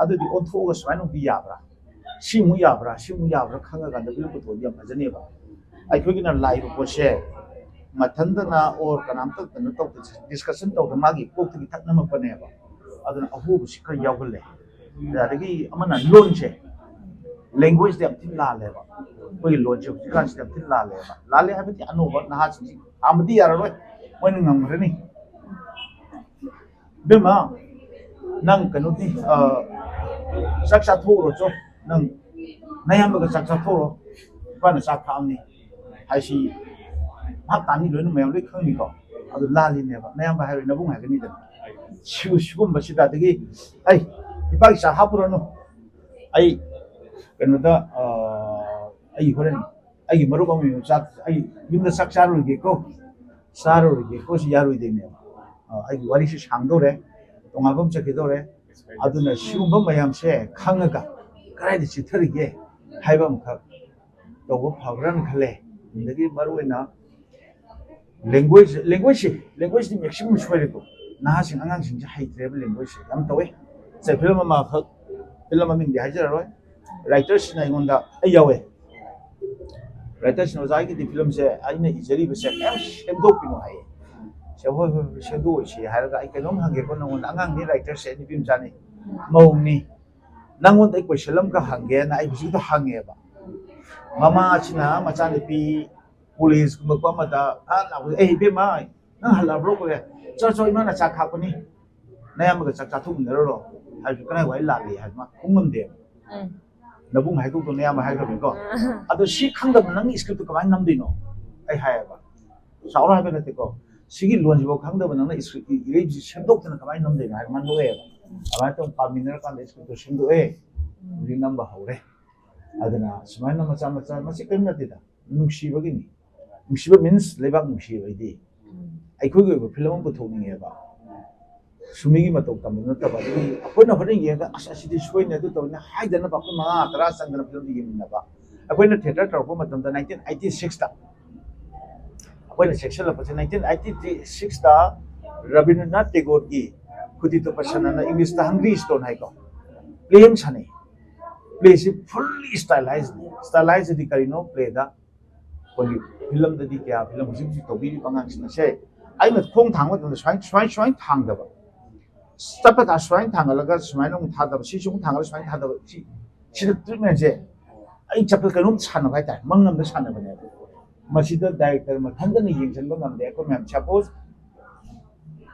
ꯑꯗꯨꯗꯤ ꯑꯣꯟꯊꯣꯛꯑꯒ ꯁꯨꯃꯥꯏꯅ ꯑꯃꯨꯛꯇꯤ ꯌꯥꯕ꯭ꯔꯥ, ꯁꯤꯃꯨꯛ ꯌꯥꯕ꯭ꯔꯥ, ꯁꯤꯃꯨꯛ ꯌꯥꯕ꯭ꯔꯥ ꯈꯪꯉꯀꯥꯟꯗ ꯐꯤꯂꯝ ꯄꯨꯊꯣꯛꯑꯗꯤ ꯌꯥꯝ ꯐꯖꯅꯦꯕ꯫ ꯑꯩꯈꯣꯏꯒꯤꯅ ꯂꯥꯛꯏꯕ ꯄꯣꯠꯁꯦ ꯃꯊꯟꯇꯅ ꯑꯣꯔ ꯀꯅꯥꯝꯇ ꯀꯩꯅꯣ ꯇꯧꯗ, ꯗꯤꯁꯀꯁꯟ ꯇꯧꯗ ꯃꯥꯒꯤ ꯀꯣꯛꯇꯒꯤ ꯊꯛ ꯅꯝꯃꯛꯄꯅꯦꯕ꯫ ꯑꯗꯨꯅ ꯑꯍꯣꯕꯁꯤ ꯈꯔ ꯌꯥꯎꯒꯜꯂꯦ꯫ ꯑꯗꯒꯤ ꯑꯃꯅ ꯂꯣꯟꯁꯦ, ꯂꯦꯡꯒ꯭ꯋꯦꯖꯇ ꯌꯥꯝ ꯊꯤꯅ ꯂꯥꯜꯂꯦꯕ꯫ ꯑꯩꯈꯣꯏꯒꯤ ꯂꯣꯟꯁꯦ ꯍꯧꯖꯤꯛꯀꯥꯟꯁꯤꯗ ꯌꯥꯝ ꯊꯤꯅ ꯂꯥꯜꯂꯦꯕ꯫ ꯂꯥꯜꯂꯦ ꯍꯥꯏꯕꯗꯤ ꯑꯅꯧꯕ ꯅꯍꯥꯁꯤꯡꯁꯤ ꯄꯥꯝꯕꯗꯤ ꯌꯥꯔꯔꯣꯏ꯫ ꯃꯣꯏꯅ ꯉꯝꯈ꯭ꯔꯅꯤ꯫ ꯏꯕꯦꯝꯃ, ꯅꯪ ꯀꯩꯅꯣꯗꯤ, ꯑ, ꯆꯥꯛ ꯆꯥꯊꯣꯛꯎꯔꯣ ꯆꯣ꯫ ꯅꯪ ꯅꯌꯥꯝꯕꯒ ꯆꯥꯛ ꯆꯥꯊꯣꯛꯎꯔꯣ꯫ ꯏꯄꯥꯅ ꯆꯥꯛ ꯈꯥꯛꯑꯝꯅꯤ ꯍꯥꯏꯁꯤ ꯚꯥꯞ ꯇꯥꯅꯤ, ꯂꯣꯏꯅ ꯃꯌꯥꯝ ꯂꯣꯏ ꯈꯪꯅꯤꯀꯣ꯫ ꯑꯗꯨ ꯂꯥꯜꯂꯤꯅꯦꯕ, ꯅꯌꯥꯝꯕ ꯍꯥꯏꯔꯣꯏ, ꯅꯕꯨꯡ ꯍꯥꯏꯒꯅꯤꯗꯅ꯫ ꯁꯤ-, ꯁꯤꯒꯨꯝꯕꯁꯤꯗ ꯑꯗꯒꯤ, "ꯑꯩ ꯏꯄꯥꯒꯤ ꯆꯥꯛ ꯍꯥꯞꯄꯨꯔꯅꯨ, ꯑꯩ ꯀꯩꯅꯣꯗ, ꯑ, ꯑꯩ ꯍꯣꯔꯦꯟ ꯑꯩꯒꯤ ꯃꯔꯨꯞ ꯑꯃꯒꯤ ꯆꯥꯛ, ꯑꯩ ꯌꯨꯝꯗ ꯆꯥꯛ ꯆꯥꯔꯨꯔꯒꯦꯀꯣ, ꯆꯥꯔꯨꯔꯒꯦꯀꯣ" ꯁꯤ ꯌꯥꯔꯣꯏꯗꯣꯏꯅꯦꯕ꯫ ꯑ, ꯑꯩꯒꯤ ꯋꯥꯔꯤꯁꯤ ꯁꯥꯡꯗꯧꯔꯦ, ꯇꯣꯉꯥꯟꯕ ꯑꯃ ꯆꯠꯈꯤꯗꯧꯔꯦ꯫ ꯑꯗꯨꯅ ꯁꯤꯒꯨꯝꯕ ꯃꯌꯥꯝꯁꯦ ꯈꯪꯉꯒ ꯀꯗꯥꯏꯗ ꯆꯤꯊꯔꯤꯒꯦ ꯍꯥꯏꯕ ꯑꯃꯈꯛ ꯇꯧꯕ ꯐꯕ꯭ꯔꯥꯅ ꯈꯜꯂꯦ꯫ ꯑꯗꯒꯤ ꯃꯔꯨꯑꯣꯏꯅ language, languageꯁꯦ, languageꯇꯤ maximum ꯁꯣꯏꯔꯦꯀꯣ꯫ ꯅꯍꯥꯁꯤꯡ, ꯑꯉꯥꯡꯁꯤꯡꯁꯦ ꯍꯩꯇ꯭ꯔꯦꯕ languageetꯁꯦ꯫ ꯌꯥꯝ ꯇꯧꯋꯦ꯫ ꯁꯦ, ꯐꯤꯂꯝ ꯑꯃꯈꯛ, ꯐꯤꯂꯝ ꯃꯃꯤꯡꯗꯤ ꯍꯥꯏꯖꯔꯔꯣꯏ꯫ Writerꯁꯤꯅ ꯑꯩꯉꯣꯟꯗ, ꯑꯩ ꯌꯥꯎꯋꯦ꯫ Writerꯁꯤꯅ, "ꯑꯣꯖꯥꯒꯤꯗꯤ ꯐꯤꯂꯝꯁꯦ ꯑꯩꯅ ꯏꯖꯔꯤꯕꯁꯦ ꯃꯌꯥꯝ ꯁꯦꯝꯗꯣꯛꯄꯤꯅꯣ" ꯍꯥꯏꯌꯦ꯫ ꯁꯦ, "ꯍꯣꯏ, ꯍꯣꯏ, ꯍꯣꯏ, ꯁꯦꯝꯗꯣꯛꯑꯣꯏꯁꯤ" ꯍꯥꯏꯔꯒ, "ꯑꯩ ꯀꯩꯅꯣꯝ ꯍꯪꯒꯦꯀꯣ ꯅꯉꯣꯟꯗ, ꯑꯉꯥꯡꯅꯤ writerꯁꯦ, ꯅꯨꯄꯤ ꯃꯆꯥꯅꯤ, ꯃꯧꯅꯤ꯫ ꯅꯪꯉꯣꯟꯗ ꯑꯩ question ꯑꯃꯈꯛ ꯍꯪꯒꯦꯅ" ꯑꯩ ꯍꯧꯖꯤꯛꯇ ꯍꯪꯉꯦꯕ꯫ ꯃꯃꯥꯁꯤꯅ ꯃꯆꯥꯅꯨꯄꯤ ꯀꯣꯂꯦꯖꯀꯨꯝꯕ ꯑꯃꯗ ꯐꯠ ꯂꯥꯎꯕꯗ, "ꯑꯦ, ꯏꯕꯦꯝꯃ, ꯅꯪ ꯍꯜꯂꯛꯑꯕ꯭ꯔꯣ?" ꯀꯧꯔꯦ꯫ "ꯆꯣ, ꯆꯣ, ꯏꯃꯥꯅ ꯆꯥꯛ ꯈꯥꯛꯄꯅꯤ, ꯅꯌꯥꯝꯕꯒ ꯆꯥꯛ ꯆꯥꯊꯣꯛꯃꯤꯟꯅꯔꯨꯔꯣ" ꯍꯥꯏꯕꯁꯨ ꯀꯗꯥꯏ ꯋꯥꯏ ꯂꯥꯜꯂꯤ ꯍꯥꯏꯕ ꯃꯥ ꯈꯪꯉꯝꯗꯦꯕ꯫ ꯎꯝ꯫ "ꯅꯕꯨꯡ ꯍꯥꯏꯗꯣꯛꯇꯣ ꯅꯌꯥꯝꯕ ꯍꯥꯏꯈ꯭ꯔꯕꯅꯤꯀꯣ꯫ ꯑꯗꯣ ꯁꯤ ꯈꯪꯗꯕ ꯅꯪꯒꯤ scriptꯇꯣ ꯀꯃꯥꯏꯅ ꯅꯝꯗꯣꯏꯅꯣ?" ꯑꯩ ꯍꯥꯏꯌꯦꯕ꯫ ꯆꯥꯎꯔ ꯍꯥꯏꯕ ꯅꯠꯇꯦꯀꯣ꯫ "ꯁꯤꯒꯤ ꯂꯣꯟꯁꯤꯐꯥꯎ ꯈꯪꯗꯕ ꯅꯪꯅ script ꯏꯔꯩꯁꯤ ꯁꯦꯝꯗꯣꯛꯇꯅ ꯀꯃꯥꯏꯅ ꯅꯝꯗꯣꯏꯅꯣ?" ꯍꯥꯏꯅ ꯃꯥ ꯅꯣꯛꯑꯦꯕ꯫ ꯑꯗꯨꯃꯥꯏꯅ ꯇꯧꯅ ꯄꯥꯃꯤꯟꯅꯔꯀꯥꯟꯗ scriptꯇꯣ ꯁꯦꯝꯗꯣꯛꯑꯦ꯫ ꯍꯧꯖꯤꯛ ꯅꯝꯕ ꯍꯧꯔꯦ꯫ ꯑꯗꯨꯅ ꯁꯨꯃꯥꯏꯅ ꯃꯆꯥ ꯃꯆꯥ, ꯃꯁꯤ ꯀꯔꯤꯝ ꯅꯠꯇꯦꯗ, ꯅꯨꯡꯁꯤꯕꯒꯤꯅꯤ꯫ ꯅꯨꯡꯁꯤꯕ means ꯂꯩꯕꯥꯛ ꯅꯨꯡꯁꯤꯕ ꯑꯩꯗꯤ꯫ ꯑꯩꯈꯣꯏꯒꯤ ꯑꯣꯏꯕ ꯐꯤꯂꯝ ꯑꯃ ꯄꯨꯊꯣꯛꯅꯤꯡꯉꯦꯕ꯫ ꯁꯨꯃꯤꯒꯤ ꯃꯇꯧ ꯇꯝꯕ ꯅꯠꯇꯕ, ꯑꯗꯨꯒꯤ ꯑꯩꯈꯣꯏꯅ ꯍꯣꯠꯅꯔꯤꯉꯩꯗ, "ꯑꯁ, ꯑꯁꯤꯗꯤ ꯁꯣꯏꯅꯦ, ꯑꯗꯨ ꯇꯧꯅꯦ" ꯍꯥꯏꯗꯅꯕ ꯑꯩꯈꯣꯏ ꯃꯉꯥ ꯇꯔꯥ ꯆꯪꯗꯅ ꯐꯤꯂꯝꯗꯨ ꯌꯦꯡꯃꯤꯟꯅꯕ꯫ ꯑꯩꯈꯣꯏꯅ theatre ꯇꯧꯔꯛꯄ ꯃꯇꯝꯗ nineteen eighty sixꯇ, ꯑꯩꯈꯣꯏꯅ ꯁꯦꯝꯒꯠꯂꯛꯄꯁꯦ nineteen eighty sixꯇ ꯔꯕꯤꯟꯗ꯭ꯔꯅꯥꯊ ꯇꯦꯒꯣꯔꯒꯤ ꯈꯨꯗꯤꯇ ꯄꯁꯟ ꯑꯅ Englishꯇ Hungry Stone ꯍꯥꯏꯀꯣ, play ꯑꯃ ꯁꯥꯟꯅꯩ꯫ Playꯁꯤ fully stylizedꯅꯤ꯫ Stylizeꯗꯤ ꯀꯔꯤꯅꯣ? Playꯗ ꯑꯩꯈꯣꯏꯒꯤ ꯐꯤꯂꯝꯗꯗꯤ ꯀꯌꯥ, ꯐꯤꯂꯝ ꯍꯧꯖꯤꯛ ꯍꯧꯖꯤꯛ ꯇꯧꯕꯤꯔꯤꯕ ꯑꯉꯥꯡꯁꯤꯡ ꯑꯁꯦ ꯑꯩꯅ ꯈꯣꯡ ꯊꯥꯡꯕ ꯃꯇꯝꯗ ꯁꯨꯃꯥꯏꯅ, ꯁꯨꯃꯥꯏꯅ, ꯁꯨꯃꯥꯏꯅ ꯊꯥꯡꯗꯕ, ꯆꯠꯄ ꯊꯥ ꯁꯨꯃꯥꯏꯅ ꯊꯥꯡꯒꯠꯂꯒ ꯁꯨꯃꯥꯏꯅ ꯑꯃꯨꯛ ꯊꯥꯗꯕ, ꯁꯤꯁꯨ ꯑꯃꯨꯛ ꯊꯥꯡꯒꯠꯂꯒ ꯁꯨꯃꯥꯏꯅ ꯊꯥꯗꯕ, ꯁꯤ, ꯁꯤꯗ treatmentꯁꯦ ꯑꯩ ꯆꯠꯄꯗ ꯀꯩꯅꯣꯝ ꯁꯥꯟꯅꯕ ꯍꯥꯏꯇꯥꯔꯦ, ꯃꯪ ꯑꯃꯗ ꯁꯥꯟꯅꯕꯅꯦꯕ꯫ ꯃꯁꯤꯗ ꯗꯥꯏꯔꯦꯛꯇꯔ ꯃꯊꯟꯇꯅ ꯌꯦꯡꯁꯤꯟꯕ ꯉꯝꯗꯦ꯫ ꯑꯩꯈꯣꯏ ꯃꯌꯥꯝ, ꯁꯄꯣꯁ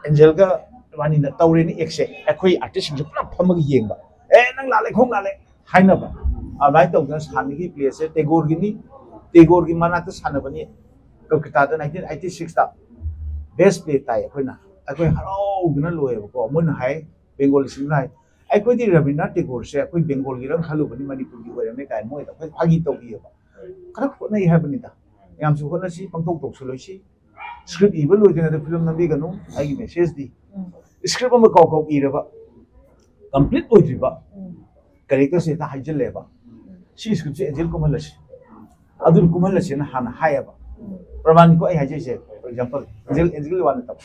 ꯑꯦꯟꯖꯦꯜꯒ ꯏꯕꯥꯅꯤꯅ ꯇꯧꯔꯦꯅ ꯑꯦꯛꯁꯦ, ꯑꯩꯈꯣꯏ ꯑꯥꯔꯇꯤꯁꯁꯤꯡꯁꯨ ꯄꯨꯂꯞ ꯐꯝꯃꯒ ꯌꯦꯡꯕ, "ꯑꯦ, ꯅꯪ ꯂꯥꯜꯂꯦ, ꯈꯣꯡ ꯂꯥꯜꯂꯦ" ꯍꯥꯏꯅꯕ꯫ ꯑꯗꯨꯃꯥꯏꯅ ꯇꯧꯗꯅ ꯁꯥꯟꯅꯈꯤ꯫ ꯄ꯭ꯂꯦꯁꯦ ꯇꯦꯒꯣꯔꯒꯤꯅꯤ, ꯇꯦꯒꯣꯔꯒꯤ ꯃꯅꯥꯛꯇ ꯁꯥꯟꯅꯕꯅꯤ꯫ ꯀꯜꯀꯇꯥꯗ ꯅꯥꯏꯟꯇꯤꯟ ꯑꯩꯠꯇꯤ ꯁꯤꯛꯁꯇ ꯕꯦꯁ ꯄ꯭ꯂꯦ ꯇꯥꯏ ꯑꯩꯈꯣꯏꯅ꯫ ꯑꯩꯈꯣꯏ ꯍꯔꯥꯎꯗꯅ ꯂꯣꯏꯌꯦꯕꯀꯣ꯫ ꯃꯣꯏꯅ ꯍꯥꯏ, ꯕꯦꯡꯒꯣꯂꯤꯁꯤꯡꯅ ꯍꯥꯏ, "ꯑꯩꯈꯣꯏꯗꯤ ꯔꯕꯤꯟꯗ꯭ꯔꯅꯥꯊ ꯇꯦꯒꯣꯔꯁꯦ ꯑꯩꯈꯣꯏ ꯕꯦꯡꯒꯣꯜꯒꯤꯔ ꯈꯜꯂꯨꯕꯅꯤ, ꯃꯅꯤꯄꯨꯔꯒꯤ ꯑꯣꯏꯔꯝꯃꯦ" ꯀꯥꯏꯅ ꯃꯣꯏꯗ ꯑꯩꯈꯣꯏ ꯐꯥꯒꯤ ꯇꯧꯕꯤꯌꯦꯕ꯫ ꯈꯔ ꯍꯣꯠꯅꯩ ꯍꯥꯏꯕꯅꯤꯗ, ꯌꯥꯝꯁꯨ ꯍꯣꯠꯅꯁꯤ, ꯄꯪꯇꯧ ꯇꯧꯁꯜꯂꯣꯏꯁꯤ꯫ ꯁ꯭ꯀ꯭ꯔꯤꯞ ꯏꯕ ꯂꯣꯏꯗ꯭ꯔꯤꯉꯩꯗ ꯐꯤꯂꯝ ꯅꯝꯕꯤꯒꯅꯨ꯫ ꯑꯩꯒꯤ ꯃꯦꯁꯦꯖꯇꯤ, ꯎꯝ꯫ ꯁ꯭ꯀ꯭ꯔꯤꯞ ꯑꯃ ꯀꯥꯎ ꯀꯥꯎ ꯏꯔꯕ, ꯀꯝꯄ꯭ꯂꯤꯠ ꯑꯣꯏꯗ꯭ꯔꯤꯕ, ꯎꯝ꯫ ꯀꯦꯔꯦꯛꯇꯔꯁꯦ ꯍꯦꯛꯇ ꯍꯥꯏꯖꯤꯜꯂꯦꯕ꯫ "ꯁꯤ ꯁ꯭ꯀ꯭ꯔꯤꯞꯁꯦ ꯑꯦꯟꯖꯦꯜ ꯀꯨꯝꯍꯜꯂꯁꯤ, ꯑꯗꯨꯅ ꯀꯨꯝꯍꯜꯂꯁꯤꯅ" ꯍꯥꯟꯅ ꯍꯥꯏꯌꯦꯕ꯫ ꯎꯝ꯫ ꯄ꯭ꯔꯃꯥꯟꯅꯤꯀꯣ ꯑꯩ ꯍꯥꯏꯖꯩꯁꯦ, ꯐꯣꯔ ꯑꯦꯛꯖꯥꯝꯄꯜ, ꯑꯦꯟꯖꯦꯜ, ꯑꯦꯟꯖꯦꯜꯒꯤ ꯋꯥ ꯅꯠꯇꯕ꯫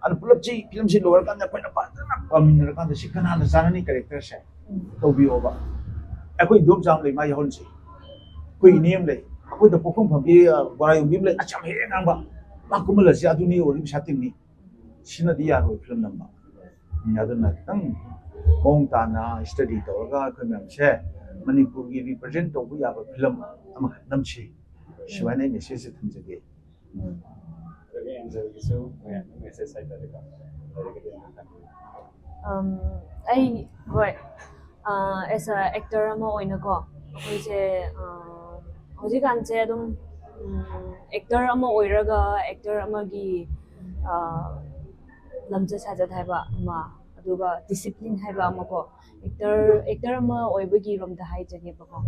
ꯑꯗꯨ ꯄꯨꯂꯞꯁꯤ ꯐꯤꯂꯝꯁꯤ ꯂꯣꯏꯔꯀꯥꯟꯗ ꯑꯩꯈꯣꯏꯅ ꯐꯖꯅ ꯄꯥꯃꯤꯟꯅꯔꯀꯥꯟꯗ, "ꯁꯤ ꯀꯅꯥꯅ ꯆꯥꯟꯅꯅꯤ ꯀꯦꯔꯦꯛꯇꯔꯁꯦ? ꯎꯝ꯫ ꯇꯧꯕꯤꯌꯣꯕ꯫ ꯑꯩꯈꯣꯏ ꯏꯟꯗꯣꯝꯆꯥ ꯑꯃ ꯂꯩ, ꯃꯥ ꯌꯥꯎꯍꯟꯁꯤ꯫ ꯑꯩꯈꯣꯏ ꯏꯅꯦ ꯑꯃ ꯂꯩ, ꯑꯩꯈꯣꯏꯗ ꯄꯣꯛꯐꯝ ꯐꯝꯕꯤ, ꯑ, ꯕꯣꯔꯥ ꯌꯣꯟꯕꯤ ꯑꯃ ꯂꯩ, ꯑꯁ, ꯌꯥꯝ ꯍꯦꯛ ꯉꯥꯡꯕ, ꯃꯥ ꯀꯨꯝꯍꯜꯂꯁꯤ, ꯑꯗꯨꯅꯤ ꯑꯣꯏꯔꯗꯤ ꯄꯩꯁꯥ ꯇꯤꯡꯅꯤ꯫ ꯁꯤꯅꯗꯤ ꯌꯥꯔꯣꯏ ꯐꯤꯂꯝ ꯅꯝꯕ꯫ ꯎꯝ, ꯑꯗꯨꯅ ꯈꯤꯇꯪ ꯃꯑꯣꯡ ꯇꯥꯅ ꯁ꯭ꯇꯗꯤ ꯇꯧꯔꯒ ꯑꯩꯈꯣꯏ ꯃꯌꯥꯝꯁꯦ ꯃꯅꯤꯄꯨꯔꯒꯤ ꯔꯤꯄ꯭ꯔꯖꯦꯟ ꯇꯧꯕ ꯌꯥꯕ ꯐꯤꯂꯝ ꯑꯃꯈꯛ ꯅꯝꯁꯤ꯫ ꯁꯨꯃꯥꯏꯅ ꯑꯩ ꯃꯦꯁꯦꯖꯁꯦ ꯊꯝꯖꯒꯦ꯫ ꯎꯝ꯫ ꯑꯗꯒꯤ ꯑꯦꯟꯖꯦꯜꯒꯤꯁꯨ ꯃꯌꯥꯝꯗ ꯃꯦꯁꯦꯖ ꯍꯥꯏꯇꯥꯔꯦꯀꯣ꯫ ꯂꯥꯏꯔꯤꯛ ꯑꯗꯨꯝ ꯍꯥꯏꯕꯤꯌꯨ꯫ ꯑꯝ, ꯑꯩ, ꯍꯣꯏ, ꯑꯦꯁ ꯑꯦ ꯑꯦꯛꯇꯔ ꯑꯃ ꯑꯣꯏꯅꯀꯣ, ꯑꯩꯈꯣꯏꯁꯦ, ꯑ, ꯍꯧꯖꯤꯛꯀꯥꯟꯁꯦ ꯑꯗꯨꯝ, ꯎꯝ, ꯑꯦꯛꯇꯔ ꯑꯃ ꯑꯣꯏꯔꯒ ꯑꯦꯛꯇꯔ ꯑꯃꯒꯤ, ꯑ, ꯂꯝꯆꯠ ꯁꯥꯖꯠ ꯍꯥꯏꯕ ꯑꯃ, ꯑꯗꯨꯒ ꯗꯤꯁꯤꯄ꯭ꯂꯤꯟ ꯍꯥꯏꯕ ꯑꯃꯀꯣ, ꯑꯦꯛꯇꯔ, ꯑꯦꯛꯇꯔ ꯑꯃ ꯑꯣꯏꯕꯒꯤ ꯔꯣꯝꯗ ꯍꯥꯏꯖꯒꯦꯕꯀꯣ꯫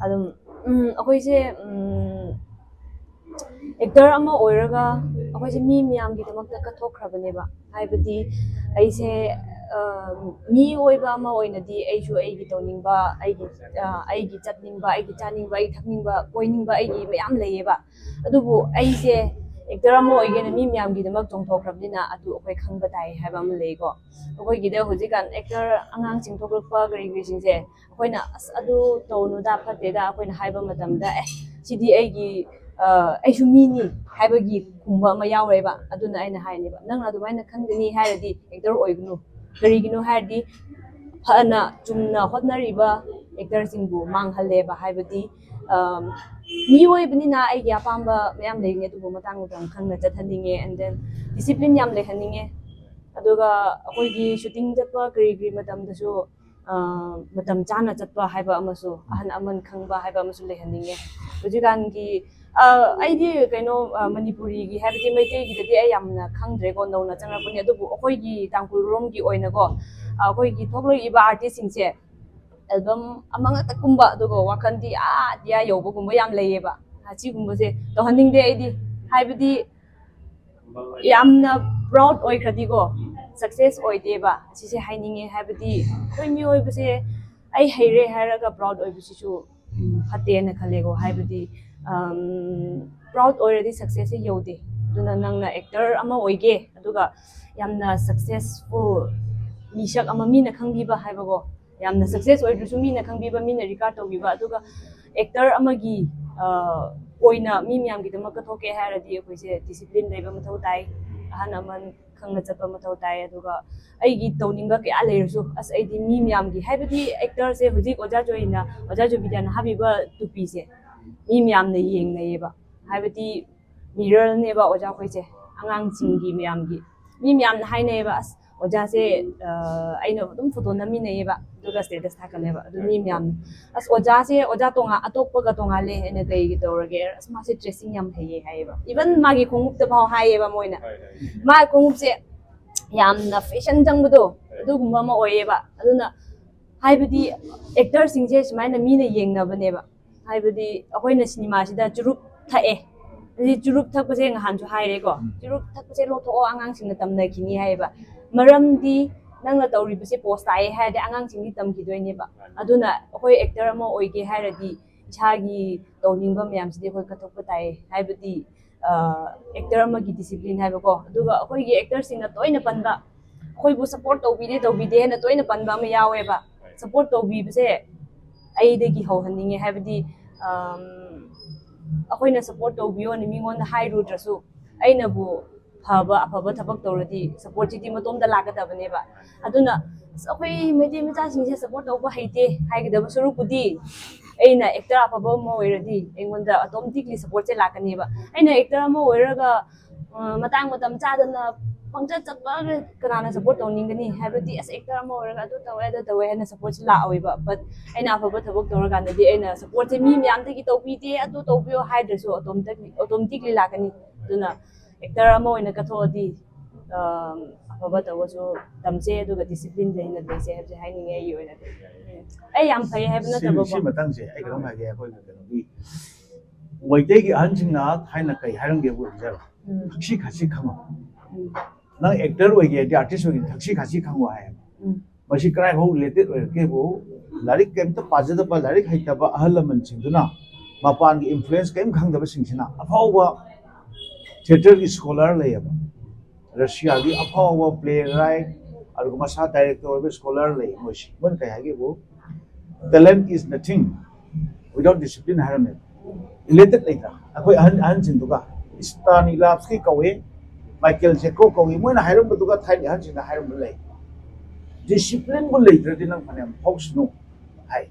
ꯑꯗꯨꯝ, ꯎꯝ, ꯑꯩꯈꯣꯏꯁꯦ, ꯎꯝ, ꯑꯦꯛꯇꯔ ꯑꯃ ꯑꯣꯏꯔꯒ ꯑꯩꯈꯣꯏꯁꯦ ꯃꯤ ꯃꯌꯥꯝꯒꯤꯗꯃꯛꯇ ꯀꯠꯊꯣꯛꯈ꯭ꯔꯕꯅꯦꯕ꯫ ꯍꯥꯏꯕꯗꯤ ꯑꯩꯁꯦ, ꯑ, ꯃꯤ ꯑꯣꯏꯕ ꯑꯃ ꯑꯣꯏꯅꯗꯤ ꯑꯩꯁꯨ ꯑꯩꯒꯤ ꯇꯧꯅꯤꯡꯕ, ꯑꯩꯒꯤ, ꯑ, ꯑꯩꯒꯤ ꯆꯠꯅꯤꯡꯕ, ꯑꯩꯒꯤ ꯆꯥꯅꯤꯡꯕ, ꯑꯩꯒꯤ ꯊꯛꯅꯤꯡꯕ, ꯀꯣꯏꯅꯤꯡꯕ ꯑꯩꯒꯤ ꯃꯌꯥꯝ ꯂꯩꯌꯦꯕ꯫ ꯑꯗꯨꯕꯨ ꯑꯩꯁꯦ ꯑꯦꯛꯇꯔ ꯑꯃ ꯑꯣꯏꯒꯦꯅ ꯃꯤ ꯃꯌꯥꯝꯒꯤꯗꯃꯛ ꯆꯣꯡꯊꯣꯛꯈ꯭ꯔꯕꯅꯤꯅ ꯑꯗꯨ ꯑꯩꯈꯣꯏ ꯈꯪꯕ ꯇꯥꯏ ꯍꯥꯏꯕ ꯑꯃ ꯂꯩꯀꯣ꯫ ꯑꯩꯈꯣꯏꯒꯤꯗ ꯍꯧꯖꯤꯛꯀꯥꯟ ꯑꯦꯛꯇꯔ ꯑꯉꯥꯡꯁꯤꯡ ꯊꯣꯛꯂꯛꯄ ꯀꯔꯤ ꯀꯔꯤꯁꯤꯡꯁꯦ ꯑꯩꯈꯣꯏꯅ, "ꯑꯁ, ꯑꯗꯨ ꯇꯧꯅꯨꯗ, ꯐꯠꯇꯦꯗ" ꯑꯩꯈꯣꯏꯅ ꯍꯥꯏꯕ ꯃꯇꯝꯗ, "ꯑꯦ, ꯁꯤꯗꯤ ꯑꯩꯒꯤ, ꯑ, ꯑꯩꯁꯨ ꯃꯤꯅꯤ" ꯍꯥꯏꯕꯒꯤ ꯈꯨꯝꯕ ꯑꯃ ꯌꯥꯎꯔꯦꯕ꯫ ꯑꯗꯨꯅ ꯑꯩꯅ ꯍꯥꯏꯅꯦꯕ, "ꯅꯪꯅ ꯑꯗꯨꯃꯥꯏꯅ ꯈꯟꯒꯅꯤ ꯍꯥꯏꯔꯗꯤ ꯑꯦꯛꯇꯔ ꯑꯣꯏꯒꯅꯨ"꯫ ꯀꯔꯤꯒꯤꯅꯣ ꯍꯥꯏꯔꯗꯤ ꯐꯅ ꯆꯨꯝꯅ ꯍꯣꯠꯅꯔꯤꯕ ꯑꯦꯛꯇꯔꯁꯤꯡꯕꯨ ꯃꯥꯡꯍꯜꯂꯦꯕ꯫ ꯍꯥꯏꯕꯗꯤ, ꯃꯤꯑꯣꯏꯕꯅꯤꯅ ꯑꯩꯒꯤ ꯑꯄꯥꯝꯕ ꯃꯌꯥꯝ ꯂꯩꯅꯤ, ꯑꯗꯨꯕꯨ ꯃꯇꯥꯡ ꯃꯇꯝ ꯈꯪꯅ ꯆꯠꯍꯟꯅꯤꯡꯉꯦ꯫ And then discipline ꯌꯥꯝ ꯂꯩꯍꯟꯅꯤꯡꯉꯦ꯫ ꯑꯗꯨꯒ ꯑꯩꯈꯣꯏꯒꯤ shooting ꯆꯠꯄ ꯀꯔꯤ ꯀꯔꯤ ꯃꯇꯝꯗꯁꯨ ꯃꯇꯝ ꯆꯥꯅ ꯆꯠꯄ ꯍꯥꯏꯕ ꯑꯃꯁꯨ, ꯑꯍꯜ ꯑꯃꯟ ꯈꯪꯕ ꯍꯥꯏꯕ ꯑꯃꯁꯨ ꯂꯩꯍꯟꯅꯤꯡꯉꯦ꯫ ꯍꯧꯖꯤꯛꯀꯥꯟꯒꯤ ꯑꯩꯗꯤ ꯀꯩꯅꯣ, ꯃꯅꯤꯄꯨꯔꯤꯒꯤ ꯍꯥꯏꯕꯗꯤ ꯃꯩꯇꯩꯒꯤꯗꯗꯤ ꯑꯩ ꯌꯥꯝꯅ ꯈꯪꯗ꯭ꯔꯦꯀꯣ, ꯅꯧꯅ ꯆꯪꯂꯛꯄꯅꯤ꯫ ꯑꯗꯨꯕꯨ ꯑꯩꯈꯣꯏꯒꯤ ꯇꯥꯡꯈꯨꯜ ꯔꯣꯝꯒꯤ ꯑꯣꯏꯅꯀꯣ, ꯑꯩꯈꯣꯏꯒꯤ ꯊꯣꯛꯂꯛꯏꯕ artist ꯁꯤꯡꯁꯦ album ꯑꯃꯈꯛꯇ ꯀꯨꯝꯕ, ꯑꯗꯨꯒ ꯋꯥꯈꯜꯗꯤ ꯑꯥ ꯗꯤꯌꯥ ꯌꯧꯕꯒꯨꯝꯕ ꯌꯥꯝ ꯂꯩꯌꯦꯕ꯫ ꯑꯁꯤꯒꯨꯝꯕꯁꯦ ꯇꯧꯍꯟꯅꯤꯡꯗꯦ ꯑꯩꯗꯤ, ꯍꯥꯏꯕꯗꯤ ꯌꯥꯝꯅ proud ꯑꯣꯏꯈ꯭ꯔꯗꯤꯀꯣ success ꯑꯣꯏꯗꯦꯕ꯫ ꯑꯁꯤꯁꯦ ꯍꯥꯏꯅꯤꯡꯉꯦ, ꯍꯥꯏꯕꯗꯤ ꯑꯩꯈꯣꯏ ꯃꯤꯑꯣꯏꯕꯁꯦ ꯑꯩ ꯍꯩꯔꯦ ꯍꯥꯏꯔꯒ proud ꯑꯣꯏꯕꯁꯤꯁꯨ ꯐꯠꯇꯦꯅ ꯈꯜꯂꯦꯀꯣ꯫ ꯍꯥꯏꯕꯗꯤ proud ꯑꯣꯏꯔꯗꯤ success ꯁꯦ ꯌꯧꯗꯦ꯫ ꯑꯗꯨꯅ ꯅꯪꯅ actor ꯑꯃ ꯑꯣꯏꯒꯦ, ꯑꯗꯨꯒ ꯌꯥꯝꯅ successful ꯃꯤꯁꯛ ꯑꯃ ꯃꯤꯅ ꯈꯪꯕꯤꯕ ꯍꯥꯏꯕꯀꯣ, ꯌꯥꯝꯅ success ꯑꯣꯏꯗ꯭ꯔꯁꯨ ꯃꯤꯅ ꯈꯪꯕꯤꯕ, ꯃꯤꯅ regard ꯇꯧꯕꯤꯕ, ꯑꯗꯨꯒ actor ꯑꯃꯒꯤ ꯑꯣꯏꯅ ꯃꯤ ꯃꯌꯥꯝꯒꯤꯗꯃꯛꯇ ꯊꯣꯛꯀꯦ ꯍꯥꯏꯔꯗꯤ ꯑꯩꯈꯣꯏꯁꯦ discipline ꯂꯩꯕ ꯃꯊꯧ ꯇꯥꯏ, ꯑꯍꯜ ꯑꯃꯟ ꯈꯪꯅ ꯆꯠꯄ ꯃꯊꯧ ꯇꯥꯏ꯫ ꯑꯗꯨꯒ ꯑꯩꯒꯤ ꯇꯧꯅꯤꯡꯕ ꯀꯌꯥ ꯂꯩꯔꯁꯨ, ꯑꯁ, ꯑꯩꯗꯤ ꯃꯤ ꯃꯌꯥꯝꯒꯤ, ꯍꯥꯏꯕꯗꯤ actor ꯁꯦ ꯍꯧꯖꯤꯛ ꯑꯣꯖꯥ ꯖꯣꯏꯅ, ꯑꯣꯖꯥ ꯖꯣꯕꯤꯗ꯭ꯌꯥꯅ ꯍꯥꯞꯄꯤꯕ ꯇꯨꯄꯤꯁꯦ ꯃꯤ ꯃꯌꯥꯝꯅ ꯌꯦꯡꯅꯩꯌꯦꯕ꯫ ꯍꯥꯏꯕꯗꯤ mirror ꯅꯦꯕ ꯑꯣꯖꯥꯈꯣꯏꯁꯦ ꯑꯉꯥꯡꯁꯤꯡꯒꯤ ꯃꯌꯥꯝꯒꯤ꯫ ꯃꯤ ꯃꯌꯥꯝꯅ ꯍꯥꯏꯅꯩꯌꯦꯕ, "ꯑꯁ, ꯑꯣꯖꯥꯁꯦ ꯑꯩꯅ ꯑꯗꯨꯝ photo ꯅꯝꯃꯤꯟꯅꯩꯌꯦꯕ, ꯑꯗꯨꯒ status ꯊꯥꯒꯠꯂꯦꯕ꯫ ꯑꯗꯨ ꯃꯤ ꯃꯌꯥꯝꯅ, 'ꯑꯁ, ꯑꯣꯖꯥꯁꯦ ꯑꯣꯖꯥ ꯇꯣꯉꯥꯟ, ꯑꯇꯣꯞꯄꯒ ꯇꯣꯉꯥꯜꯂꯦ ꯍꯥꯏꯅ ꯀꯩꯒꯤ ꯇꯧꯔꯒꯦ? ꯑꯁ, ꯃꯥꯁꯦ dressing ꯌꯥꯝ ꯍꯩꯌꯦ,' ꯍꯥꯏꯌꯦꯕ꯫ Even ꯃꯥꯒꯤ ꯈꯣꯡꯎꯞꯇ ꯐꯥꯎ ꯍꯥꯏꯌꯦꯕ ꯃꯣꯏꯅ꯫ ꯃꯥꯒꯤ ꯈꯣꯡꯎꯞꯁꯦ ꯌꯥꯝꯅ fashion ꯆꯪꯕꯗꯣ ꯑꯗꯨꯒꯨꯝꯕ ꯑꯃ ꯑꯣꯏꯌꯦꯕ꯫ ꯑꯗꯨꯅ ꯍꯥꯏꯕꯗꯤ actor ꯁꯤꯡꯁꯦ ꯁꯨꯃꯥꯏꯅ ꯃꯤꯅ ꯌꯦꯡꯅꯕꯅꯦꯕ꯫ ꯍꯥꯏꯕꯗꯤ ꯑꯩꯈꯣꯏꯅ ꯁꯤꯅꯦꯃꯥꯁꯤꯗ ꯆꯨꯔꯨꯞ ꯊꯛꯑꯦ, ꯑꯗꯨꯗꯤ ꯆꯨꯔꯨꯞ ꯊꯛꯄꯁꯦ ꯅꯍꯥꯟꯁꯨ ꯍꯥꯏꯔꯦꯀꯣ, ꯆꯨꯔꯨꯞ ꯊꯛꯄꯁꯦ ꯂꯧꯊꯣꯛꯑꯣ, ꯑꯉꯥꯡꯁꯤꯡꯅ ꯇꯝꯅꯈꯤꯅꯤ ꯍꯥꯏꯌꯦꯕ꯫ ꯃꯔꯝꯗꯤ ꯅꯪꯅ ꯇꯧꯔꯤꯕꯁꯦ post ꯇꯥꯏꯑꯦ ꯍꯥꯏꯔꯗꯤ ꯑꯉꯥꯡꯁꯤꯡꯗꯤ ꯇꯝꯈꯤꯗꯣꯏꯅꯦꯕ꯫ ꯑꯗꯨꯅ ꯑꯩꯈꯣꯏ actor ꯑꯃ ꯑꯣꯏꯒꯦ ꯍꯥꯏꯔꯗꯤ ꯏꯁꯥꯒꯤ ꯇꯧꯅꯤꯡꯕ ꯃꯌꯥꯝꯁꯤꯗꯤ ꯑꯩꯈꯣꯏ ꯀꯠꯊꯣꯛꯄ ꯇꯥꯏ꯫ ꯍꯥꯏꯕꯗꯤ actor ꯑꯃꯒꯤ discipline ꯍꯥꯏꯕꯀꯣ꯫ ꯑꯗꯨꯒ ꯑꯩꯈꯣꯏꯒꯤ actor ꯁꯤꯡꯅ ꯇꯣꯏꯅ ꯄꯟꯕ, ꯑꯩꯈꯣꯏꯕꯨ support ꯇꯧꯕꯤꯗꯦ ꯇꯧꯕꯤꯗꯦ ꯍꯥꯏꯅ ꯇꯣꯏꯅ ꯄꯟꯕ ꯑꯃ ꯌꯥꯎꯋꯦꯕ꯫ Support ꯇꯧꯕꯤꯕꯁꯦ ꯑꯩꯗꯒꯤ ꯍꯧꯍꯟꯅꯤꯡꯉꯦ꯫ ꯍꯥꯏꯕꯗꯤ ꯑꯩꯈꯣꯏꯅ support ꯇꯧꯕꯤꯌꯣꯅ ꯃꯤꯉꯣꯟꯗ ꯍꯥꯏꯔꯨꯗ꯭ꯔꯁꯨ, ꯑꯩꯅꯕꯨ ꯐꯕ ꯑꯐꯕ ꯊꯕꯛ ꯇꯧꯔꯗꯤ support ꯁꯤꯗꯤ ꯃꯇꯣꯝꯇ ꯂꯥꯛꯀꯗꯕꯅꯦꯕ꯫ ꯑꯗꯨꯅ, "ꯑꯁ, ꯑꯩꯈꯣꯏ ꯃꯩꯇꯩ ꯃꯆꯥꯁꯤꯡꯁꯦ support ꯇꯧꯕ ꯍꯩꯇꯦ" ꯍꯥꯏꯒꯗꯕ ꯁꯔꯨꯛꯄꯨꯗꯤ, ꯑꯩꯅ ꯑꯦꯛꯇꯔ ꯑꯐꯕ ꯑꯃ ꯑꯣꯏꯔꯗꯤ ꯑꯩꯉꯣꯟꯗ ꯑꯣꯇꯣꯃꯦꯇꯤꯛꯂꯤ ꯁꯄꯣꯔꯠꯁꯦ ꯂꯥꯛꯀꯅꯦꯕ꯫ ꯑꯩꯅ ꯑꯦꯛꯇꯔ ꯑꯃ ꯑꯣꯏꯔꯒ ꯑ, ꯃꯇꯥꯡ ꯃꯇꯝ ꯆꯥꯗꯅ ꯄꯪꯆꯠ ꯆꯠꯄ ꯀꯅꯥꯅ ꯁꯄꯣꯔꯠ ꯇꯧꯅꯤꯡꯒꯅꯤ? ꯍꯥꯏꯕꯗꯤ ꯑꯁ ꯑꯦꯛꯇꯔ ꯑꯃ ꯑꯣꯏꯔꯒ ꯑꯗꯨ ꯇꯧꯋꯦ ꯑꯗꯨ ꯇꯧꯋꯦ ꯍꯥꯏꯅ ꯁꯄꯣꯔꯠꯁꯦ ꯂꯥꯛꯑꯣꯏꯕ꯫ ꯕꯠ ꯑꯩꯅ ꯑꯐꯕ ꯊꯕꯛ ꯇꯧꯔꯀꯥꯟꯗꯗꯤ ꯑꯩꯅ ꯁꯄꯣꯔꯠꯁꯦ ꯃꯤ ꯃꯌꯥꯝꯗꯒꯤ ꯇꯧꯕꯤꯗꯦ, ꯑꯗꯨ ꯇꯧꯕꯤꯌꯣ ꯍꯥꯏꯗ꯭ꯔꯁꯨ ꯑꯣꯇꯣꯃꯦꯇꯤꯛꯂꯤ ꯑꯣꯇꯣꯃꯦꯇꯤꯛꯂꯤ ꯂꯥꯛꯀꯅꯤ꯫ ꯑꯗꯨꯅ ꯑꯦꯛꯇꯔ ꯑꯃ ꯑꯣꯏꯅ ꯀꯠꯊꯣꯛꯑꯗꯤ ꯑ, ꯑꯐꯕ ꯇꯧꯕꯁꯨ ꯇꯝꯁꯦ, ꯑꯗꯨꯒ ꯗꯤꯁꯤꯄ꯭ꯂꯤꯟ ꯂꯩꯅ ꯂꯩꯁꯦ ꯍꯥꯏꯕꯁꯦ ꯍꯥꯏꯅꯤꯡꯉꯦ꯫ ꯑꯩꯒꯤ ꯑꯣꯏꯅꯗꯤ ꯑꯩ ꯌꯥꯝ ꯐꯩ ꯍꯥꯏꯕ ꯁꯤ ꯅꯠꯇꯕꯀꯣ꯫ ꯁꯤ ꯃꯇꯥꯡꯁꯦ ꯑꯩ ꯀꯩꯅꯣꯝ ꯍꯥꯏꯒꯦ꯫ ꯑꯩꯈꯣꯏꯒꯤ ꯀꯩꯅꯣꯒꯤ ꯃꯩꯇꯩꯒꯤ ꯑꯍꯟꯁꯤꯡꯅ ꯊꯥꯏꯅ ꯀꯩ ꯍꯥꯏꯔꯝꯒꯦꯕꯨ ꯑꯣꯏꯖꯔꯣ, ꯎꯝ, ꯊꯛꯁꯤ ꯈꯥꯁꯤ ꯈꯪꯉꯣ꯫ ꯎꯝ, ꯅꯪ ꯑꯦꯛꯇꯔ ꯑꯣꯏꯒꯦ ꯍꯥꯏꯗꯤ, ꯑꯥꯔꯇꯤꯁ ꯑꯣꯏꯒꯦ, ꯊꯛꯁꯤ ꯈꯥꯁꯤ ꯈꯪꯉꯣ ꯍꯥꯏꯌꯦꯕ꯫ ꯎꯝ, ꯃꯁꯤ ꯀꯗꯥꯏꯐꯥꯎ ꯔꯤꯂꯦꯇꯦꯠ ꯑꯣꯏꯔꯛꯀꯦꯕꯨ, ꯂꯥꯏꯔꯤꯛ ꯀꯩꯝꯇ ꯄꯥꯖꯗꯕ, ꯂꯥꯏꯔꯤꯛ ꯍꯩꯇꯕ ꯑꯍꯜ ꯂꯃꯟꯁꯤꯡꯗꯨꯅ, ꯃꯄꯥꯟꯒꯤ ꯏꯟꯐ꯭ꯂꯨꯌꯦꯟꯁ ꯀꯔꯤꯝ ꯈꯪꯗꯕꯁꯤꯡꯁꯤꯅ ꯑꯐꯥꯎꯕ ꯊꯤꯌꯦꯇꯔꯒꯤ ꯁ꯭ꯀꯣꯂꯔ ꯂꯩꯌꯦꯕ, ꯔꯁꯤꯌꯥꯒꯤ ꯑꯐꯥꯎꯕ ꯄ꯭ꯂꯦ ꯔꯥꯏꯠ, ꯑꯗꯨꯒ ꯃꯁꯥ ꯗꯥꯏꯔꯦꯛꯇꯔ ꯑꯣꯏꯕ ꯁ꯭ꯀꯣꯂꯔ ꯂꯩ꯫ ꯃꯣꯏꯁꯤ, ꯃꯣꯏꯅ ꯀꯩ ꯍꯥꯏꯒꯦꯕꯨ, "Talent is nothing without discipline" ꯍꯥꯏꯔꯝꯃꯦꯕ꯫ ꯔꯤꯂꯦꯇꯦꯠ ꯂꯩꯇ꯭ꯔꯥ? ꯑꯩꯈꯣꯏ ꯑꯍꯟ ꯑꯍꯟꯁꯤꯡꯗꯨꯒ, ꯁ꯭ꯇꯥꯅꯤꯂꯥꯞꯁꯀꯤ ꯀꯧꯏ, ꯃꯥꯏꯀꯦꯜ ꯖꯦꯀꯣ ꯀꯧꯏ, ꯃꯣꯏꯅ ꯍꯥꯏꯔꯝꯕꯗꯨꯒ ꯊꯥꯏꯅ ꯑꯍꯟꯁꯤꯡꯅ ꯍꯥꯏꯔꯝꯕ ꯂꯩ꯫ "ꯗꯤꯁꯤꯄ꯭ꯂꯤꯟꯕꯨ ꯂꯩꯇ꯭ꯔꯗꯤ ꯅꯪ ꯐꯅꯌꯥꯝ ꯐꯥꯎꯁꯅꯨ" ꯍꯥꯏ,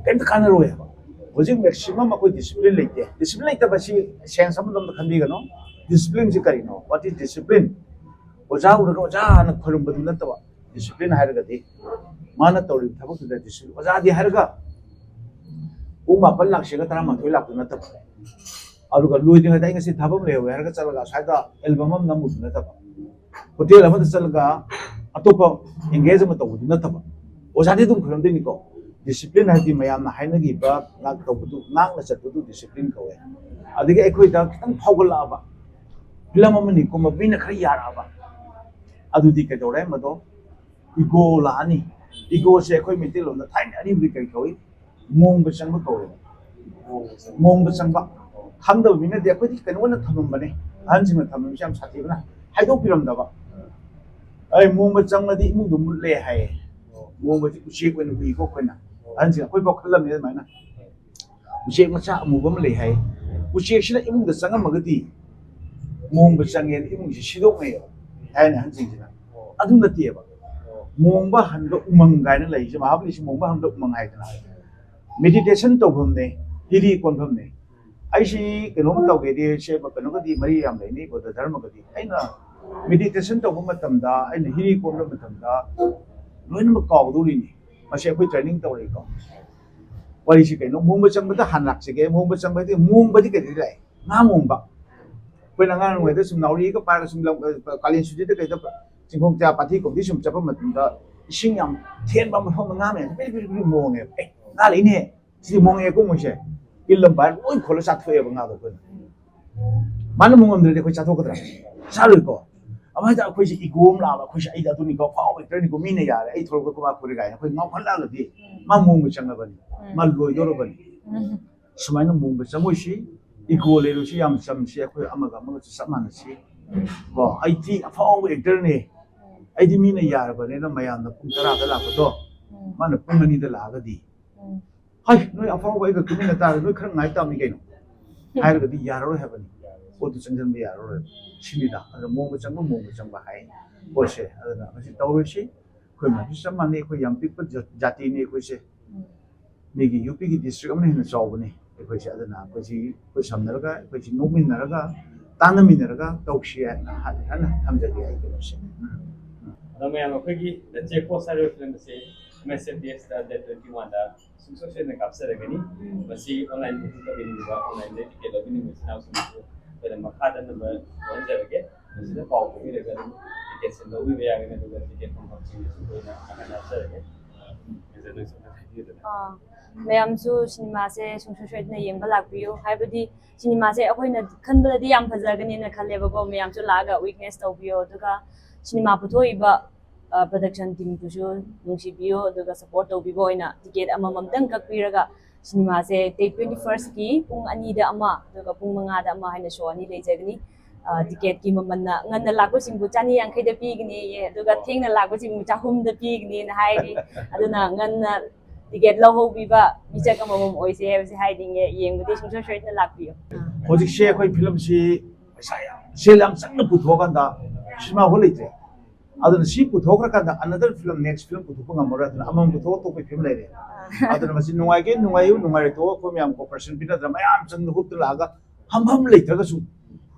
ꯀꯩꯝꯇ ꯀꯥꯟꯅꯔꯣꯏ ꯍꯥꯏꯕ꯫ ꯍꯧꯖꯤꯛ ꯃꯦꯛꯁꯤꯃꯝ ꯑꯩꯈꯣꯏ ꯗꯤꯁꯤꯄ꯭ꯂꯤꯟ ꯂꯩꯇꯦ꯫ ꯗꯤꯁꯤꯄ꯭ꯂꯤꯟ ꯂꯩꯇꯕꯁꯤ ꯁꯦꯟꯁ ꯑꯃꯗ ꯑꯝꯇ ꯈꯟꯕꯤꯒꯅꯨ꯫ ꯗꯤꯁꯤꯄ꯭ꯂꯤꯟꯁꯤ ꯀꯔꯤꯅꯣ? What is discipline? ꯑꯣꯖꯥ ꯎꯔꯒ ꯑꯣꯖꯥ ꯍꯥꯟꯅ ꯈꯣꯏꯔꯝꯕꯗꯨ ꯅꯠꯇꯕ, ꯗꯤꯁꯤꯄ꯭ꯂꯤꯟ ꯍꯥꯏꯔꯒꯗꯤ ꯃꯥꯅ ꯇꯧꯔꯤꯕ ꯊꯕꯛꯇꯨꯗ ꯗꯤꯁꯤꯄ꯭ꯂꯤꯟ꯫ ꯑꯣꯖꯥꯗꯤ ꯍꯥꯏꯔꯒ ꯄꯨꯡ ꯃꯥꯄꯟ ꯂꯥꯛꯁꯤꯒ ꯇꯔꯥꯃꯥꯊꯣꯏ ꯂꯥꯛꯇꯨ ꯅꯠꯇꯕ, ꯑꯗꯨꯒ ꯂꯣꯏꯗ꯭ꯔꯤꯉꯩꯗ "ꯑꯩ ꯉꯁꯤ ꯊꯕꯛ ꯂꯩꯍꯧꯋꯦ" ꯍꯥꯏꯔꯒ ꯆꯠꯂꯒ ꯑꯁ꯭ꯋꯥꯏꯗ ꯑꯦꯜꯕꯝ ꯑꯃ ꯅꯝꯃꯨꯗꯨ ꯅꯠꯇꯕ, ꯍꯣꯇꯦꯜ ꯑꯃꯗ ꯆꯠꯂꯒ ꯑꯇꯣꯞꯄ ꯑꯦꯡꯒꯦꯖ ꯑꯃ ꯇꯧꯕꯗꯨ ꯅꯠꯇꯕ, ꯑꯣꯖꯥꯗꯤ ꯑꯗꯨꯝ ꯈꯣꯏꯔꯝꯗꯣꯏꯅꯤꯀꯣ꯫ ꯗꯤꯁꯤꯄ꯭ꯂꯤꯟ ꯍꯥꯏꯗꯤ ꯃꯌꯥꯝꯅ ꯍꯥꯏꯅꯈꯤꯕ ꯉꯥꯛ ꯇꯧꯕꯗꯨ, ꯉꯥꯛꯅ ꯆꯠꯄꯗꯨ ꯗꯤꯁꯤꯄ꯭ꯂꯤꯟ ꯀꯧꯋꯦ꯫ ꯑꯗꯒꯤ ꯑꯩꯈꯣꯏꯗ ꯈꯤꯇꯪ ꯐꯥꯎꯒꯠꯂꯛꯑꯕ, ꯐꯤꯂꯝ ꯑꯃꯅꯤ ꯀꯨꯝꯕ ꯃꯤꯅ ꯈꯔ ꯌꯥꯔꯛꯑꯕ, ꯑꯗꯨꯗꯤ ꯀꯩꯗꯧꯔꯦ? ꯃꯗꯣ ꯏꯒꯣ ꯂꯥꯛꯑꯅꯤ꯫ ꯏꯒꯣꯁꯦ ꯑꯩꯈꯣꯏ ꯃꯩꯇꯩꯂꯣꯟꯗ ꯊꯥꯏꯅ ꯑꯔꯤꯕꯗꯤ ꯀꯔꯤ ꯀꯧꯏ? ꯃꯣꯡꯕ ꯆꯪꯕ ꯀꯧꯋꯦꯕ꯫ ꯃꯣꯡꯕ ꯆꯪꯕ꯫ ꯈꯪꯗꯕ ꯃꯤꯅꯗꯤ, ꯑꯩꯈꯣꯏꯗꯤ ꯀꯩꯅꯣ ꯑꯣꯏꯅ ꯊꯝꯃꯝꯕꯅꯦ, ꯑꯍꯟꯁꯤꯡꯅ ꯊꯝꯃꯝꯕꯁꯦ ꯌꯥꯝ ꯁꯥꯊꯤꯕꯅ ꯍꯥꯏꯗꯣꯛꯄꯤꯔꯝꯗꯕ꯫ ꯑꯩ ꯃꯣꯡꯕ ꯆꯪꯉꯗꯤ ꯏꯃꯨꯡꯗꯣ ꯃꯨꯠꯂꯦ ꯍꯥꯏꯌꯦ꯫ ꯃꯣꯡꯕꯁꯤ ꯎꯆꯦꯛ ꯑꯣꯏꯅ ꯎꯏꯀꯣ ꯑꯩꯈꯣꯏꯅ꯫ ꯑꯍꯟꯁꯤꯡ ꯑꯩꯈꯣꯏꯐꯥꯎ ꯈꯜꯂꯝꯃꯦ ꯑꯗꯨꯃꯥꯏꯅ꯫ ꯎꯆꯦꯛ ꯃꯆꯥ ꯑꯃꯨꯕ ꯑꯃ ꯂꯩ ꯍꯥꯏ꯫ ꯎꯆꯦꯛꯁꯤꯅ ꯏꯃꯨꯡꯗ ꯆꯪꯉꯝꯃꯒꯗꯤ ꯃꯣꯡꯕ ꯆꯪꯉꯦꯅ ꯏꯃꯨꯡꯁꯤ ꯁꯤꯗꯣꯛꯅꯩꯌꯦꯕ ꯊꯥꯏꯅ ꯑꯍꯟꯁꯤꯡꯁꯤꯅ꯫ ꯑꯗꯨ ꯅꯠꯇꯦꯕ꯫ ꯃꯣꯡꯕ ꯍꯟꯕ ꯎꯃꯪ ꯀꯥꯏꯅ ꯂꯩꯔꯤꯁꯦ, ꯃꯍꯥꯕꯂꯤꯁꯤ ꯃꯣꯡꯕ ꯍꯟꯕ ꯎꯃꯪ ꯍꯥꯏꯗꯅ꯫ ꯃꯦꯗꯤꯇꯦꯁꯟ ꯇꯧꯐꯝꯅꯦ, ꯍꯤꯔꯤ ꯀꯣꯟꯐꯝꯅꯦ꯫ ꯑꯩꯁꯤ ꯀꯩꯅꯣꯝ ꯇꯧꯒꯦꯗꯤ, ꯁꯦ ꯀꯩꯅꯣꯒꯗꯤ ꯃꯔꯤ ꯌꯥꯝ ꯂꯩꯅꯤ, ꯕꯨꯗꯙ ꯙꯔꯃꯒꯗꯤ꯫ ꯑꯩꯅ ꯃꯦꯗꯤꯇꯦꯁꯟ ꯇꯧꯕ ꯃꯇꯝꯗ ꯑꯩꯅ ꯍꯤꯔꯤ ꯀꯣꯟꯕ ꯃꯇꯝꯗ ꯂꯣꯏꯅꯃꯛ ꯀꯥꯎꯗꯧꯔꯤꯅꯤ꯫ ꯃꯁꯤ ꯑꯩꯈꯣꯏ ꯇ꯭ꯔꯦꯅꯤꯡ ꯇꯧꯔꯛꯏꯀꯣ꯫ ꯋꯥꯔꯤꯁꯤ ꯀꯩꯅꯣ, ꯃꯣꯡꯕ ꯆꯪꯕꯗ ꯍꯥꯟꯅ ꯂꯥꯛꯆꯒꯦ꯫ ꯃꯣꯡꯕ ꯆꯪꯕ ꯍꯥꯏꯗꯤ, ꯃꯣꯡꯕꯗꯤ ꯀꯩꯗꯤ ꯂꯥꯛꯑꯦ? ꯉꯥ ꯃꯣꯡꯕ꯫ ꯑꯩꯈꯣꯏꯅ ꯑꯉꯥꯡ ꯑꯣꯏꯔꯤꯉꯩꯗ ꯁꯨꯝ ꯅꯥꯎꯔꯤꯒ ꯄꯥꯏꯔꯒ ꯁꯨꯝ ꯂꯝ-, ꯀꯥꯂꯦꯟ ꯁꯨꯇꯤꯗ ꯀꯩꯗ ꯆꯤꯡꯈꯣꯡ ꯆꯥ ꯄꯥꯊꯤ ꯀꯣꯝꯊꯤ ꯁꯨꯝ ꯆꯠꯄ ꯃꯇꯝꯗ, ꯏꯁꯤꯡ ꯌꯥꯝ ꯊꯦꯟꯕ ꯃꯐꯝꯗ ꯉꯥ ꯃꯌꯥꯝꯁꯦ ꯄꯤꯔꯤ ꯄꯤꯔꯤ ꯄꯤꯔꯤ ꯃꯣꯡꯉꯦꯕ꯫ "ꯑꯦ, ꯉꯥ ꯂꯩꯅꯦ, ꯁꯤꯗꯤ ꯃꯣꯡꯉꯦ" ꯀꯨꯝꯃꯣꯏꯁꯦ꯫ ꯏꯜ ꯑꯃ ꯄꯥꯏꯔꯒ ꯂꯣꯏ ꯈꯣꯜꯂ ꯆꯥꯊꯣꯛꯑꯦꯕ ꯉꯥꯗꯣ ꯑꯩꯈꯣꯏꯅ꯫ ꯃꯥꯅ ꯃꯣꯡꯉꯝꯗ꯭ꯔꯗꯤ ꯑꯩꯈꯣꯏ ꯆꯥꯊꯣꯛꯀꯗ꯭ꯔꯥ? ꯆꯥꯔꯣꯏꯀꯣ꯫ ꯑꯃꯥꯏꯅ ꯑꯩꯈꯣꯏꯁꯦ ꯏꯒꯣ ꯑꯃ ꯂꯥꯛꯑꯕ, "ꯑꯩꯈꯣꯏꯁꯦ ꯑꯩꯗꯤ ꯑꯗꯨꯅꯤꯀꯣ, ꯐꯥꯎꯕ ꯑꯦꯛꯇꯔꯅꯤꯀꯣ, ꯃꯤꯅ ꯌꯥꯔꯦ, ꯑꯩ ꯊꯣꯛꯂꯛꯄ ꯈꯣꯕꯥ ꯈꯨꯔꯦ" ꯀꯥꯏꯅ ꯑꯩꯈꯣꯏ ꯉꯥꯎꯈꯠꯂꯛꯑꯒꯗꯤ, ꯃꯥ ꯃꯣꯡꯕ ꯆꯪꯉꯕꯅꯤ, ꯃꯥ ꯂꯣꯏꯗꯧꯔꯕꯅꯤ꯫ ꯁꯨꯃꯥꯏꯅ ꯃꯣꯡꯕ ꯆꯪꯉꯣꯏꯁꯤ, ꯏꯒꯣ ꯂꯩꯔꯨꯁꯤ, ꯌꯥꯝ ꯆꯝꯁꯤ, ꯑꯩꯈꯣꯏ ꯑꯃꯒ ꯑꯃꯒꯁꯨ ꯆꯞ ꯃꯥꯟꯅꯁꯤ꯫ ꯀꯣ, "ꯑꯩꯗꯤ ꯑꯐꯥꯎꯕ ꯑꯦꯛꯇꯔꯅꯦ, ꯑꯩꯗꯤ ꯃꯤꯅ ꯌꯥꯔꯕꯅꯤꯅ ꯃꯌꯥꯝꯅ ꯄꯨꯡ ꯇꯔꯥꯗ ꯂꯥꯛꯄꯗꯣ, ꯃꯥꯅ ꯄꯨꯡ ꯑꯅꯤꯗ ꯂꯥꯛꯑꯒꯗꯤ, ꯍꯩ, ꯅꯣꯏ ꯑꯐꯥꯎꯕ ꯑꯩꯒ ꯇꯨꯃꯤꯟꯅ ꯇꯥꯔꯒ ꯅꯣꯏ ꯈꯔ ꯉꯥꯏ ꯇꯥꯕꯅꯤ ꯀꯩꯅꯣ" ꯍꯥꯏꯔꯒꯗꯤ ꯌꯥꯔꯔꯣꯏ ꯍꯥꯏꯕꯅꯤ, ꯄꯣꯠꯇꯨ ꯆꯪꯁꯤꯟꯕ ꯌꯥꯔꯔꯣꯏ꯫ ꯁꯤꯅꯤꯗ, ꯑꯗꯨꯅ ꯃꯣꯡꯕ ꯆꯪꯕ, ꯃꯣꯡꯕ ꯆꯪꯕ ꯍꯥꯏ ꯄꯣꯠꯁꯦ꯫ ꯑꯗꯨꯅ ꯃꯁꯤ ꯇꯧꯔꯣꯏꯁꯤ꯫ ꯑꯩꯈꯣꯏ ꯃꯌꯥꯝꯁꯨ ꯆꯞ ꯃꯥꯟꯅꯩ, ꯑꯩꯈꯣꯏ ꯌꯥꯝ ꯄꯤꯛꯄ ꯖꯥ-, ꯖꯥꯇꯤꯅꯤ ꯑꯩꯈꯣꯏꯁꯦ꯫ ꯃꯤꯒꯤ ꯌꯨ ꯄꯤꯒꯤ ꯗꯤꯁꯇ꯭ꯔꯤꯛ ꯑꯃꯅ ꯍꯦꯟꯅ ꯆꯥꯎꯕꯅꯤ꯫ ꯑꯩꯈꯣꯏꯁꯦ, ꯑꯗꯨꯅ ꯑꯩꯈꯣꯏꯁꯤ, ꯑꯩꯈꯣꯏ ꯁꯝꯅꯔꯒ, ꯑꯩꯈꯣꯏꯁꯤ ꯅꯣꯛꯃꯤꯟꯅꯔꯒ, ꯇꯥꯟꯅꯃꯤꯟꯅꯔꯒ ꯇꯧꯁꯤ ꯍꯥꯏꯅ ꯍꯥꯏ-, ꯍꯥꯏꯅ ꯊꯝꯖꯒꯦ ꯑꯩꯒꯤ ꯀꯩꯅꯣꯁꯦ꯫ ꯑꯗꯣ ꯃꯌꯥꯝ, ꯑꯩꯈꯣꯏꯒꯤ The Check Post ꯍꯥꯏꯔꯤꯕ ꯐꯤꯂꯝ ꯑꯁꯤ M S F D S ꯗ date twenty one ꯗ ꯁꯨꯡꯁꯣꯏ ꯁꯣꯏꯗꯅ ꯀꯥꯞꯆꯔꯒꯅꯤ꯫ ꯃꯁꯤ online booking ꯇꯧꯕꯤꯅꯤꯡꯕ, online ꯗ ꯇꯤꯀꯦꯠ ꯂꯧꯕꯤꯅꯤꯡꯕ ꯏꯆꯤꯟ ꯏꯅꯥꯎꯁꯤꯡꯁꯨ ꯑꯩꯈꯣꯏꯅ ꯃꯈꯥꯗ ꯅꯝꯕꯔ ꯂꯧꯍꯟꯖꯔꯒꯦ꯫ ꯃꯁꯤꯗ ꯄꯥꯎ ꯐꯥꯎꯕꯤꯔꯒ ꯑꯗꯨꯝ ꯇꯤꯀꯦꯠꯁꯦ ꯂꯧꯕꯤꯕ ꯌꯥꯒꯅꯤ, ꯑꯗꯨꯒ ꯇꯤꯀꯦꯠ ꯐꯪꯐꯝꯁꯤꯡꯗꯁꯨ ꯑꯩꯈꯣꯏꯅ ꯃꯈꯥꯗ ꯍꯥꯞꯆꯔꯒꯦ꯫ ꯃꯦꯖꯔ, ꯅꯪꯁꯨ ꯑꯝꯇ ꯍꯥꯏꯕꯤꯌꯨꯗꯅ꯫ ꯑꯥ, ꯃꯌꯥꯝꯁꯨ ꯁꯤꯅꯦꯃꯥꯁꯦ ꯁꯨꯡꯁꯣꯏ ꯁꯣꯏꯗꯅ ꯌꯦꯡꯕ ꯂꯥꯛꯄꯤꯌꯨ꯫ ꯍꯥꯏꯕꯗꯤ ꯁꯤꯅꯦꯃꯥꯁꯦ ꯑꯩꯈꯣꯏꯅ ꯈꯟꯕꯗꯗꯤ ꯌꯥꯝ ꯐꯖꯒꯅꯤꯅ ꯈꯜꯂꯦꯕꯀꯣ, ꯃꯌꯥꯝꯁꯨ ꯂꯥꯛꯑꯒ witness ꯇꯧꯕꯤꯌꯣ꯫ ꯑꯗꯨꯒ ꯁꯤꯅꯦꯃꯥ ꯄꯨꯊꯣꯛꯏꯕ, ꯑ, production teamꯗꯨꯁꯨ ꯅꯨꯡꯁꯤꯕꯤꯌꯣ, ꯑꯗꯨꯒ support ꯇꯧꯕꯤꯕ ꯑꯣꯏꯅ ꯇꯤꯀꯦꯠ ꯑꯃꯃꯝꯇꯪ ꯀꯛꯄꯤꯔꯒ ꯁꯤꯅꯦꯃꯥꯁꯦ date twenty first ꯀꯤ ꯄꯨꯡ ꯑꯅꯤꯗ ꯑꯃ, ꯑꯗꯨꯒ ꯄꯨꯡ ꯃꯉꯥꯗ ꯑꯃ ꯍꯥꯏꯅ show ꯑꯅꯤ ꯂꯩꯖꯒꯅꯤ꯫ ꯑ, ꯇꯤꯀꯦꯠꯀꯤ ꯃꯃꯜꯅ ꯉꯟꯅ ꯂꯥꯛꯄꯁꯤꯡꯕꯨ ꯆꯅꯤ ꯌꯥꯡꯈꯩꯗ ꯄꯤꯒꯅꯤꯌꯦ, ꯑꯗꯨꯒ ꯊꯦꯡꯅ ꯂꯥꯛꯄꯁꯤꯡꯕꯨ ꯆꯍꯨꯝꯗ ꯄꯤꯒꯅꯤꯅ ꯍꯥꯏꯔꯤ꯫ ꯑꯗꯨꯅ ꯉꯟꯅ ꯇꯤꯀꯦꯠ ꯂꯧꯍꯧꯕꯤꯕ ꯃꯤꯆꯪ ꯑꯃꯃꯝ ꯑꯣꯏꯁꯦ ꯍꯥꯏꯕꯁꯦ ꯍꯥꯏꯅꯤꯡꯉꯦ꯫ ꯌꯦꯡꯕꯗꯤ ꯁꯨꯡꯁꯣꯏ ꯁꯣꯏꯗꯅ ꯂꯥꯛꯄꯤꯌꯨ꯫ ꯍꯧꯖꯤꯛꯁꯦ ꯑꯩꯈꯣꯏ ꯐꯤꯂꯝꯁꯤ ꯄꯩꯁꯥ ꯌꯥꯝ, ꯁꯦꯜ ꯌꯥꯝ ꯆꯪꯅ ꯄꯨꯊꯣꯛꯑꯀꯥꯟꯗ ꯁꯤꯅꯦꯃꯥ ꯍꯣꯜ ꯂꯩꯇ꯭ꯔꯦ꯫ ꯑꯗꯨꯅ ꯁꯤ ꯄꯨꯊꯣꯛꯈ꯭ꯔꯀꯥꯟꯗ another film, next film ꯄꯨꯊꯣꯛꯄ ꯉꯝꯃꯔꯣꯏ꯫ ꯑꯗꯨꯅ ꯑꯃꯃꯝ ꯄꯨꯊꯣꯛꯑ ꯑꯇꯣꯞꯄ ꯐꯤꯂꯝ ꯂꯩꯔꯦ꯫ ꯑꯗꯨꯅ ꯃꯁꯤ ꯅꯨꯡꯉꯥꯏꯒꯦ ꯅꯨꯡꯉꯥꯏꯌꯨ, ꯅꯨꯡꯉꯥꯏꯔꯣꯏ ꯇꯣꯛꯑꯣ, ꯑꯩꯈꯣꯏ ꯃꯌꯥꯝ cooperation ꯄꯤꯅꯗꯅ ꯃꯌꯥꯝ ꯆꯪꯗꯅ ꯍꯨꯞꯇꯅ ꯂꯥꯛꯑꯒ ꯐꯝꯐꯝ ꯂꯩꯇ꯭ꯔꯒꯁꯨ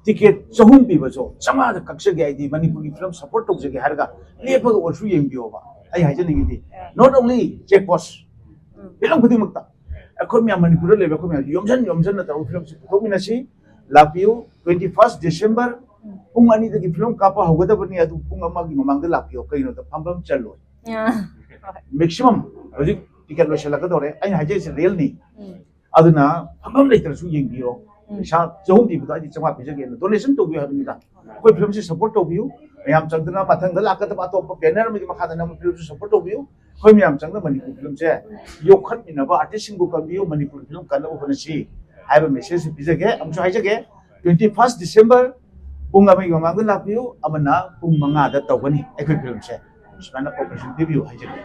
ꯇꯤꯀꯦꯠ ꯆꯍꯨꯝ ꯄꯤꯕꯁꯨ ꯆꯥꯝꯃꯉꯥꯗ ꯀꯛꯆꯒꯦ, ꯑꯩꯗꯤ ꯃꯅꯤꯄꯨꯔꯒꯤ ꯐꯤꯂꯝ ꯁꯞꯄꯣꯔꯠ ꯇꯧꯖꯒꯦ ꯍꯥꯏꯔꯒ ꯂꯦꯞꯄꯒ ꯑꯣꯏꯔꯁꯨ ꯌꯦꯡꯕꯤꯌꯣꯕ꯫ ꯑꯩ ꯍꯥꯏꯖꯅꯤꯡꯉꯤꯗꯤ, not only check post, film ꯈꯨꯗꯤꯡꯃꯛꯇ ꯑꯩꯈꯣꯏ ꯃꯌꯥꯝ ꯃꯅꯤꯄꯨꯔꯗ ꯂꯩꯕ ꯑꯩꯈꯣꯏ ꯃꯌꯥꯝ ꯌꯣꯝꯁꯟ ꯌꯣꯝꯁꯟꯅ ꯇꯧꯔꯒ ꯐꯤꯂꯝꯁꯤ ꯄꯨꯊꯣꯛꯃꯤꯟꯅꯁꯤ꯫ ꯂꯥꯛꯄꯤꯌꯨ, twenty first December ꯄꯨꯡ ꯑꯅꯤꯗꯒꯤ ꯐꯤꯂꯝ ꯀꯥꯞꯄ ꯍꯧꯒꯗꯕꯅꯤ꯫ ꯑꯗꯨ ꯄꯨꯡ ꯑꯃꯒꯤ ꯃꯃꯥꯡꯗ ꯂꯥꯛꯄꯤꯌꯨ, ꯀꯩꯒꯤꯅꯣꯗ ꯐꯝꯐꯝ ꯆꯜꯂꯣꯏ꯫ ꯑꯥ, ꯍꯣꯏ꯫ Maximum ꯍꯧꯖꯤꯛ ꯇꯤꯀꯦꯠ ꯂꯣꯏꯁꯤꯜꯂꯛꯀꯗꯧꯔꯦ꯫ ꯑꯩꯅ ꯍꯥꯏꯖꯔꯤꯁꯦ ꯔꯤꯌꯦꯜꯅꯤ꯫ ꯎꯝ, ꯑꯗꯨꯅ ꯐꯝꯐꯝ ꯂꯩꯇ꯭ꯔꯁꯨ ꯌꯦꯡꯕꯤꯔꯣ꯫ ꯎꯝ, ꯄꯩꯁꯥ ꯆꯍꯨꯝ ꯄꯤꯕꯗꯣ ꯑꯩꯗꯤ ꯆꯥꯝꯃꯉꯥ ꯄꯤꯖꯒꯦꯅ ꯗꯣꯅꯦꯁꯟ ꯇꯧꯕꯤꯌꯨ ꯍꯥꯏꯕꯅꯤꯗ꯫ ꯑꯩꯈꯣꯏ ꯐꯤꯂꯝꯁꯤ ꯁꯞꯄꯣꯔꯠ ꯇꯧꯕꯤꯌꯨ꯫ ꯃꯌꯥꯝ ꯆꯪꯗꯅ ꯃꯊꯪꯗ ꯂꯥꯛꯀꯗꯕ ꯑꯇꯣꯞꯄ ꯕꯦꯅꯔ ꯑꯃꯒꯤ ꯃꯈꯥꯗ ꯅꯝꯕ ꯐꯤꯂꯝꯁꯨ ꯁꯞꯄꯣꯔꯠ ꯇꯧꯕꯤꯌꯨ꯫ ꯑꯩꯈꯣꯏ ꯃꯌꯥꯝ ꯆꯪꯗꯅ ꯃꯅꯤꯄꯨꯔ ꯐꯤꯂꯝꯁꯦ ꯌꯣꯛꯈꯠꯃꯤꯟꯅꯕ, ꯑꯥꯔꯇꯤꯁꯁꯤꯡꯕꯨ ꯀꯟꯕꯤꯌꯨ, ꯃꯅꯤꯄꯨꯔ ꯐꯤꯂꯝ ꯀꯟꯅꯕ ꯍꯣꯠꯅꯁꯤ ꯍꯥꯏꯕ ꯃꯦꯁꯦꯖꯁꯤ ꯄꯤꯖꯒꯦ꯫ ꯑꯃꯨꯛꯁꯨ ꯍꯥꯏꯖꯒꯦ, twenty first December ꯄꯨꯡ ꯑꯃꯒꯤ ꯃꯃꯥꯡꯗ ꯂꯥꯛꯄꯤꯌꯨ, ꯑꯃꯅ ꯄꯨꯡ ꯃꯉꯥꯗ ꯇꯧꯒꯅꯤ ꯑꯩꯈꯣꯏ ꯐꯤꯂꯝꯁꯦ꯫ ꯁꯨꯃꯥꯏꯅ cooperation ꯄꯤꯕꯤꯌꯨ ꯍꯥꯏꯖꯒꯦ꯫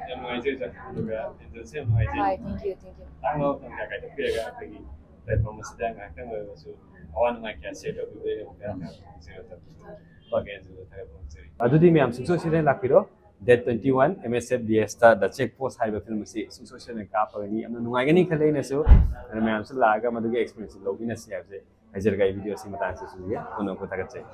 ꯌꯥꯝ ꯅꯨꯡꯉꯥꯏꯖꯩ ꯁꯥꯔ꯫ ꯑꯗꯨꯒ ꯑꯦꯟꯖꯦꯜꯁꯦ ꯌꯥꯝ ꯅꯨꯡꯉꯥꯏꯖꯩ꯫ ꯍꯣꯏ, thank you, thank you. ꯇꯥꯡꯂꯕ ꯃꯇꯝ ꯀꯌꯥ ꯀꯥꯏꯊꯣꯛꯄꯤꯔꯒ ꯑꯩꯈꯣꯏꯒꯤ platform ꯑꯁꯤꯗ ꯉꯥꯏꯍꯥꯛꯇꯪ ꯑꯣꯏꯔꯕꯁꯨ ꯑꯋꯥ ꯅꯨꯡꯉꯥꯏ ꯀꯌꯥ share ꯇꯧꯕꯤꯕꯒꯤꯗꯃꯛꯇ ꯌꯥꯝꯅ ꯊꯥꯒꯠꯆꯔꯤ꯫ ꯐꯒꯦ ꯑꯦꯟꯖꯦꯜꯗ ꯊꯥꯒꯠꯄ ꯐꯣꯡꯗꯣꯛꯆꯔꯤ꯫ ꯑꯗꯨꯗꯤ ꯃꯌꯥꯝ ꯁꯨꯡꯁꯣꯏ ꯁꯣꯏꯗꯅ ꯂꯥꯛꯄꯤꯔꯣ꯫ Date twenty one M S F D S ꯇ The Check Post ꯍꯥꯏꯕ ꯐꯤꯂꯝ ꯑꯁꯤ ꯁꯨꯡꯁꯣꯏ ꯁꯣꯏꯗꯅ ꯀꯥꯞꯄꯒꯅꯤ꯫ ꯌꯥꯝꯅ ꯅꯨꯡꯉꯥꯏꯒꯅꯤ ꯈꯜꯂꯦ ꯑꯩꯅꯁꯨ꯫ ꯑꯗꯨꯅ ꯃꯌꯥꯝꯁꯨ ꯂꯥꯛꯑꯒ ꯃꯗꯨꯒꯤ experience ꯂꯧꯃꯤꯟꯅꯁꯤ ꯍꯥꯏꯕꯁꯦ ꯍꯥꯏꯖꯔꯒ ꯑꯩ video ꯑꯁꯤ ꯃꯇꯥꯡ ꯑꯁꯤꯗ ꯂꯣꯏꯁꯤꯟꯖꯒꯦ꯫ ꯄꯨꯝꯅꯃꯛꯄꯨ ꯊꯥꯒꯠꯆꯔꯤ꯫